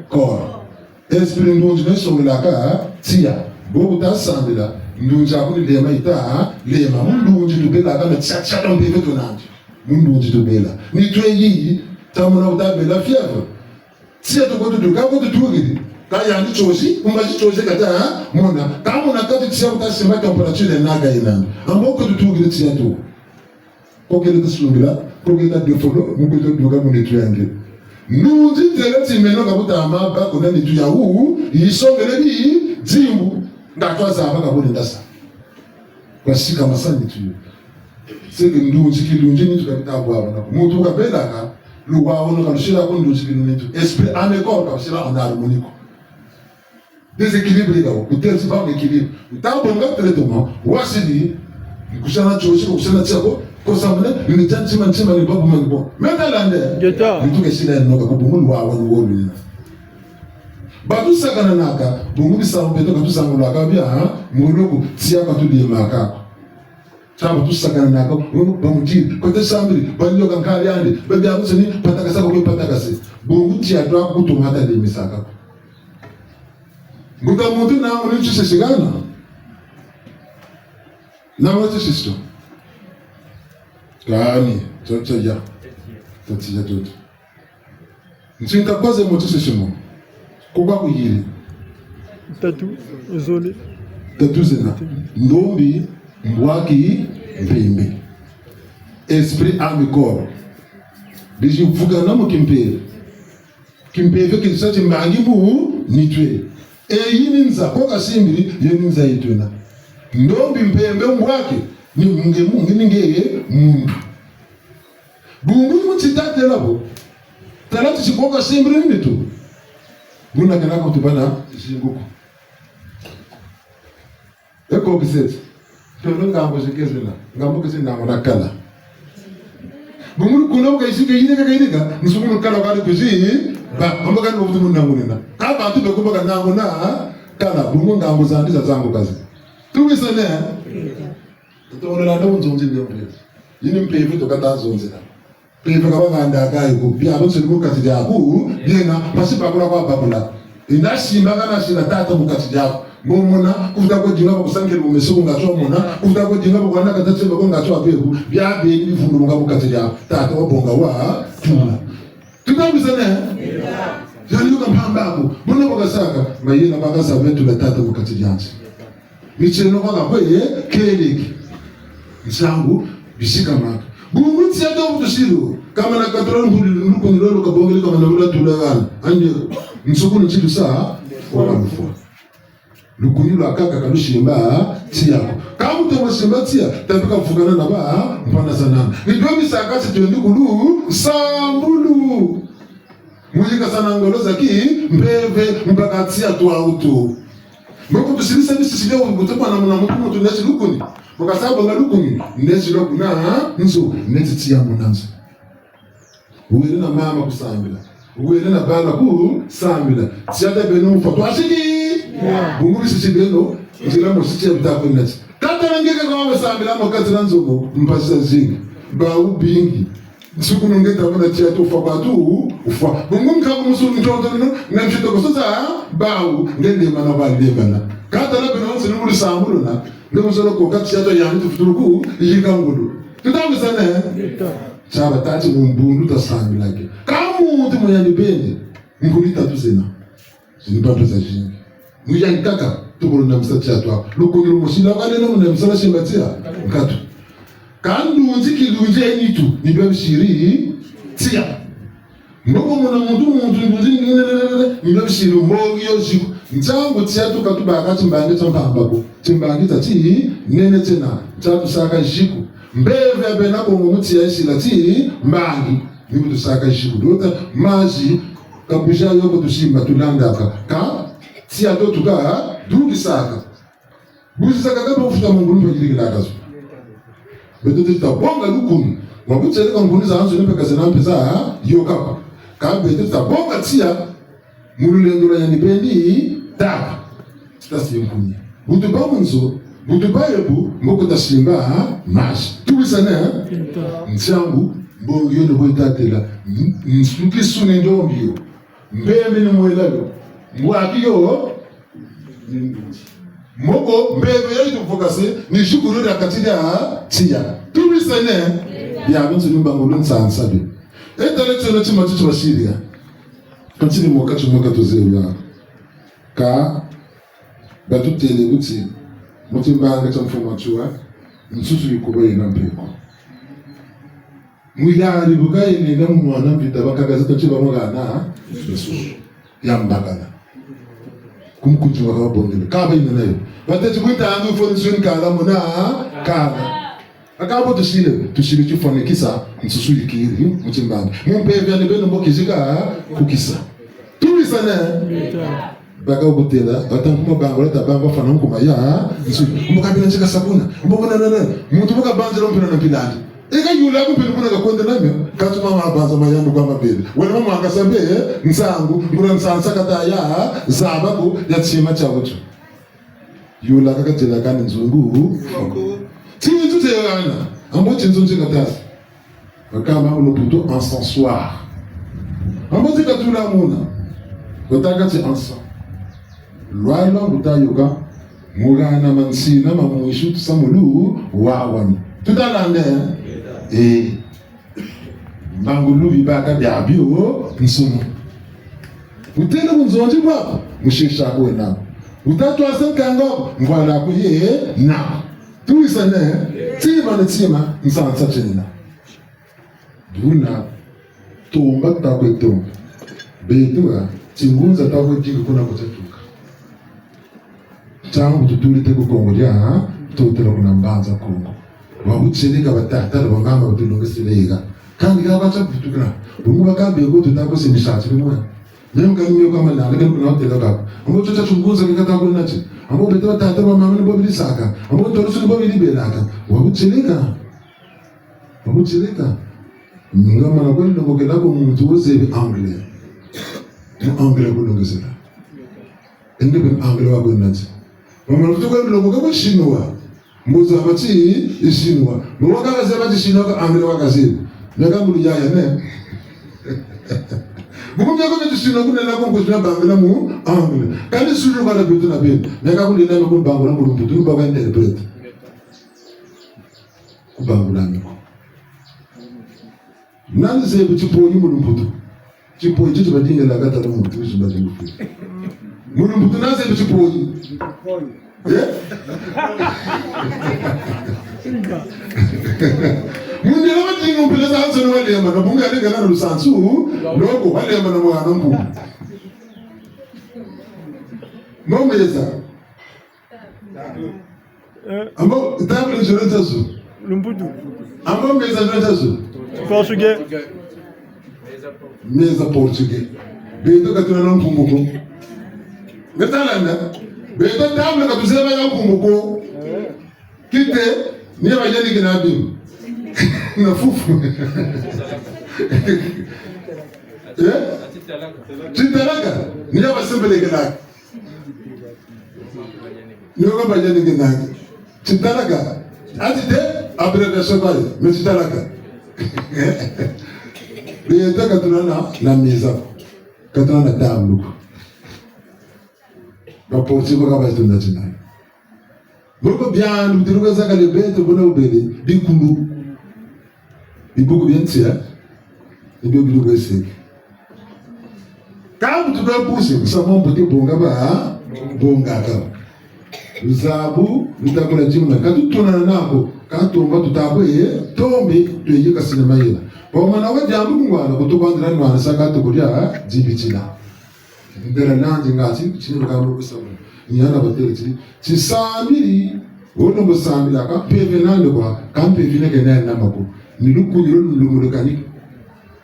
corps. Esprit ndunzi ni songelaka tiya. Bo bu ta sambila, ndunzi aku ni lema yita lema. Mu ndunzi tubelaka na tiya, tiya ta mpeve tuna nandi. Mu ndunzi tubela. Nitu yi, ta mona bu ta bela fièvre. Tiya tu ko tuduka, ko tutukiri. Kâ yandi tiozi, ku mbazi tiozi kata mona. Kâ mona kati tiya bu ta simba température yena ka yena. Ambo ko tutukiri tiya tu. Ko kele ta sungila, ko kele ta défaut, mu kele ta duka mu nitu ya nge. Ndunzi têle ti meno ka bu ta ma bâ kuna nitu yawu, yisongele bidimbu, nga twa zaba ka bu nenda sa. Kwa sika masa nitu yo. C'est que ndunzi kilunzi nitu ka bu ta bwa bana. Muntu ka belaka, luwa wono ka lusila ko ndunzi kilunzi nitu. Esprit, âme, corps ka lusila en harmonie ko. Déséquilibre ka, ku têle ti bâ mu équilibre. Nta bonga traitement, wasiri, kusana tiosi, kusana tiako, ko samune, ni tia ntima, ntima ni babu mani bo. Meta lande, ngeta. Nitu ke sila noka, ko bungu luwa wani wolu nina. Ba tusakananaka, bungu bisambu beto ka tusangulaka bia, ha? Ngolo ko, tiya ka tudiemaka. Taba tusakananaka, oh, bamutiri, kote sambiri, banyoka nkari andi, babi akuseni, patakasa ko patakase. Bungu tiya twa kutumata de misaka. Mbuta muntu na muni tisisi kana. Na muni tisisi. Kani, tata ya. Tata ya toto. Ntinta kwa ze moto sesimo. Ko kwa kuyiri. Tatu, zole. Tatu zena. Ndombi, mbwaki, mpembe. Esprit, âme, corps. Bizi vukana mu kimpeve. Kimpeve kisa ti mbangi mu nitu. E yi ni nza, ko kasimbiri, yi ni nza yi twena. Ndombi, mpembe, mbwaki, ni nge mu, nge ni nge muntu. Bungu ni mu ti tatêla bo. Tala ti ti ko kasimbiri ni nitu. Buna kena ko tubana zingu ko. E ko kiseti. Tono ngambo zikezela. Ngambo kisi ndangu na kala. Bungu kuna uka isike yirika ka yirika. Nsuku nukala kali kuzi. Ba, mamba kani wakutu mu ndangu nina. Ka bantu be kumbaka ndangu na kala. Bungu ngambo zandi za zangu kazi. Tuwisane? Ntomono landa mu nzonzi bia mpeve. Yi ni mpeve to kata zonzela. Mpeve ka bahanda kayi ko. Biabiansoni mu kati diaku, biena, mpasi bakula kwa bakula. Yina simba kana sila tata mu kati diaku. Mbo mona, kuvuta kwe dinga bakusangele mu meso ko nga twa mona, kuvuta kwe dinga bakuhana kata tsemba ko nga twa bebu, biabeni bivundumuka mu kati diaku. Tata wabonga wa, tula. Tuta wisane? Yandi yuka mpamba ko. Mona bakasaka, mayela bakasa betu na tata mu kati diandi. Mitieno kwa kakwe, ye, keleki. Nsangu, bisikamaka. Bungu tiya to butusilu. Kamana katula lukuni lolo kabongele kamana lula tula gana. Andi, nsuku ni tilu sa, kwa lufwa. Lukuni lwa kaka kalusimba, tiya ko. Ka mutomo simba tiya, tabi kavukana na ba, mpana sanana. Ni dwe misaka si twendi kulu, sambulu. Mu yikasana ngolo za ki, mpeve, mpaka tiya twa utu. Mbo kutusilisa bisisile wo, kutu mwana muna muntu muntu neti lukuni. Mbo kasa bonga lukuni, neti lo kuna nzo, neti tiya muna nzo. Wele na mama ku sambila. Wele na bala ku sambila. Tiya ta beno mfwa. Twasiki? Bungu bisisi beno. Nzila mosi tiya bita kwenda ti. Kâ tala nge ka kwa sambila mo kati na nzo mo. Mpasi zazingi. Bawu bingi. Nsuku nunge ta mona tiya tufwa kwa tu, ufwa. Bungu nkaku musu ntoto no, na mfito kosoza, bawu, nge ndemana ba ndemana. Kâ tala beno nsi nungulu sambuluna, nge musolo ko kati tiya to yani tufutuluku, yika ngulu. Tuta wisane? Tiaba tati mu mbundu ta sambilake. Kâ muntu mu yandi beni, ngulu tatu zena. Zini bantu zazingi. Mu yandi kaka, tukuluna misa tiya twa. Lukuni lumosi lwa kale no muna misa la simba tiya. Nkatu. Kâ ndunzi kilunzi ya nitu, ni bia bisiri tiya. Mboko muna muntu, muntu ndunzi, ni bia bisiri mbongi yo ziku. Ntangu tiya tu ka tubaka timbangi tia mpamba ko. Timbangi tia tinene tiena, tia tusaka ziku. Mpeve ya bena Kongo mu tiya yisila timbangi. Ni bu tusaka ziku. Dota mazi, ka kuza yo ko tusimba tulandaka. Kâ, tiya to tuka, dukisaka. Buzi za kaka bo futa mu ngulu mpe yirikilaka zo. Beto tuta bonga lukuni. Wa butieleka nkuni zazansoni mpe ka zena mpe za, ha? Yoka. Kâ beto tuta bonga tiya, mu lulendo lwa yandi beni, tata. Tita si nkuni. Bu tubâ mu nzo, bu tubâ ebu, mboko ta simba, ha? Mazi. Tuwisane, ha? Ntiangu, mbongi yo ni bo yita têla. N-, nsuki suni ndombi yo. Mbembe ni mwela yo. Mbwaki yo. Mboko, mbembe yo yitu fokase, ni zikulu dia kati dia tiya. Tuwisane. Bia bintu ni mbangulu nsansa bi. E tala tsono tima tio tubasiriya. Kantini moka tio moka tuzebi ya. Kâ, batutêle kuti, mu timbangi tia mfumu Matsoua, nsusu yikuba yena mpe ko. Mu yandi bu kayenda mu mwana mvita bakaka zito ti bamugana, nsusu. Yambakana. Ku mukunzi wa kababongele. Kaba yina nayo. Bateti ku ntangu fo nsusu nkala muna, kala. Aka bo tusile, tusile tifwanikisa, nsusu yikiri, mu timbangi. Mu mpeve yandi beno mbo kizika, kukisa. Tuwisane? Baka kutêla, bata nkuma bangula ta bangula fwana nkuma ya, nsusu. Mbo kabila ntika sakuna. Mbo kuna nana, muntu mbo kabanzila mpila na mpila andi. Eka yula ku mpila kuna kakwenda na mio, katuma mabanza mayandu kwa mabele. Wena mama akasambe, nsangu, ngula nsansa kata ya, zaba ko, ya tima tia wutu. Yula kaka têla kani nzungu. Tinzu tse yana. Ambo tinzu tse katasi. Bakamba mu lumputu encensoir. Ambo tse katula muna. Kotaka tse encens. Lwalwa mbuta yoka. Mugana mansina ma mwisu tusamulu wawani. Tutalande. Eh. Mbangulu bibaka biabio nsumu. Wutele bunzonzi bwaku, musisa kwena. Wutatwasa nkanga, mvwala kuye na. Tuwisane, tima ni tima, nsansa tiena. Buna, tomba takwe tomba. Beto, tingunza takwe dingi kuna kutatuka. Ntangu tutulite ku Kongo dia, ha? Tutela kuna Mbanza Kongo. Wa butieleka batata, bamama batulongesele yeka. Kandi ka bata butukila. Bungu bakambeko tuta ko se misati bimwe. Meme kani mio kama nanga, kani kuna hotela bako. Ambo tuta tungunza kika ta kuna ti. Ambo beto batata, bamama ni bo bilisaka. Ambo ntolusu ni bo bilibelaka. Wa butieleka. Wa butieleka. Nga mana kwenda ngokela ko muntu wozebi anglais. Mu anglais kulongesela. Ende ben anglais wa kwenda ti. Mama lutu kwa loko kwa chinois. Mbo zaba ti chinois. Mbo wakaka zaba ti chinois ka anglais wakazebi. Naka mulu yaya ne. Buku mia kwa ti chinois kuna la kongo zina bangula mu anglais. Kani sulu kwa la beto na ben. Naka kuli na mu bangula mu lumputu ba interprète. Kubangula miko. Nani zebi tipoyi mu lumputu? Tipoyi titi badingila kata na muntu wizi badi mufu. Mu lumputu nani zebi tipoyi? Eh? Mundele badinga mpila zazansoni walemba, na bungu yaleka na lusansu, loko walemba na mwana mpungu. Mama yesa. Eh. Ambo, table nzolo nzazu. Lumputu. Ambo, meza nzolo nzazu. Portugais. Meza portugais. Beto ka tuna na mpungu ko. Nge talanda. Beto table ka tuzeba ya mpungu ko. Kite, ni ya bayani kina bi. Na fufu. Eh? Titalaka. Ni ya basembelekelaka. Ni yo ka bayanike naki. Titalaka. Ati te, abréviation bayi, mais titalaka. Beto ka tuna na, na meza ko. Ka tuna na table ko. Ba portier ko ka ba tuna tina. Boko biandu, tiluka zakale beto, buna bubele, bikulu. Bibuku bia nsi, eh? Ni bio biluka seke. Ka bu tuka pusi, musamu mbote bonga ba, bonga ka. Luzabu, lutakula timuna, ka tutuna nako, ka tomba tutakwe, tombe, tuye ka sinema yela. Kwa mana wa diambu kungwana, kutukwandila nwana, sa ka tukudia, dibitila. Ndela nandi ngati, tini bakamba kusamu. Ni hana batele ti, tisambili, wono musambilaka, mpeve nandi kwa, ka mpeve neke na nama ko. Ni lukunyu lo lumulukani.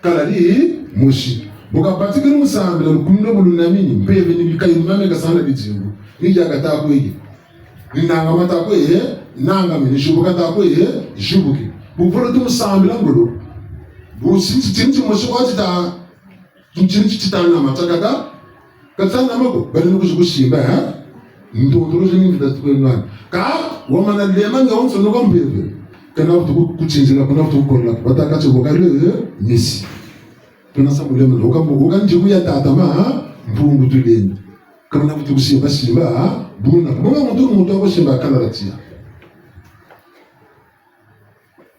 Kala di mosi. Bu kabatikiri musambila, lukunyu lo bulunamini, mpeve ni bikayi mame kasana bidimbu. Ni diaka ta kwege. Ni nangama ta kwe, nangami, ni zibuka ta kwe, zibuki. Bu volo tumusambila ngolo. Bu sinti, sinti mosi kwa tita Tintini ti tita nama, tiakaka, ka tita nama ko, balendi kuzi kusimba, ha? Ntotolo zini mvita tukwe nwana. Ka, wamana lema nga wonso nuka mpeve. Kana vutu ku-, kutinzila, kuna vutu kukola, batâka ti wokale, eh, misi. Tuna sa mulema, woka mu-, woka nziku ya tata ma, ha? Mpungu tulendi. Kana vutu kusimba, simba, ha? Buna, buna muntu, muntu wakusimba kala la tiya.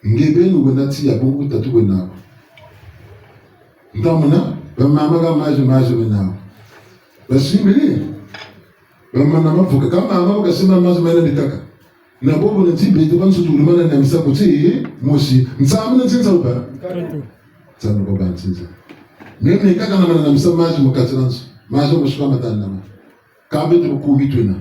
Nge beni wena tiya, bungu tatu wena ko. Ntamona, bamama ka mazi, mazi wena ko. Basimbiri, bamana mavuka, ka mama wakasimba mazi mena ni kaka. Na bobo na nti beto kwa nsutu lumana na misa kuti, mosi. Nsambu na nti nsambu ba? Nsambu kwa ba nti nsambu. Meme kaka namana na misa mazi mu kati na nsu. Mazi mosi kwa matanu na ma. Ka beto kumi twena.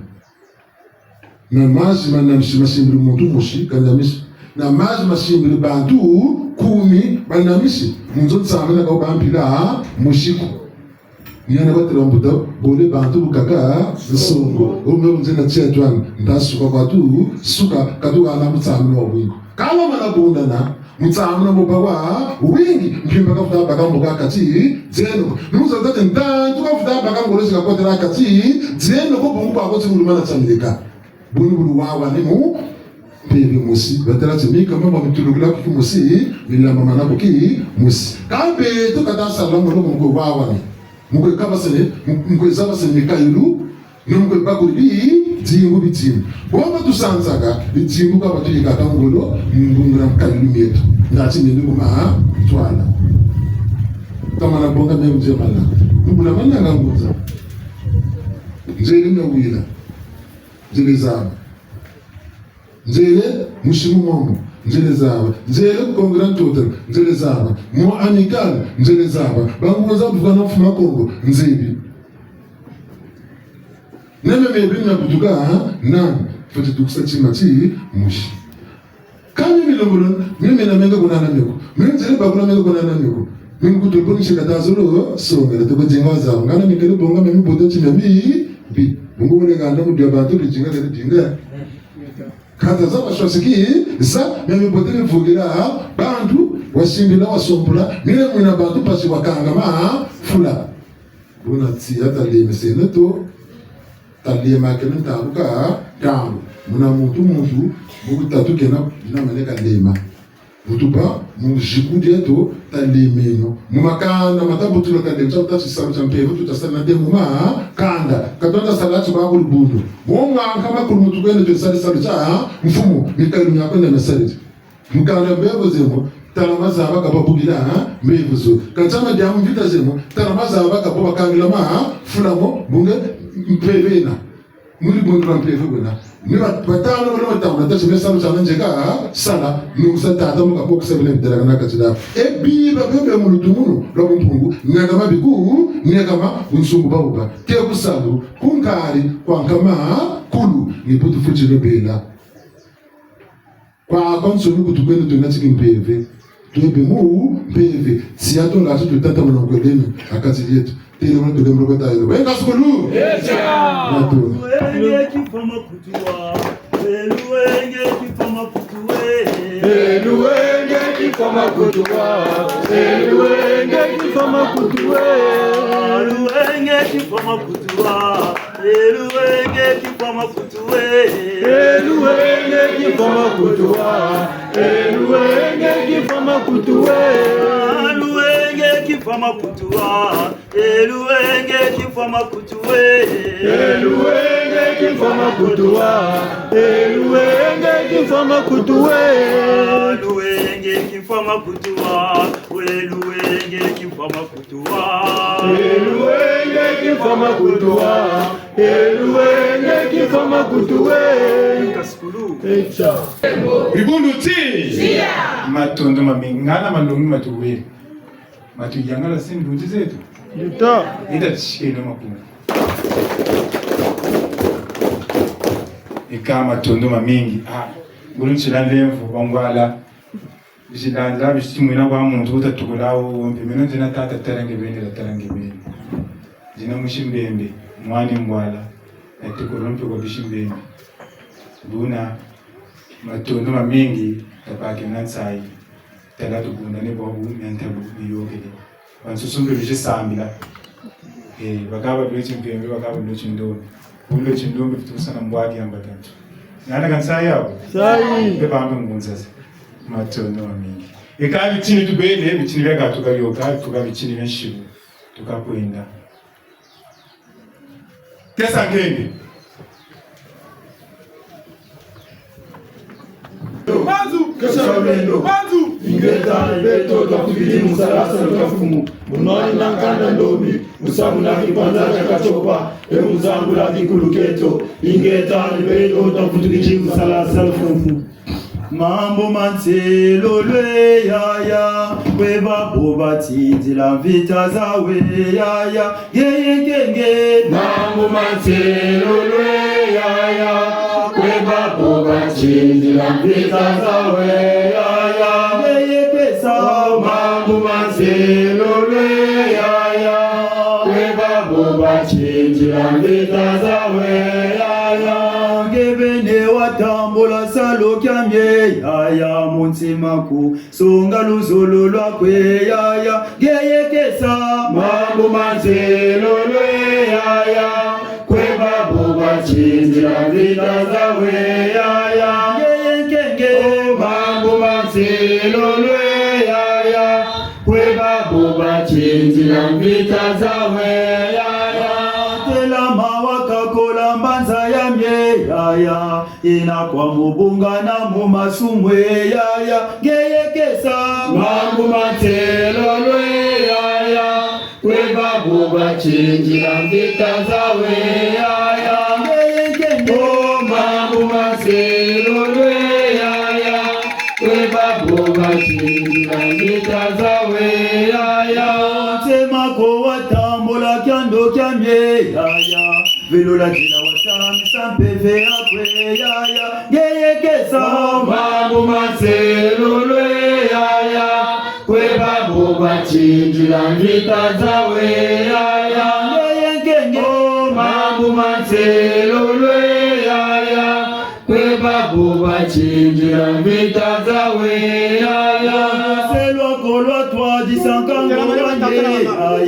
Na mazi mana misi-, masimbiri muntu mosi, kana misi. Na mazi masimbiri bantu kumi, bana misi. Mu nzo nsambu na ka ba mpila mosi ko. Ni hana batêla mbuta, bole bantu bukaka nsongo. Ome unze na tia twani, nda suka kwa tu, suka, ka tu hana mu nsambu na wabwingi. Ka wamana bundana, mu nsambu na mbo ba wawingi, mpimpa ka vuta baka mbo ka kati dieno ko. Ni mu zaba ti ntantu ka vuta baka ngolo zi kakotela kati dieno ko, bungu bako ti mulumana tiamileka. Buni bulu wawane mu mpeve mosi. Batêla ti mika mama mitulukila ku kimosi, milamamana ku kimosi. Ka beto ka tasala ngolo mu kwe wawane. Mu kwe kabasene, mu, mu kwe zabasene mikayulu, ni mu kwe bakuri bidimbu, bidimbu. Bo batusanzaka, bidimbu ka batuyikaka ngolo, mu mbungula mikayulu mieto. Ngati mieto kuma, twala. Tamana bonga me nzemana. Mbula mana nga ngunza. Nzele me wila. Nzele zaba. Nzele, musi mu Mombo, nzele zaba. Nzele ku Congrès Total, nzele zaba. Mu Amicale, nzele zaba. Bangunza bavukana mfuma Kongo, nzebi. Neme mebi na butuka, ha? Nani? Fweti dukisa tima ti mosi. Ka mi milongolo, mi mina menga kunana meko. Mi nzele bakula menga kunana meko. Mi nkutu boni sika tazolo, songela, tuko dinga wazaba. Ngana mikele bonga, mi buto ti mi bi. Bungu wole kanda mu dia bantu, bi dinga, kele dinga. Kata zaba swasiki, za, mia mibote mivukila, bantu, wasimbila, wasompula, mine mwina bantu, mpasi wakangama, fula. Buna tiya talemisene to, talemakene ntangu ka ntangu. Muna muntu muntu, mu butatu kena, bina mene kalema. Butuba, mu ziku dieto, talemeno. Mu makanda, mata butula talemeno, tia buta tisalu tia mpeve, tuta sala na de mu makanda. Ka twata sala ti bakulu bundu. Bo mwa nkama kulu mutu kwenda twe sali salu tia mfumu, mikayulu mia kwenda na sali. Mukanda mbevo zemo, tala mazaba ka babukila, ha? Mbevo zo. Ka tia ma dia mvita zemo, tala mazaba ka bo bakangila ma, ha? Fula mo, bunge, mpeve na. Muli bundu la mpeve kwena. Ni ba-, batano bana batano, tata ti me salu tiana nzeka, sala, nungisa tata mu ka bo kusabila bidela kana katila. E biba bebe mu lutumunu, lwa bumpungu, niakama biku, niakama bunsungu babuba. Ke ku salu, ku nkari, kwa nkama, kulu, ni butu futi lobela. Kwa, kwansoni kutu kwenda twena tiki mpeve. Twebe mu mpeve. Tiya to ngatu tutatamana mu kweleme, ha kati dieto. Tele mwana tole mwana kota yelo. Wenga sukulu! Yecha! Watu. Luwenge kifama kutuwa. Luwenge kifama kutuwe. Luwenge Kimfwa makutu wa, e luwenge kimfwa makutu we. Luwenge kimfwa makutu wa, e luwenge kimfwa makutu we. E luwenge kimfwa makutu wa, e luwenge kimfwa makutu we. Luwenge kimfwa makutu wa, e luwenge kimfwa makutu we. E luwenge kimfwa makutu wa, e luwenge kimfwa makutu we. Luwenge kimfwa makutu wa, e luwenge kimfwa makutu wa. E luwenge kimfwa makutu wa, e luwenge kimfwa makutu we. Kasikulu. Echa. Dibundu ti. Matondo mamingi, ngana malongi matuwele. Matuyangala si ndunzi zeto. Yuta. Yita tishikeno makunga. Eka matondo mamingi. Ah, ngulu ntila nlemvo, bangwala. Bisi ndanza, bisi timwina kwa muntu, wuta tukula wo, mpe meno nzina tata tala nge beni, la tala nge beni. Nzina musi Mbembe, mwana ngwala, na tukula mpe kwa bisi Mbembe. Buna, matondo mamingi, tabakeno nsayi. Tala tubundane bwabu, mia ntalu miyôkele. Bansusu mpe bisi sambila. Eh, bakaba lwe timpembe, bakaba lwe tindombe. Bulwe tindombe, tutusa na mbwaki ya mbatantu. Nana kansa yabo? Nsayi. Mpe bambe ngunza ze. Matondo mamingi. Eka bitini tubele, bitini bia katuka yoka, tuka bitini bia nshibu. Tuka kwenda. Kesa nkenge. Banzu! Kesa lulendo! Banzu! Ingeta, ni beto twafutukidi mu sala salu kia Mfumu. Mu nwanina nkanda ndombi, mu sabuna kikwanza kia katiopa, e mu zangula kikulu kieto. Ingeta, ni beto twafutukidi mu sala salu kia Mfumu. Mambu ma nselolwe yaya, kwe babo batindila mvita zawe yaya, ngeye nkenge. Mambu ma nselolwe yaya, kwe babo batindila mvita zawe yaya, ngeye kesa. Mambu ma nselolwe yaya, kwe babo batindila mvita zawe yaya, nge beni watambula salu kia mie yaya, mu ntima ku songa luzolo lwa kwe yaya, ngeye kesa. Mambu ma nselolwe yaya, kwe babo batindila mvita zawe yaya, ngeye nkenge. O mambu ma nselolwe yaya, kwe babo batindila mvita zawe yaya. Telama wakakola mbanza ya mie yaya, yina kwa mu bungana mu masumu e yaya, ngeye kesa. Mambu ma nselolwe yaya, kwe babo batindila mvita zawe yaya, ngeye nkenge. O mambu ma nselolwe yaya, kwe babo batindila mvita zawe yaya. Ntema ko watambula kiando kia mie yaya, velula nzila watamisa mpeve ya kwe yaya, ngeye kesa. O mambu ma nselolwe yaya, kwe babo batindila mvita zawe yaya, ngeye nkenge. O mambu ma nselolwe yaya, kwe babo batindila mvita zawe yaya. Selwa ko lwatwadisa nkangu wa nge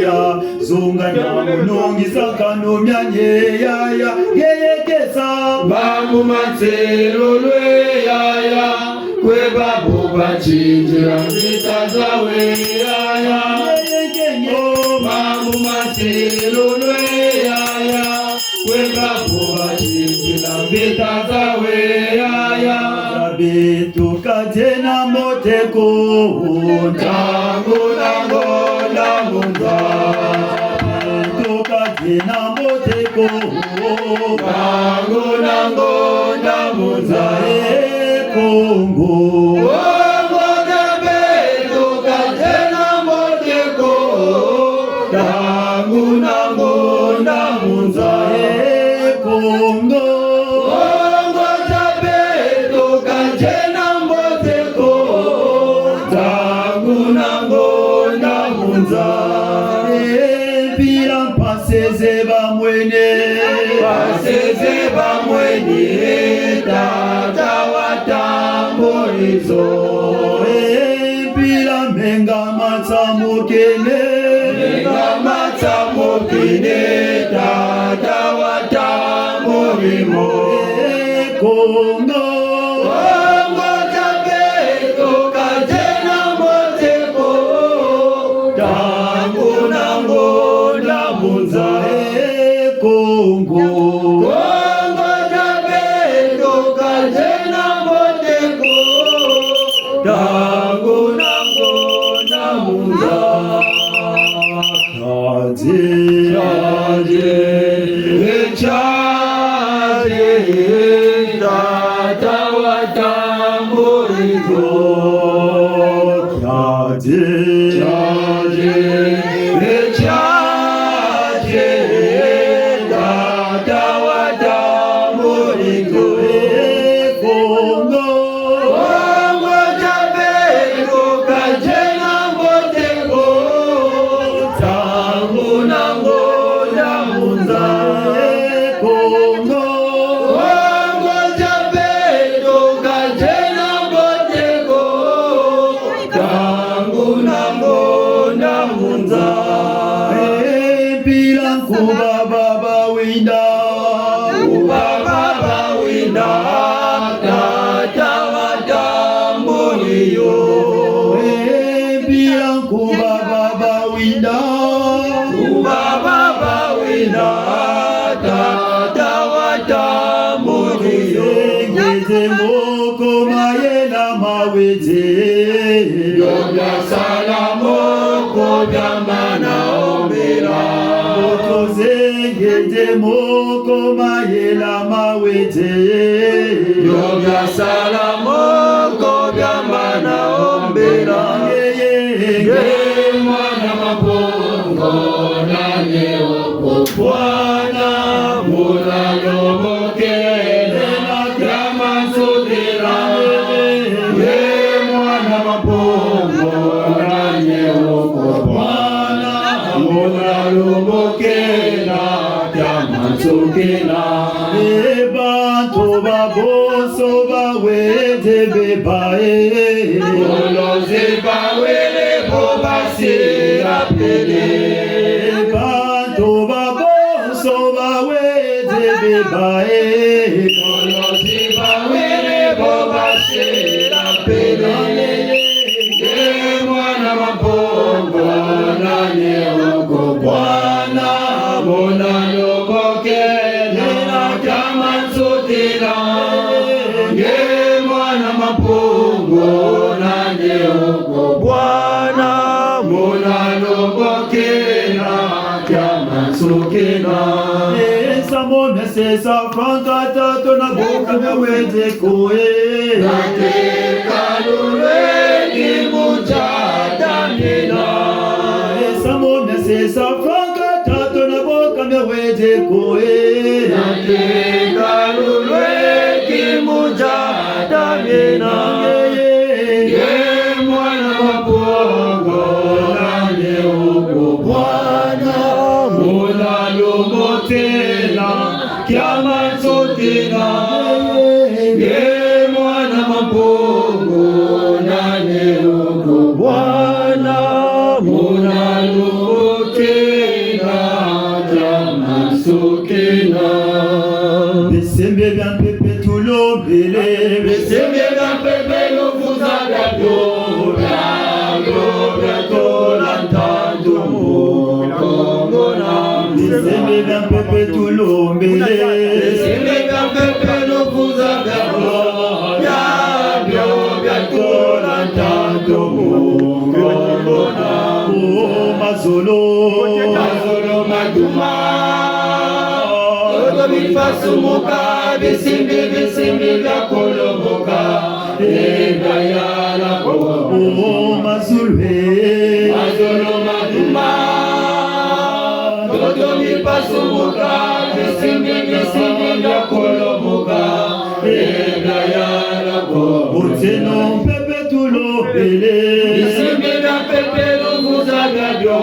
yaya, zonga na munongisa nkanu mia nge yaya, ngeye kesa. Mambu ma nselolwe yaya, kwe babo batindila mvita zawe yaya, ngeye nkenge. O mambu ma nselolwe yaya, kwe babo batindila mvita zawe yaya. Beto ka tiena mbote ko, ntangu na ngonda mu nza. Beto ka tiena mbote ko, ntangu na ngonda mu nza. E Kongo. Kongo dia beto ka tiena mbote ko, ntangu na ngonda mu nza. E Kongo. Kongo dia beto ka tiena mbote ko, ntangu na ngonda mu nza. E mpila mpasi ze bamwene. Mpasi ze bamwene, tata watambula zo. E Ene, ninga matamo kine, tata watambuli mo. E Kongo, Kongo dia beto ka diena mbote ko. Ntangu na ngonda mu nza, e Kongo. Kongo dia beto ka diena mbote ko. Ntangu na ngonda mu nza. Tadie, tadie, tadie, tata watambuli ko. Tadie, tadie, tadie, tata watambuli ko. E Kongo, Kongo dia beto ka diena mbote ko. Ntangu na ngonda mu nza, e Kongo. Kongo dia beto ka diena mbote ko. Ntangu na ngonda mu nza. E mpila nkuba baba winda. Nkuba baba winda, tata watambuli yo. E mpila nkuba baba winda. Nkuba baba winda, tata watambuli yo. Ngete moko mayela mawete. Yo biasala moko bia mana ombela. Moto zengete moko mayela mawete. Yo biasala moko bia mana ombela. Ye, ye, ye. Ye mwana Mpungu, nani okobwana, muna lomokele na kia mansukina. Ye mwana Mpungu, nani okobwana, muna lomokele na kia mansukina. E bantu babonso bawete beba e. Bolozi bawele bo basila pele. Bantu babonso bawete beba e. Bolozi bawele bo basila pele. Nge mwana Mpungu, nani okobwana, muna lomokele na kia mansukina. Nge mwana Mpungu, nani okobwana, muna lomokele na kia mansukina. E samu mia sesa franka tatu na boka mia wete ko e. Nateka lulweki mu diata miena. E samu mia sesa franka tatu na boka mia wete ko e. Nateka lulweki mu diata miena. Ye mwana Mpungu, nani okobwana, muna lomokele na kia mansukina. Nge mwana Mpungu, nani okobwana, muna lomokele na kia mansukina. Bisembe bia mpepe tulombele. Bisembe bia mpepe luvuza biabio, biabio biatola ntantu mu Kongo na. Bisembe bia mpepe tulombele. Bisembe bia mpepe luvuza biabio, biabio biatola ntantu mu Kongo na. O mazolo, mazolo maduma. Ntoto mipasumuka, bisimbi, bisimbi bia kolomoka, e bia yala ko. O mazulu e. Mazulu maduma. Ntoto mipasumuka, bisimbi, bisimbi bia kolomoka, e bia yala ko. Bonzeno mpepe tulombele. Bisimbi bia mpepe luvuza biabio,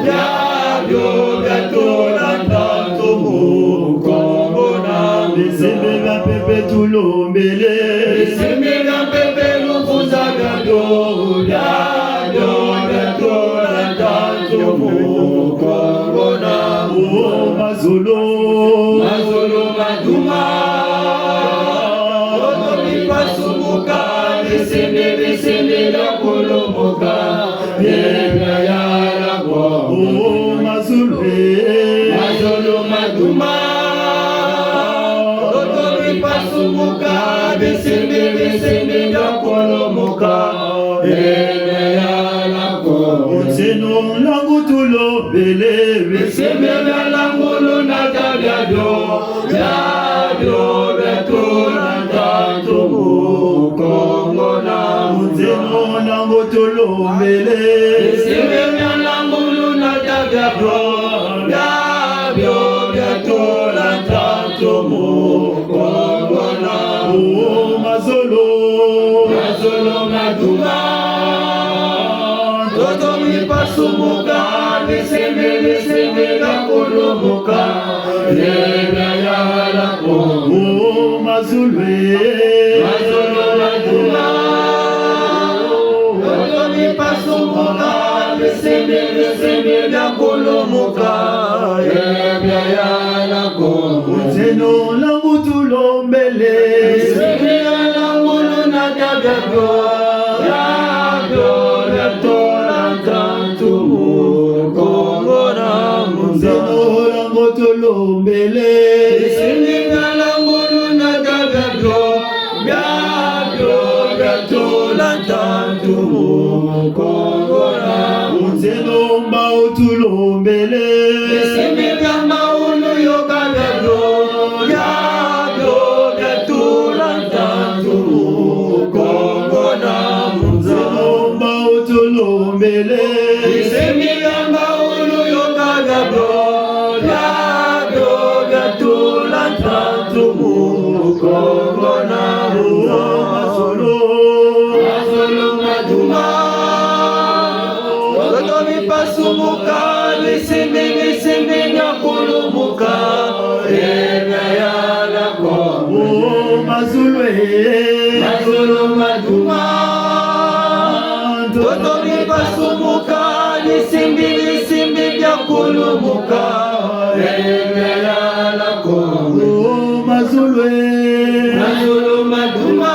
biabio biatola ntantu mu Kongo na. Bisimbi bia mpepe tulombele. Bisimbi bia mpepe luvuza biabio, biabio biatola ntantu Mazulu, mazulu maduma, ntoto mipasumuka, bisimbi, bisimbi biakulumuka, yenda yala ko. Oh, mazulu, eh. Mazulu maduma, ntoto mipasumuka, bisimbi, bisimbi biakulumuka, yenda yala ko. Nzeno nlangu tulo- bele, bisimbi bia langulu na ta biabio, biabio biatula ntantu mu Kongo na mu nzeno na ngoto lombele. Bisimbi bia langulu na ta biabio, biabio biatula ntantu mu Kongo na mu nzeno. Mazulu, mazulu maduma, ntoto mipasumuka, bisimbi, bisimbi biakulumuka, yenda yala ko. Oh, mazulu, eh. Mazulu maduma, ntoto mipasumuka, bisimbi, bisimbi biakulumuka, yenda yala ko. Nzeno nlangu tulo- mbele. Bisimbi bia langulu na ta biabio, biabio biatula ntantu mu Kongo na mu nzeno na ngoto lombele. Bisimbi bia langulu na ta biabio, biabio biatula ntantu mu Kongo na mu nzeno mbawu tulombele. Bisimbi bia mbawu luyoka biabio, biabio biatula ntantu mu Kongo na mu nzeno mbawu tulombele. Bisimbi bia mbawu luyoka biabio, biabio biatula ntantu mu Kongo na mu nzeno. Mazulu, mazulu maduma, ntoto mipasumuka, bisimbi, bisimbi biakulumuka, yenda yala ko. Oh, mazulu, eh. Mazulu maduma, ntoto mipasumuka, bisimbi, bisimbi biakulumuka, yenda yala ko. Oh, mazulu, eh. Mazulu maduma,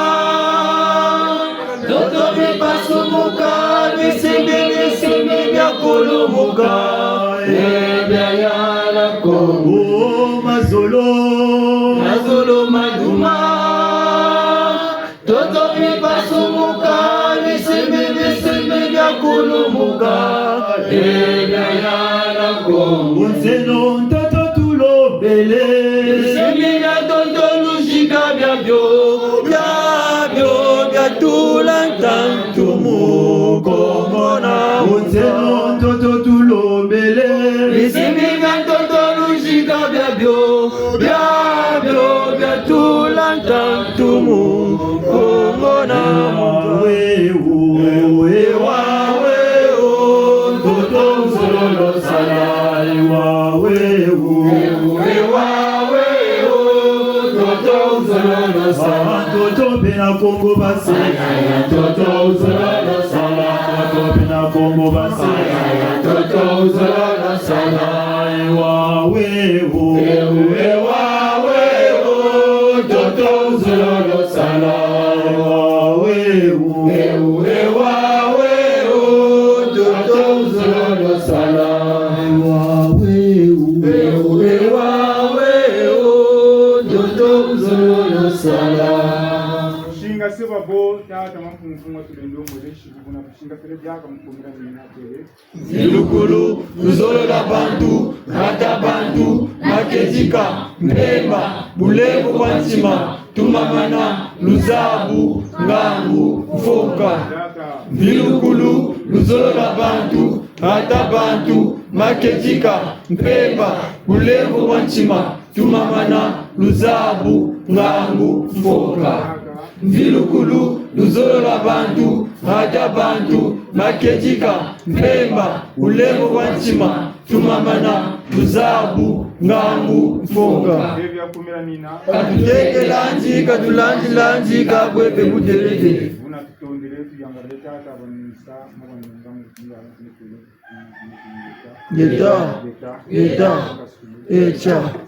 ntoto mipasumuka, bisimbi, bisimbi biakulumuka, yenda yala ko. Oh, mazulu, mazulu maduma, ntoto mipasumuka, bisimbi, bisimbi biakulumuka, yenda yala ko. Nzeno ntoto tulombele. Bisimbi bia ntoto luzika biabio, biabio biatula ntantu mu Kongo na mu nzeno ntoto tulombele. Bisimbi bia ntoto luzika biabio, biabio biatula ntantu mu Kongo na mu nzeno. Ewa, ewa, ewa, ntoto wuzololo sala, ewa, ewa. Ewa, ewa, ewa, ntoto wuzololo sala. Ntoto mpe na Kongo basi. Ntoto wuzololo sala. Ntoto mpe na Kongo basi. Ntoto wuzololo sala. Ewa, ewa. Ewa, ewa, ewa, ntoto wuzololo sala. Ewa, ewa. Ewa, ewa, ewa, ntoto wuzololo sala. Ewa, ewa. Ewa, ewa, ewa, ntoto wuzololo sala. Shinga se babo, tata Mampungu Mpungu, tulendo mwele shiku kuna kushinga pele diaka mukungila mina tele. Mvilukulu, luzolo lwa bantu, hata bantu, makedika, mpemba, bulembo bwa ntima, tumamana, luzabu, ngangu, mfoka. Mvilukulu, luzolo lwa bantu, hata bantu, makedika, mpemba, bulembo bwa ntima, tumamana, luzabu, ngangu, mfoka. Mvilukulu, luzolo lwa bantu, hata bantu, makedika, mpemba, bulembo bwa ntima, tumamana, luzabu, ngangu, mfoka. Ka tuteke landi, ka tulandi landi, ka bwe mpe budelede. Ngeta, ngeta. Etia.